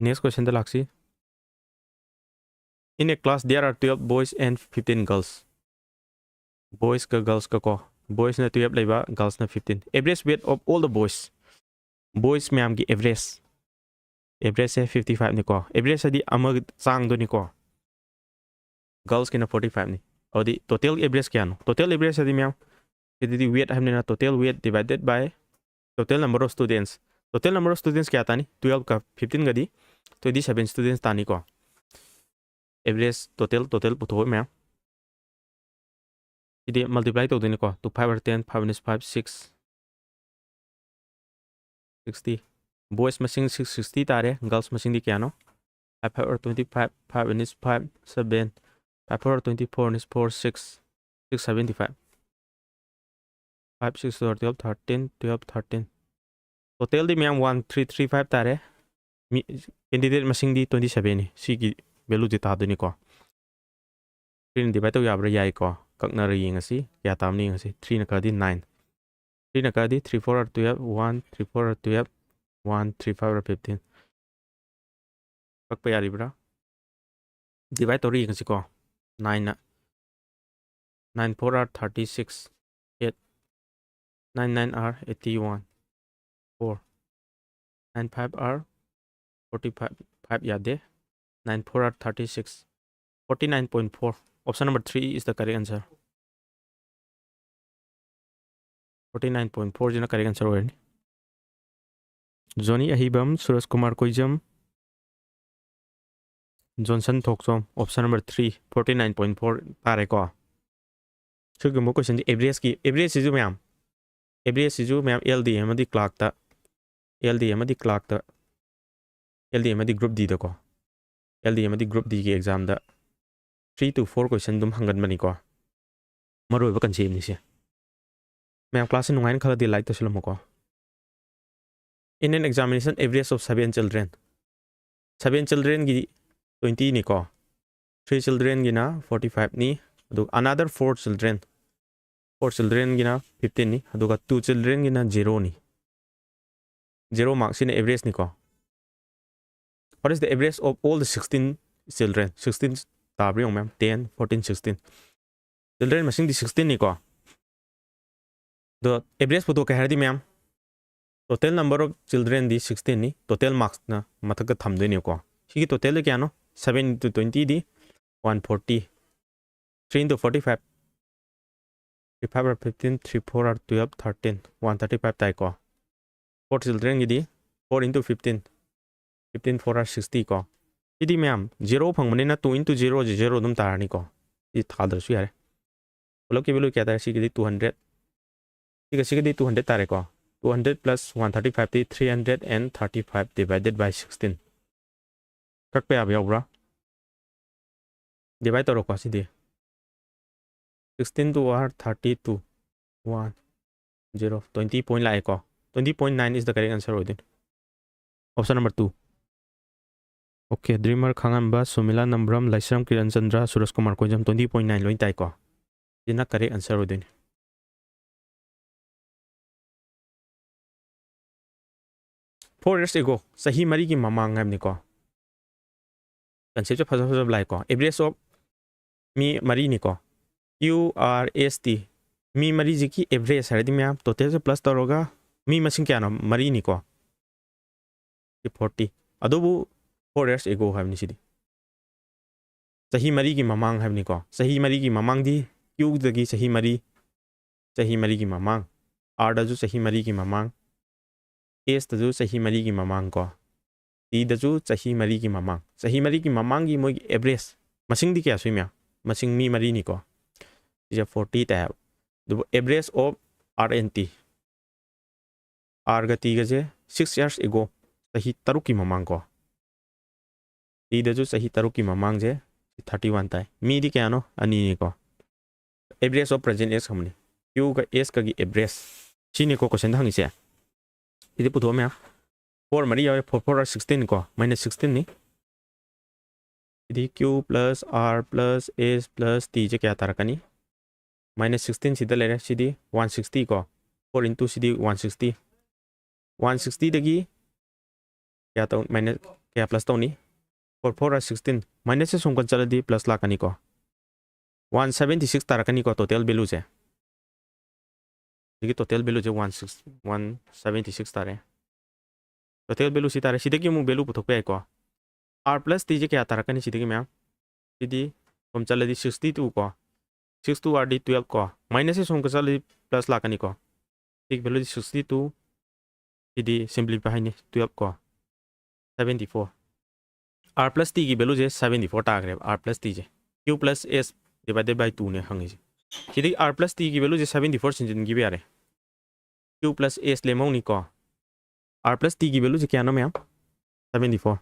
Next question the ꯂꯥꯛꯁꯤ꯫ In a class, there are twelve boys and fifteen girls. Boys ꯀ girls ꯀ ꯀꯣ꯫ Boys ꯅ twelve ꯂꯩꯕ, girls ꯅ fifteen꯫ Average weight of all the boys. Boys ꯃꯌꯥꯝꯒꯤ average꯫ Average ꯁꯦ fifty five ꯅꯤꯀꯣ꯫ Average ꯍꯥꯏꯗꯤ ꯑꯃ ꯆꯥꯡꯗꯨꯅꯤꯀꯣ꯫ Girls ꯀꯤꯅ forty five ꯅꯤ꯫ ꯑꯗꯨꯗꯤ total average ꯀꯌꯥꯅꯣ? Total average ꯍꯥꯏꯗꯤ ꯃꯌꯥꯝ, ꯁꯤꯗꯗꯤ weight ꯍꯥꯏꯕꯅꯤꯅ, total weight divided by total number of students꯫ Total number of students ꯀꯌꯥ ꯇꯥꯅꯤ? Twelve ꯀ fifteen ꯒꯗꯤ twenty seven students ꯇꯥꯅꯤꯀꯣ꯫ Average total, total ꯄꯨꯊꯣꯛꯑꯣ ꯃꯌꯥꯝ꯫ ꯁꯤꯗꯤ multiply ꯇꯧꯗꯣꯏꯅꯤꯀꯣ꯫ Two five are ten, five one is five, six, sixty꯫ Boys ꯃꯁꯤꯡ six sixty ꯇꯥꯔꯦ꯫ Girls ꯃꯁꯤꯡꯗꯤ ꯀꯌꯥꯅꯣ? Five five are twenty five, five one is five, seven, five four are twenty four, one is four, six, six seventy five, five six are twelve, thirteen, twelve, thirteen, Total ꯗꯤ ꯃꯌꯥꯝ one three three five ꯇꯥꯔꯦ꯫ ꯃꯤ, candidate ꯃꯁꯤꯡꯗꯤ twenty seven ꯅꯤ꯫ ꯁꯤꯒꯤ value ꯁꯦ ꯇꯥꯗꯣꯏꯅꯤꯀꯣ꯫ Three ꯅ divide ꯇꯧ ꯌꯥꯕ꯭ꯔꯥ? ꯌꯥꯏꯀꯣ꯫ ꯀꯛꯅꯔ ꯌꯦꯡꯉꯁꯤ꯫ ꯀꯌꯥ ꯇꯥꯕꯅꯤ ꯌꯦꯡꯉꯁꯤ꯫ Three ꯅ ꯀꯛꯑꯗꯤ nine꯫ Three ꯅ ꯀꯛꯑꯗꯤ three four are twelve, one, three four are twelve, one, three five are fifteen꯫ ꯀꯛꯄ ꯌꯥꯔꯤꯕ꯭ꯔꯥ? Divide ꯇꯧꯔ ꯌꯦꯡꯉꯁꯤꯀꯣ꯫ Nine ꯅ, nine four are thirty six, eight, nine nine are eighty one, four, nine five are forty five, five ꯌꯥꯗꯦ, nine four are thirty six, forty nine point four, option number three is the correct answer꯫ Forty nine point four ꯁꯤꯅ correct answer ꯑꯣꯏꯔꯅꯤ꯫ ꯖꯣꯅꯤ ꯑꯍꯤꯕꯝ, ꯁꯨꯔꯖ Kumar ꯀꯣꯏꯖꯝ, Johnson ꯊꯣꯛꯆꯣꯝ, option number three, forty nine point four ꯇꯥꯔꯦꯀꯣ꯫ ꯁꯤꯒꯨꯝꯕ question ꯁꯦ average ꯀꯤ, average ꯁꯤꯁꯨ ꯃꯌꯥꯝ, average ꯁꯤꯁꯨ ꯃꯌꯥꯝ L D A ꯑꯃꯗꯤ clerk ꯇ, L D A ꯑꯃꯗꯤ clerk ꯇ, L D A ꯑꯃꯗꯤ group D ꯗꯀꯣ, L D A ꯑꯃꯗꯤ group D ꯒꯤ exam the three to four question ꯑꯗꯨꯝ ꯍꯪꯒꯟꯕꯅꯤꯀꯣ꯫ ꯃꯔꯨꯑꯣꯏꯕ concept ꯅꯤ ꯁꯦ꯫ ꯃꯌꯥꯝ class ꯁꯦ ꯅꯨꯡꯉꯥꯏꯅ ꯈꯜꯂꯗꯤ like ꯇꯧꯁꯤꯜꯂꯝꯃꯨꯀꯣ꯫ In an examination, average of seven children, seven children ꯒꯤ twenty ꯅꯤꯀꯣ, three children ꯒꯤꯅ forty five ꯅꯤ, ꯑꯗꯨꯒ another four children, four children ꯒꯤꯅ fifteen ꯅꯤ, ꯑꯗꯨꯒ two children ꯒꯤꯅ zero ꯅꯤ꯫ Zero mark ꯁꯤꯅ average ꯅꯤꯀꯣ꯫ What is the average of all the sixteen children? Sixteen ꯇꯥꯕ꯭ꯔꯥ ꯌꯦꯡꯉꯣ ꯃꯌꯥꯝ꯫ Ten, fourteen, sixteen꯫ Children ꯃꯁꯤꯡꯗꯤ sixteen ꯅꯤꯀꯣ꯫ ꯑꯗꯣ average ꯄꯨꯊꯣꯛꯀꯦ ꯍꯥꯏꯔꯗꯤ ꯃꯌꯥꯝ, total number of children D sixteen ꯅꯤ, total marks ꯅ ꯃꯊꯛꯇ ꯊꯝꯗꯣꯏꯅꯦꯀꯣ꯫ ꯁꯤꯒꯤ total ꯗꯤ ꯀꯌꯥꯅꯣ? Seven into twenty D one forty, three into forty five, three five are fifteen, three four are twelve, thirteen, one thirty five ꯇꯥꯏꯀꯣ꯫ Four children ꯒꯤꯗꯤ four into fifteen, fifteen four are sixty ꯀꯣ꯫ ꯁꯤꯗꯤ ꯃꯌꯥꯝ zero ꯐꯪꯕꯅꯤꯅ two into zero ꯁꯤ zero ꯑꯗꯨꯝ ꯇꯥꯔꯅꯤꯀꯣ꯫ ꯁꯤ ꯊꯥꯗ꯭ꯔꯁꯨ ꯌꯥꯔꯦ꯫ ꯄꯨꯂꯞꯀꯤ value ꯀꯌꯥ ꯇꯥꯔꯦ? ꯁꯤꯒꯤꯗꯤ two hundred꯫ ꯁꯤꯒ ꯁꯤꯒꯗꯤ two hundred ꯇꯥꯔꯦꯀꯣ꯫ Two hundred plus one thirty five T three hundred and thirty five divided by sixteen꯫ ꯀꯛꯄ ꯌꯥꯕ ꯌꯥꯎꯕ꯭ꯔꯥ? Divide ꯇꯧꯔꯣꯀꯣ CD. Sixteen two are thirty two, one, zero, twenty point ꯂꯥꯛꯑꯦꯀꯣ꯫ Twenty point nine is the correct answer ꯑꯣꯏꯗꯣꯏꯅꯤ꯫ Option number two. Okay, Dreamer ꯈꯥꯡꯉꯝꯕ, ꯁꯨꯃꯤꯂꯥ ꯅꯝꯕ꯭ꯔꯝ, ꯂꯥꯏꯁ꯭ꯔꯝ ꯀꯤꯔꯟ ꯆꯟꯗ꯭ꯔ, ꯁꯨꯔꯖ Kumar ꯀꯣꯏꯖꯝ, twenty point nine ꯂꯣꯏ ꯇꯥꯏꯀꯣ꯫ ꯁꯤꯅ correct answer ꯑꯣꯏꯗꯣꯏꯅꯤ꯫ Four years ago, ꯆꯍꯤ ꯃꯔꯤꯒꯤ ꯃꯃꯥꯡ ꯍꯥꯏꯕꯅꯤꯀꯣ꯫ Concept ꯁꯦ ꯐꯖ ꯐꯖꯕ ꯂꯥꯛꯑꯦꯀꯣ꯫ Average of me ꯃꯔꯤꯅꯤꯀꯣ꯫ Q R S T, me ꯃꯔꯤꯁꯤꯒꯤ average ꯍꯥꯏꯔꯗꯤ ꯃꯌꯥꯝ, total ꯁꯦ plus ꯇꯧꯔꯒ ꯃꯤ ꯃꯁꯤꯡ ꯀꯌꯥꯅꯣ? ꯃꯔꯤꯅꯤꯀꯣ꯫ Forty꯫ ꯑꯗꯨꯕꯨ four years ago ꯍꯥꯏꯕꯅꯤ ꯁꯤꯗꯤ꯫ ꯆꯍꯤ ꯃꯔꯤꯒꯤ ꯃꯃꯥꯡ ꯍꯥꯏꯕꯅꯤꯀꯣ꯫ ꯆꯍꯤ ꯃꯔꯤꯒꯤ ꯃꯃꯥꯡꯗꯤ Q ꯗꯒꯤ ꯆꯍꯤ ꯃꯔꯤ, ꯆꯍꯤ ꯃꯔꯤꯒꯤ ꯃꯃꯥꯡ꯫ R ꯗꯁꯨ ꯆꯍꯤ ꯃꯔꯤꯒꯤ ꯃꯃꯥꯡ꯫ S ꯇꯁꯨ ꯆꯍꯤ ꯃꯔꯤꯒꯤ ꯃꯃꯥꯡ ꯀꯣ꯫ T ꯗꯁꯨ ꯆꯍꯤ ꯃꯔꯤꯒꯤ ꯃꯃꯥꯡ꯫ ꯆꯍꯤ ꯃꯔꯤꯒꯤ ꯃꯃꯥꯡꯒꯤ ꯃꯣꯏꯒꯤ average꯫ ꯃꯁꯤꯡꯗꯤ ꯀꯌꯥ ꯁꯨꯏ ꯃꯌꯥꯝ? ꯃꯁꯤꯡ ꯃꯤ ꯃꯔꯤꯅꯤꯀꯣ꯫ ꯁꯤꯁꯦ forty ꯇꯥꯏ ꯍꯥꯏꯕ꯫ ꯑꯗꯨꯕꯨ average of R and T꯫ R ꯒ T ꯒꯁꯦ six years ago, ꯆꯍꯤ ꯇꯔꯨꯛꯀꯤ ꯃꯃꯥꯡ ꯀꯣ꯫ T ꯗꯁꯨ ꯆꯍꯤ ꯇꯔꯨꯛꯀꯤ ꯃꯃꯥꯡꯁꯦ thirty one ꯇꯥꯏ꯫ ꯃꯤꯗꯤ ꯀꯌꯥꯅꯣ? ꯑꯅꯤꯅꯤꯀꯣ꯫ Average of present age ꯍꯪꯕꯅꯤ꯫ Q ꯒ S ꯀꯒꯤ average꯫ ꯁꯤꯅꯤꯀꯣ question ꯗ ꯍꯪꯉꯤꯁꯦ꯫ ꯁꯤꯗꯤ ꯄꯨꯊꯣꯛꯑꯣ ꯃꯌꯥꯝ꯫ Four ꯃꯔꯤ ꯌꯥꯎꯔꯦ, four four are sixteen ꯀꯣ, minus sixteen ꯅꯤ꯫ ꯁꯤꯗꯤ Q plus R plus S plus T ꯁꯦ ꯀꯌꯥ ꯇꯥꯔꯛꯀꯅꯤ? Minus sixteen ꯁꯤꯗ ꯂꯩꯔꯦ, ꯁꯤꯗꯤ one sixty ꯀꯣ, four into ꯁꯤꯗꯤ one sixty꯫ One sixty ꯗꯒꯤ ꯀꯌꯥ ꯇꯧ-, minus, ꯀꯌꯥ plus ꯇꯧꯅꯤ? Four four are sixteen꯫ Minus ꯁꯦ ꯁꯣꯝ ꯀꯟ ꯆꯠꯂꯗꯤ plus ꯂꯥꯛꯀꯅꯤꯀꯣ꯫ One seventy six ꯇꯥꯔꯛꯀꯅꯤꯀꯣ total value ꯁꯦ꯫ ꯁꯤꯒꯤ total value ꯁꯦ one six, one seventy six ꯇꯥꯔꯦ꯫ Total value ꯁꯤ ꯇꯥꯔꯦ꯫ ꯁꯤꯗꯒꯤ ꯑꯃꯨꯛ value ꯄꯨꯊꯣꯛꯄ ꯌꯥꯏꯀꯣ꯫ R plus T ꯁꯦ ꯀꯌꯥ ꯇꯥꯔꯛꯀꯅꯤ ꯁꯤꯗꯒꯤ ꯃꯌꯥꯝ? ꯁꯤꯗꯤ ꯁꯣꯝ ꯆꯠꯂꯗꯤ sixty two ꯀꯣ꯫ Six two R ꯗꯤ twelve ꯀꯣ꯫ Minus ꯁꯦ ꯁꯣꯝꯒ ꯆꯠꯂꯗꯤ plus ꯂꯥꯛꯀꯅꯤꯀꯣ꯫ ꯁꯤꯒꯤ value ꯗꯤ sixty two꯫ ꯁꯤꯗꯤ simplify ꯅꯤ, twelve ꯀꯣ꯫ Seventy four꯫ R plus T ꯒꯤ value say seventy four ꯇꯥꯈ꯭ꯔꯦꯕ, R plus T say. Q plus S divided by two ꯅꯦ ꯍꯪꯉꯤꯁꯦ꯫ ꯁꯤꯗꯒꯤ R plus T ꯒꯤ value ꯁꯦ seventy four ꯁꯤꯟꯖꯤꯟꯈꯤꯕ ꯌꯥꯔꯦ꯫ Q plus S ꯂꯦꯝꯍꯧꯅꯤꯀꯣ꯫ R plus T ꯒꯤ value ꯁꯦ ꯀꯌꯥꯅꯣ ꯃꯌꯥꯝ? Seventy four꯫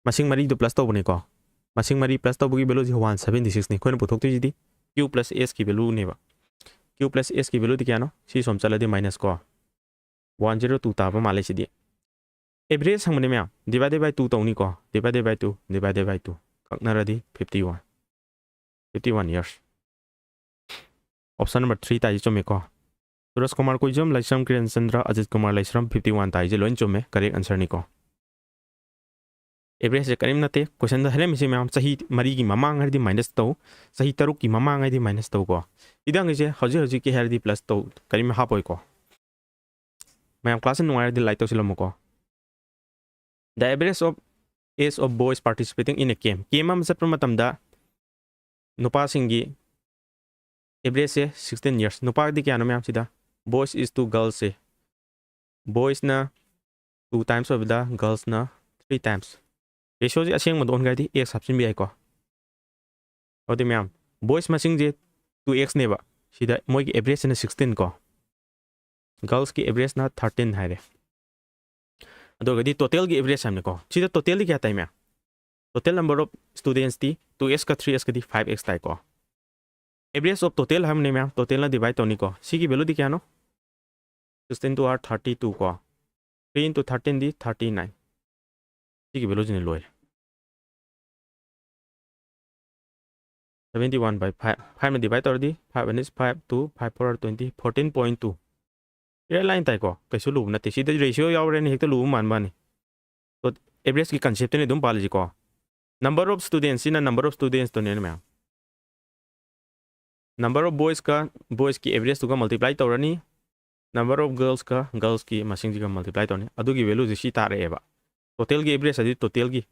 ꯃꯁꯤꯡ ꯃꯔꯤꯗꯣ plus ꯇꯧꯕꯅꯤꯀꯣ꯫ ꯃꯁꯤꯡ ꯃꯔꯤ plus ꯇꯧꯕꯒꯤ value ꯁꯦ one seventy six ꯅꯤ꯫ ꯑꯩꯈꯣꯏꯅ ꯄꯨꯊꯣꯛꯇꯣꯏꯁꯤꯗꯤ Q plus S ꯀꯤ value ꯅꯦꯕ꯫ Q plus S ꯀꯤ value ꯗꯤ ꯀꯌꯥꯅꯣ? ꯁꯤ ꯁꯣꯝ ꯆꯠꯂꯗꯤ minus ꯀꯣ꯫ One zero two ꯇꯥꯕ ꯃꯥꯜꯂꯦ ꯁꯤꯗꯤ꯫ Average ꯍꯪꯕꯅꯦ ꯃꯌꯥꯝ, divided by two ꯇꯧꯅꯤꯀꯣ, divided by two, divided by two, ꯀꯛꯅꯔꯗꯤ fifty one, fifty one years꯫ Option number three ꯇꯥꯏꯁꯦ ꯆꯨꯝꯃꯦꯀꯣ꯫ Suraj Kumar ꯀꯣꯏꯖꯝ, Laishram Kiran Chandra, Ajit Kumar Laishram, fifty one ꯇꯥꯏꯁꯦ ꯂꯣꯏ ꯆꯨꯝꯃꯦ, correct answer ꯅꯤꯀꯣ꯫ Average ꯁꯦ ꯀꯔꯤꯝ ꯅꯠꯇꯦ, question ꯗ ꯍꯥꯏꯔꯝꯃꯤꯁꯦ ꯃꯌꯥꯝ, ꯆꯍꯤ ꯃꯔꯤꯒꯤ ꯃꯃꯥꯡ ꯍꯥꯏꯔꯗꯤ minus ꯇꯧ, ꯆꯍꯤ ꯇꯔꯨꯛꯀꯤ ꯃꯃꯥꯡ ꯍꯥꯏꯗꯤ minus ꯇꯧꯀꯣ꯫ ꯁꯤꯗ ꯍꯪꯉꯤꯁꯦ ꯍꯧꯖꯤꯛ ꯍꯧꯖꯤꯛꯀꯤ ꯍꯥꯏꯔꯗꯤ plus ꯇꯧ, ꯀꯔꯤꯝ ꯍꯥꯞꯄꯣꯏꯀꯣ꯫ ꯃꯌꯥꯝ class ꯅꯨꯡꯉꯥꯏꯔꯗꯤ like ꯇꯧꯁꯤꯜꯂꯝꯃꯨꯀꯣ꯫ The average of age of boys participating in a camp꯫ Camp ꯑꯃ ꯆꯠꯄ ꯃꯇꯝꯗ ꯅꯨꯄꯥꯁꯤꯡꯒꯤ average ꯁꯦ sixteen years꯫ ꯅꯨꯄꯥꯗꯤ ꯀꯌꯥꯅꯣ ꯃꯌꯥꯝꯁꯤꯗ? Boys is to girls say, boys ꯅ two times ꯑꯣꯏꯕꯗ girls ꯅ three times꯫ Ratio ꯁꯦ ꯑꯁꯦꯡꯕꯗ ꯑꯣꯟꯈ꯭ꯔꯗꯤ X ꯍꯥꯞꯆꯤꯟꯕ ꯌꯥꯏꯀꯣ꯫ ꯑꯗꯨꯗꯤ ꯃꯌꯥꯝ, boys ꯃꯁꯤꯡꯁꯦ two X ꯅꯦꯕ, ꯁꯤꯗ ꯃꯣꯏꯒꯤ average ꯁꯤꯅ sixteen ꯀꯣ, girls ꯀꯤ average ꯅ thirteen ꯍꯥꯏꯔꯦ꯫ ꯑꯗꯨ ꯑꯣꯏꯔꯒꯗꯤ total ꯒꯤ average ꯍꯥꯏꯕꯅꯤꯀꯣ꯫ ꯁꯤꯗ total ꯗꯤ ꯀꯌꯥ ꯇꯥꯏ ꯃꯌꯥꯝ? Total number of students T two X ꯀ three X ꯀꯗꯤ five X ꯇꯥꯏꯀꯣ꯫ Average of total ꯍꯥꯏꯕꯅꯤ ꯃꯌꯥꯝ, total ꯅ divide ꯇꯧꯅꯤꯀꯣ꯫ ꯁꯤꯒꯤ value ꯗꯤ ꯀꯌꯥꯅꯣ? Sixteen two are thirty two ꯀꯣ, three into thirteen ꯗꯤ thirty nine꯫ ꯁꯤꯒꯤ value ꯁꯤꯅ ꯂꯣꯏꯔꯦ꯫ Seventy one by five, five ꯅ divide ꯇꯧꯔꯗꯤ five one is five, two, five four are twenty, fourteen point two꯫ Straight line ꯇꯥꯏꯀꯣ, ꯀꯩꯁꯨ ꯂꯨꯕ ꯅꯠꯇꯦ꯫ ꯁꯤꯗ ratio ꯌꯥꯎꯔꯦꯅ ꯍꯦꯛꯇ ꯂꯨꯕ ꯃꯥꯟꯕ ꯋꯥꯅꯤ꯫ ꯑꯗꯣ average ꯀꯤ concept ꯇꯨꯅꯤ ꯑꯗꯨꯝ ꯄꯥꯜꯂꯤꯁꯤꯀꯣ꯫ Number of students ꯁꯤꯅ number of students ꯇꯨꯅꯦꯅ ꯃꯌꯥꯝ꯫ Number of boys ꯀ boys ꯀꯤ average ꯇꯨꯒ multiply ꯇꯧꯔꯅꯤ, number of girls ꯀ girls ꯀꯤ ꯃꯁꯤꯡꯁꯤꯒ multiply ꯇꯧꯔꯅꯤ, ꯑꯗꯨꯒꯤ value ꯁꯤ ꯁꯤ ꯇꯥꯔꯛꯑꯦꯕ꯫ Total ꯒꯤ average ꯍꯥꯏꯗꯤ total ꯒꯤ,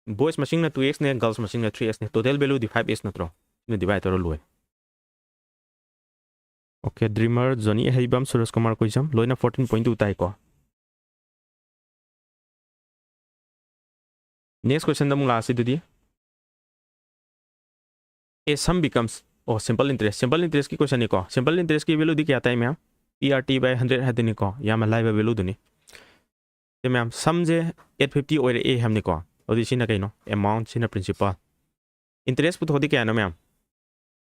boys ꯃꯁꯤꯡꯅ two X ꯅꯦ, girls ꯃꯁꯤꯡꯅ three X ꯅꯦ, total value ꯗꯤ five X ꯅꯠꯇ꯭ꯔꯣ? ꯁꯤꯅ divide ꯇꯧꯔ ꯂꯣꯏꯔꯦ꯫ Okay, Dreamer, Johnny ꯑꯍꯩꯕꯝ, ꯁꯨꯔꯖ ꯀꯨꯃꯥꯔ ꯀꯣꯏꯖꯝ, ꯂꯣꯏꯅ fourteen point two ꯇꯥꯏꯀꯣ꯫ Next question ꯗ ꯑꯃꯨꯛ ꯂꯥꯛꯑꯁꯤ ꯑꯗꯨꯗꯤ꯫ A sum becomes, ꯑꯣ, simple interest, simple interest ꯀꯤ question ꯅꯤꯀꯣ꯫ Simple interest ꯀꯤ value ꯗꯤ ꯀꯌꯥ ꯇꯥꯏ ꯃꯌꯥꯝ? P R T by hundred ꯍꯥꯏꯗꯨꯅꯤꯀꯣ, ꯌꯥꯝꯅ ꯂꯥꯏꯕ value ꯗꯨꯅꯤ꯫ ꯁꯤ ꯃꯌꯥꯝ, sum ꯁꯦ eight fifty ꯑꯣꯏꯔꯛꯑꯦ ꯍꯥꯏꯕꯅꯤꯀꯣ꯫ ꯑꯗꯨꯗꯤ ꯁꯤꯅ ꯀꯩꯅꯣ? Amount, ꯁꯤꯅ principal꯫ Interest ꯄꯨꯊꯣꯛꯑꯗꯤ ꯀꯌꯥꯅꯣ ꯃꯌꯥꯝ?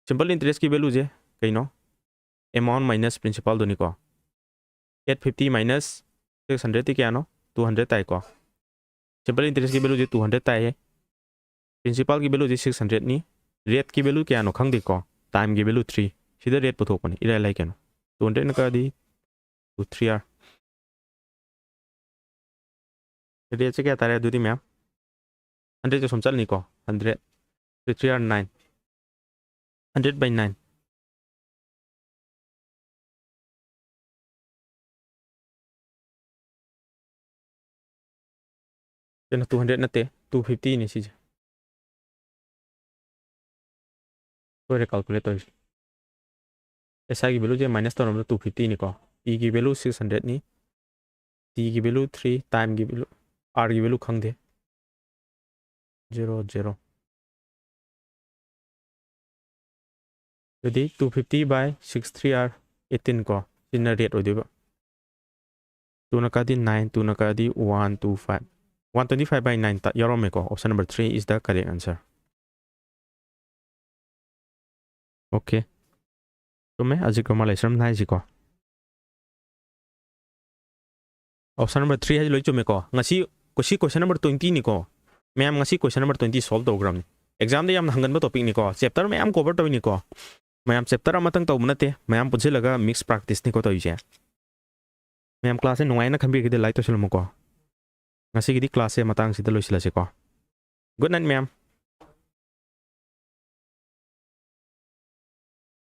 Simple interest ꯀꯤ value ꯁꯦ ꯀꯩꯅꯣ? Amount minus principal ꯗꯨꯅꯤꯀꯣ꯫ Eight fifty minus six hundred T ꯀꯌꯥꯅꯣ? Two hundred ꯇꯥꯏꯀꯣ꯫ Simple interest ꯀꯤ value ꯁꯦ two hundred ꯇꯥꯏꯌꯦ꯫ Principal ꯒꯤ value ꯁꯦ six hundred ꯅꯤ꯫ Rate ꯀꯤ value ꯀꯌꯥꯅꯣ ꯈꯪꯗꯦꯀꯣ꯫ Time ꯒꯤ value three꯫ ꯁꯤꯗ rate ꯄꯨꯊꯣꯛꯄꯅꯤ꯫ ꯏꯔꯥꯏ ꯂꯥꯏ ꯀꯩꯅꯣ꯫ Two hundred ꯅ ꯀꯛꯑꯗꯤ two three R꯫ Rate ꯁꯦ ꯀꯌꯥ ꯇꯥꯔꯦ ꯑꯗꯨꯗꯤ ꯃꯌꯥꯝ? Hundred ꯁꯦ ꯁꯨꯝ ꯆꯠꯂꯅꯤꯀꯣ꯫ Hundred, two three R nine꯫ Hundred by nine꯫ ꯀꯩꯅꯣ, two hundred ꯅꯠꯇꯦ, two fifty ꯅꯤ ꯁꯤꯁꯦ꯫ ꯁꯣꯏꯔꯦ calculate ꯇꯧꯔꯤꯁꯦ꯫ S I ꯒꯤ value ꯁꯦ minus ꯇꯧꯔꯝꯕꯗ two fifty ꯅꯤꯀꯣ꯫ T ꯒꯤ value six hundred ꯅꯤ꯫ T ꯒꯤ value three, time ꯒꯤ value, R ꯒꯤ value ꯈꯪꯗꯦ꯫ Zero, zero꯫ ꯑꯗꯨꯗꯤ two fifty by six three R eighteen ꯀꯣ꯫ ꯁꯤꯅ rate ꯑꯣꯏꯗꯣꯏꯕ꯫ Two ꯅ ꯀꯛꯑꯗꯤ nine, two ꯅ ꯀꯛꯑꯗꯤ one two five꯫ One twenty five by nine ꯇ ꯌꯥꯎꯔꯝꯃꯦꯀꯣ꯫ Option number three is the correct answer꯫ Okay꯫ ꯆꯨꯝꯃꯦ, Ajit Kumar ꯂꯩꯁ꯭ꯔꯝꯅ ꯍꯥꯏꯁꯤꯀꯣ꯫ Option number three ꯍꯥꯏꯁꯤ ꯂꯣꯏ ꯆꯨꯝꯃꯦꯀꯣ꯫ ꯉꯁꯤ, ꯉꯁꯤ question number twenty ꯅꯤꯀꯣ꯫ ꯃꯌꯥꯝ, ꯉꯁꯤ question number twenty solve ꯇꯧꯈ꯭ꯔꯕꯅꯤ꯫ Exam ꯗ ꯌꯥꯝꯅ ꯍꯪꯒꯟꯕ topic ꯅꯤꯀꯣ꯫ Chapter ꯃꯌꯥꯝ cover ꯇꯧꯔꯤꯅꯤꯀꯣ꯫ ꯃꯌꯥꯝ, chapter ꯑꯃꯇꯪ ꯇꯧꯕ ꯅꯠꯇꯦ, ꯃꯌꯥꯝ ꯄꯨꯟꯁꯤꯜꯂꯒ mix practice ꯅꯤꯀꯣ ꯇꯧꯔꯤꯁꯦ꯫ ꯃꯌꯥꯝ, class ꯁꯦ ꯅꯨꯡꯉꯥꯏꯅ ꯈꯟꯕꯤꯔꯒꯗꯤ like ꯇꯧꯁꯜꯂꯝꯃꯨꯀꯣ꯫ ꯉꯁꯤꯒꯤꯗꯤ class ꯁꯦ ꯃꯇꯥꯡꯁꯤꯗ ꯂꯣꯏꯁꯤꯜꯂꯁꯤꯀꯣ꯫ Good night ꯃꯌꯥꯝ꯫